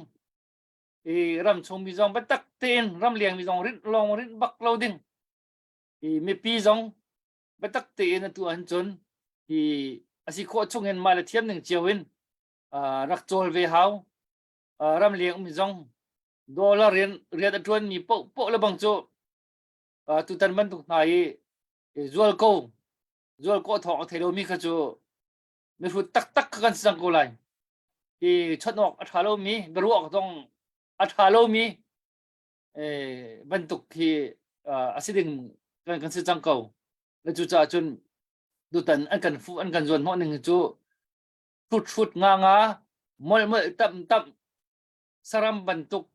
i ram chung mi zong biatak tein ramleng mi zong rinh lawng rinh bak lo ding. I mipi zong biatak tein atu ahhin cun i a si khawh chung in mah le thiam ning cio in rak cawl ve hau. Ramleng mi zong dollar rian rian a ṭuanmi paoh paoh le bang cu tutan bantuk hna i zual ko zual ko thawng a thei lomi kha cu mihrut taktak kha kan si cang ko lai i chawnh awk a ṭha lomi biaruah zong a ṭha lomi bantuk hi a si ding kan kan si cang ko le cucaah cun tutan an kan fu an kan zuan hnawh ning cu hrut hrut nga nga molh molh tam tam saram bantuk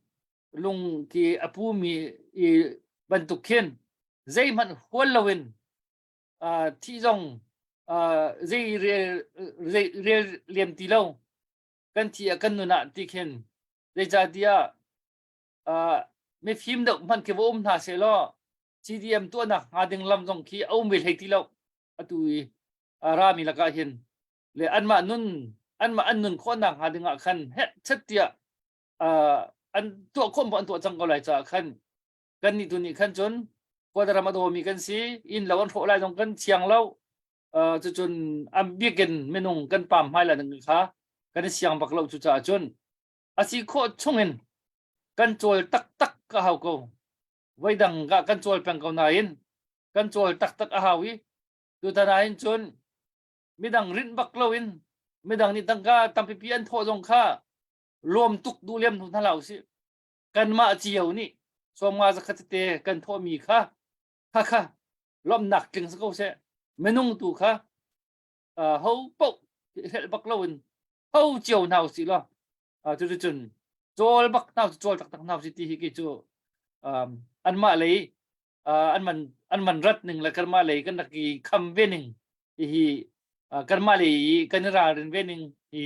lung ki a pumi i bantuk khin zeihmanh hual loin thi zong zei rel zei rel liam ti lo kan thi ah kan nun ah ti khin zeicahtiah mifim deuh hmanh khi va um hna seh law CDM tuahnak hnga ding lam zong khi a um ve hlei ti lo atu i rami lakah hin le anmah nun anmah an nun khawhnak hnga ding ah khan heh chet tiah an tuah khawh an tuah cang ko lai caah khan kan nih tu nih khan cun kawlram a dawmi kan si inn lo an hrawh lai zong kan thiang lo cucun an bikin minung kan pam hmai lai kha kan i siang bak lo cu caah cun a si khawh chungin kan cawl taktak ka hau ko voidang ka kan cawl peng ko nain kan cawl taktak a hau i tutan ah hin cun midang rinh bak loin midang nih tangka tampipi an thawh zong kha lawm tuk duh lem hnu hna hlah usih kanmah cio nih sawmnga zakhat tete kan thawhmi kha kha kha lawmhnak tling si ko seh minung tu kha ho paoh hrelh bak loin ho cio hna usih law cuticun cawl bak hna cawl taktak hna usih ti hi kei cu anmah lei an man an man rat ning le kanmah lei kan rak i kham ve ning hi kanmah lei i kan i ralrin ve ning hi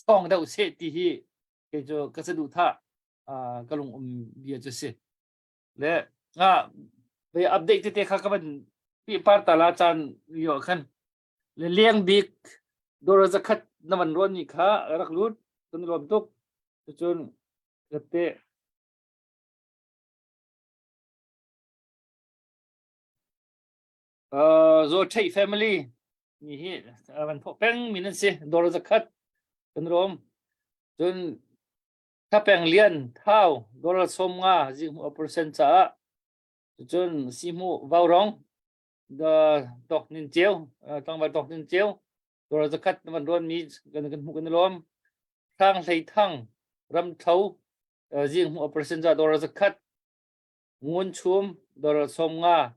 ṭhawng deuh seh ti hi kei cu ka saduhthah ka lung um bia cu si le nga ve update tete kha ka van pi par ta la caan yo khan le leng bik dora zakhat na van ruan ni kha rak lut kan lawm tuk cun te Uh, Zaw Ṭheih family mi hi van thawh peng mi nan si dawr zakhat kan rom cun Thapeng Lian Thau dollar 50 zinghmuh percent caah cun Sihmuh Vaurong. Tawk Nin Ceu tlangval Tawk Nin Ceu dollar zakhat na van rawn mi kan kan hmuh kan i lawm. Hrang Hlei Thang Ramtho zing hmuh operation ca dollar zakhat Ngun Chum dollar 50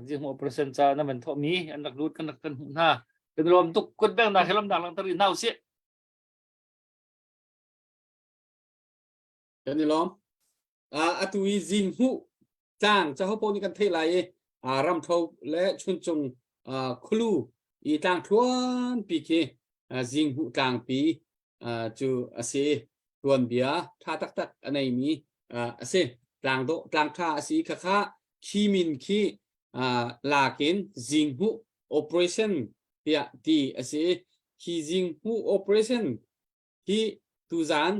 zing hmuh operation ca na van thawh mi an rak lut kan rak kan hmuh hna. Kan lawm tuk kut beng na he lawm nak langter rih hna usih. Kan i lawm. Atu i zing hmuh tlang caho paoh nih kan theih lai i ramtho le chuncung khulu i tlang thluan pi khi zing hmuh tlang pi cu a si tuanbia tha taktak a neimi a si tlang dawh tlang tha a si khakha khi min khi lakin zing hmuh operation tiah ti a si khi zing hmuh operation Hi tuzaan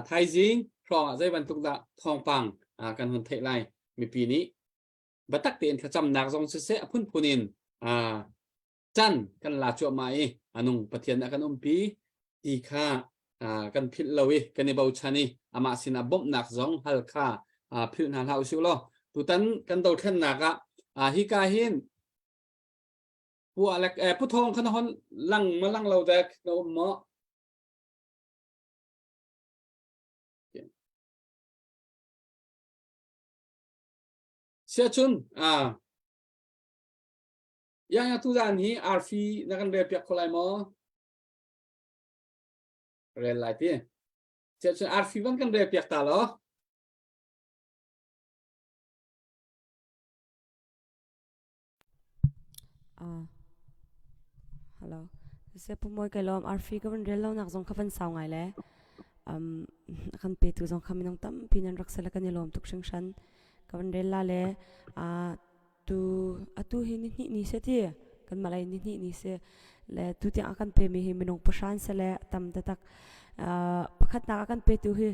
thaizing hrawng ah zei bantuk dah thawngpang kan hun theih lai mipi nih biatak tein thlacamnak zong siseh a phunphun in can kan la cuahmah i anung Pathian a kan umpi ti kha kan philh lo i kan i bochan i amah sinah bawmhnak zong hal kha philh hna hlah usih law tutan kan dothlennak ah hika hin Pu Alek eh Pu Thawng kha na hon lang ma lang lo dek na um maw? Siacun ah yang yang tu zan hi arfi na kan rel piak kho lai maw? Rel lai ti. Siacun arfi van kan rel piak ta lo. Ah. Hello. Se pu moi kai lom arfi ka van rel lo nak zong kha van sau ngai le. Um kan pe tu zong kha minung tampi nan rak sala kan i lawm tuk hringhran. Ka van rel la le a tu atu hi ni hnih ni se ti kan malai ni hnih ni se le tu tiang a kan pe mi hi minung pahran se le tam tatak pakhat nak a kan pe tu hi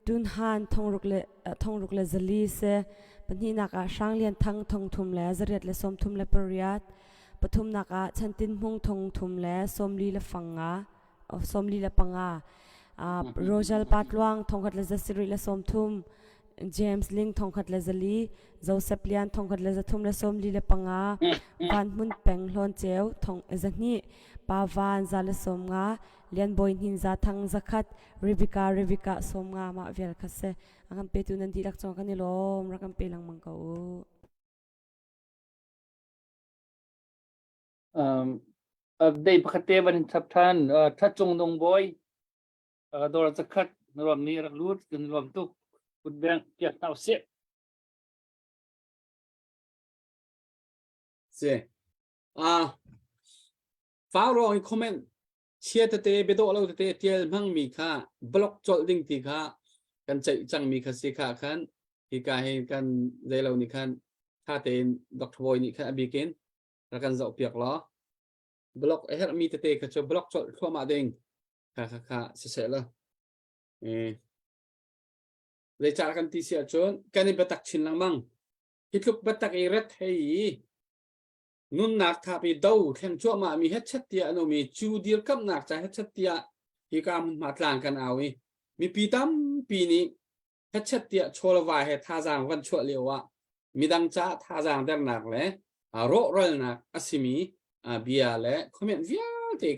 Tunhan thongruk le thongruk le zali si. Pahnihnak ah Hranglian Thang thongthum le zariat le sawmthum le pariat. Pathumnak ah Chantin Hmung thongthum le sawmli le fanga sawmli le panga. Uh, Rojal Patluang thongkhat le zasarih le sawmthum. James Ling thongkhat le zali. Joseph Lian thongkhat le zathum le sawmli le panga. Van Hmun Peng Hlawn Ceu thong zahnih. Pa Van za le sawmnga. Lian Bawi Hnin Za Thang zakhat Rebecca Rebecca 50 mah vial kha se a kan petu nan dihlak cung kan i lawm rak kan pe lengmang ko u. Um, update pakhat te van chap than that cung nung boy dor zakhat na rom ni rak lut kan lom tuk kut beng piak tau se se a fau rong i comment chia tete biadawh lo tete tial hmangmi kha block colh ding ti kha kan ceih cangmi kha si kha khan hika hi kan zeilo nih khan tha tein Dr. Boy nih khan a bikin rak kan zoh piak law block a herhmi tete kha cu block colh thluahmah ding kha kha kha siseh la eh zeicah kan ti si ahcun kan i biatak chin lengmang hi tluk biatak i ret hei i nunnak thapi do thleng cuahmah mi hetchet tiah an um i cu dirkamhnak ca hetchet tiah hika hmunhma tlang kan au i mipi tampi nih hetchet tiah chawlva he thazaang van chuah lio ah midang caah thazaang dernak le rawhralnak a simi bia le comment vialte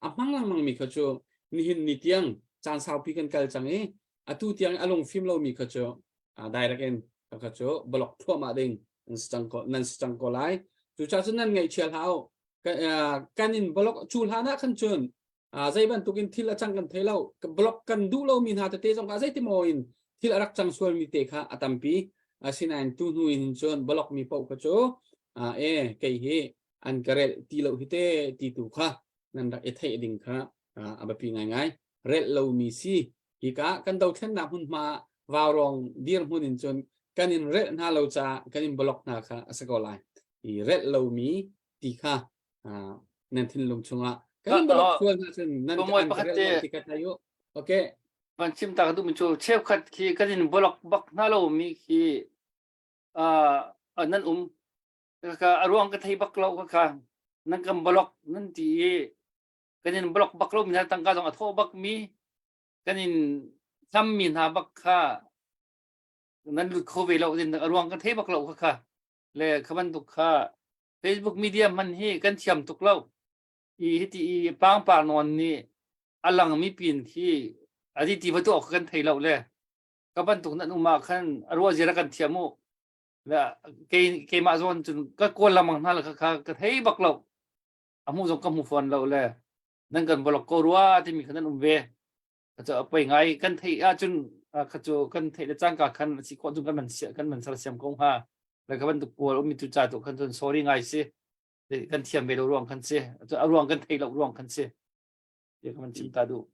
a hmang lengmang mi kha cu nihin ni tiang caan saupi kan kal cang i atu tiang a lungfim lomi kha cu direct in kha cu block thluahmah ding nan si cang ko nan si cang ko lai cucaah cun nan ngaihchia hlah u kan in block cu hlan ah khan cun zei bantukin thil a cang kan thei lo block kan duh lomi hna tete zong kha zeiti maw in thil a rak cang sualmi te kha a tampi asinain tu hnu in cun block mi paoh kha cu e kei hi an ka relh ti lo hi te ti tu kha nan rak i theih ding kha a biapi ngaingai relh lomi si hika kan dothlennak hmunhma vaurawng dirhmun in cun kan in relh hna lo caah kan in block hna kha a si ko lai i relh lomi ti kha nan thinlung chungah kan in block sual hna cun nan kan relh lo ti kha thai u okay van chim ta ka duh mi cu cheukhat khi kan in block bak hna lo mi khi nan um ka a ruang ka thei bak lo ka kha nan kan block nan ti i kan in block bak lo mi hna tangka zong a thawh bak mi kan in hlam mi hna bak kha nan lut kho ve lo din a ruang ka thei bak lo kha kha le kha bantuk kha. Facebook media hman hi kan thiam tuk lo. I hiti i pangpar nawn nih a langmi pin khi a ti ti va tuah kan thei lo le ka bantuk nan um ah khan a ruah zia kan thiam u. Le kei keimah zawn cun ka kawl lamang hna le kha kha ka thei bak lo. A hmu zong ka hmu fawn lo le nan kan bolok ko rua timi kha nan um ve. Cu a poi ngai kan theih ahcun kha cu kan theih le cangka khan a si khawh cun kan man kan man sersiam ko hnga. Le ka bantuk pawl ummi tu ca tu khan cun sorry ngai si. Kan thiam ve lo ruang khan si. A ruang kan thei lo ruang khan si. Ti kan man chim ta duh.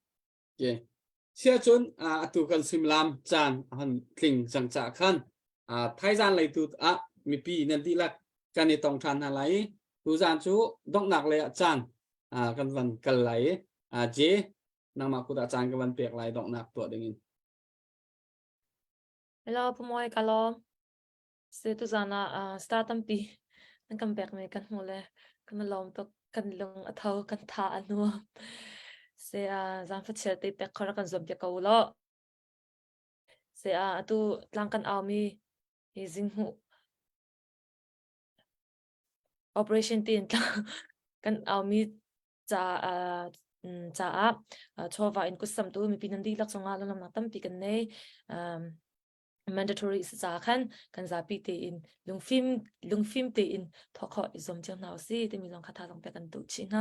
Okay. Sia cun atu kan suimilam caan a hon tling cang ca khan thaizan lei tu ah mipi nan dihlak kan i tong ṭhan hna lai i tuzan cu donghnak lei ah caan kan van kal lai i J nangmah kut ah caan ka van pek lai donghnak tuah dingin. Hello, Pumoy ka lawm. Se tu zan ah star tampi nan kan pek mi kan hmu le kan lawm tuk kan lung a tho kan tha a nuam. Se zan fachial te pek khora kan zuam pia ko lo. Se atu tlang kan au mi hi zing hmu operation tin kan au mi ca caah chawva in kutsamtu mipi nan dihlak cungah lunglawmhnak tampi kan nei. Mandatory si ca khan kan zapi tein lungfim lungfim tein thawk khawh i zuam cio hna usih timi zong kha thazaang pek kan duh chih hna.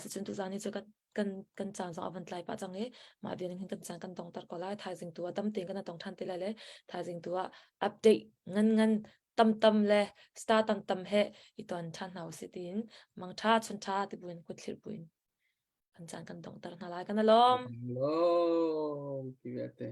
Sicun tuzaan ni cu kan kan kan caan zong a van tlai pah cang i mah vial in hin kan caan kan dongter ko lai. Thaizing tu ah dam tein kan tong ṭhan te lai le thaizing tu ah update ngan ngan tamtam le star tamtam he i ton ṭhan hna usih tiin mangṭha chunṭha ti buin kut thlir buin kan caan kan donghter hna lai. Kan alawm. Lawm ti vialte.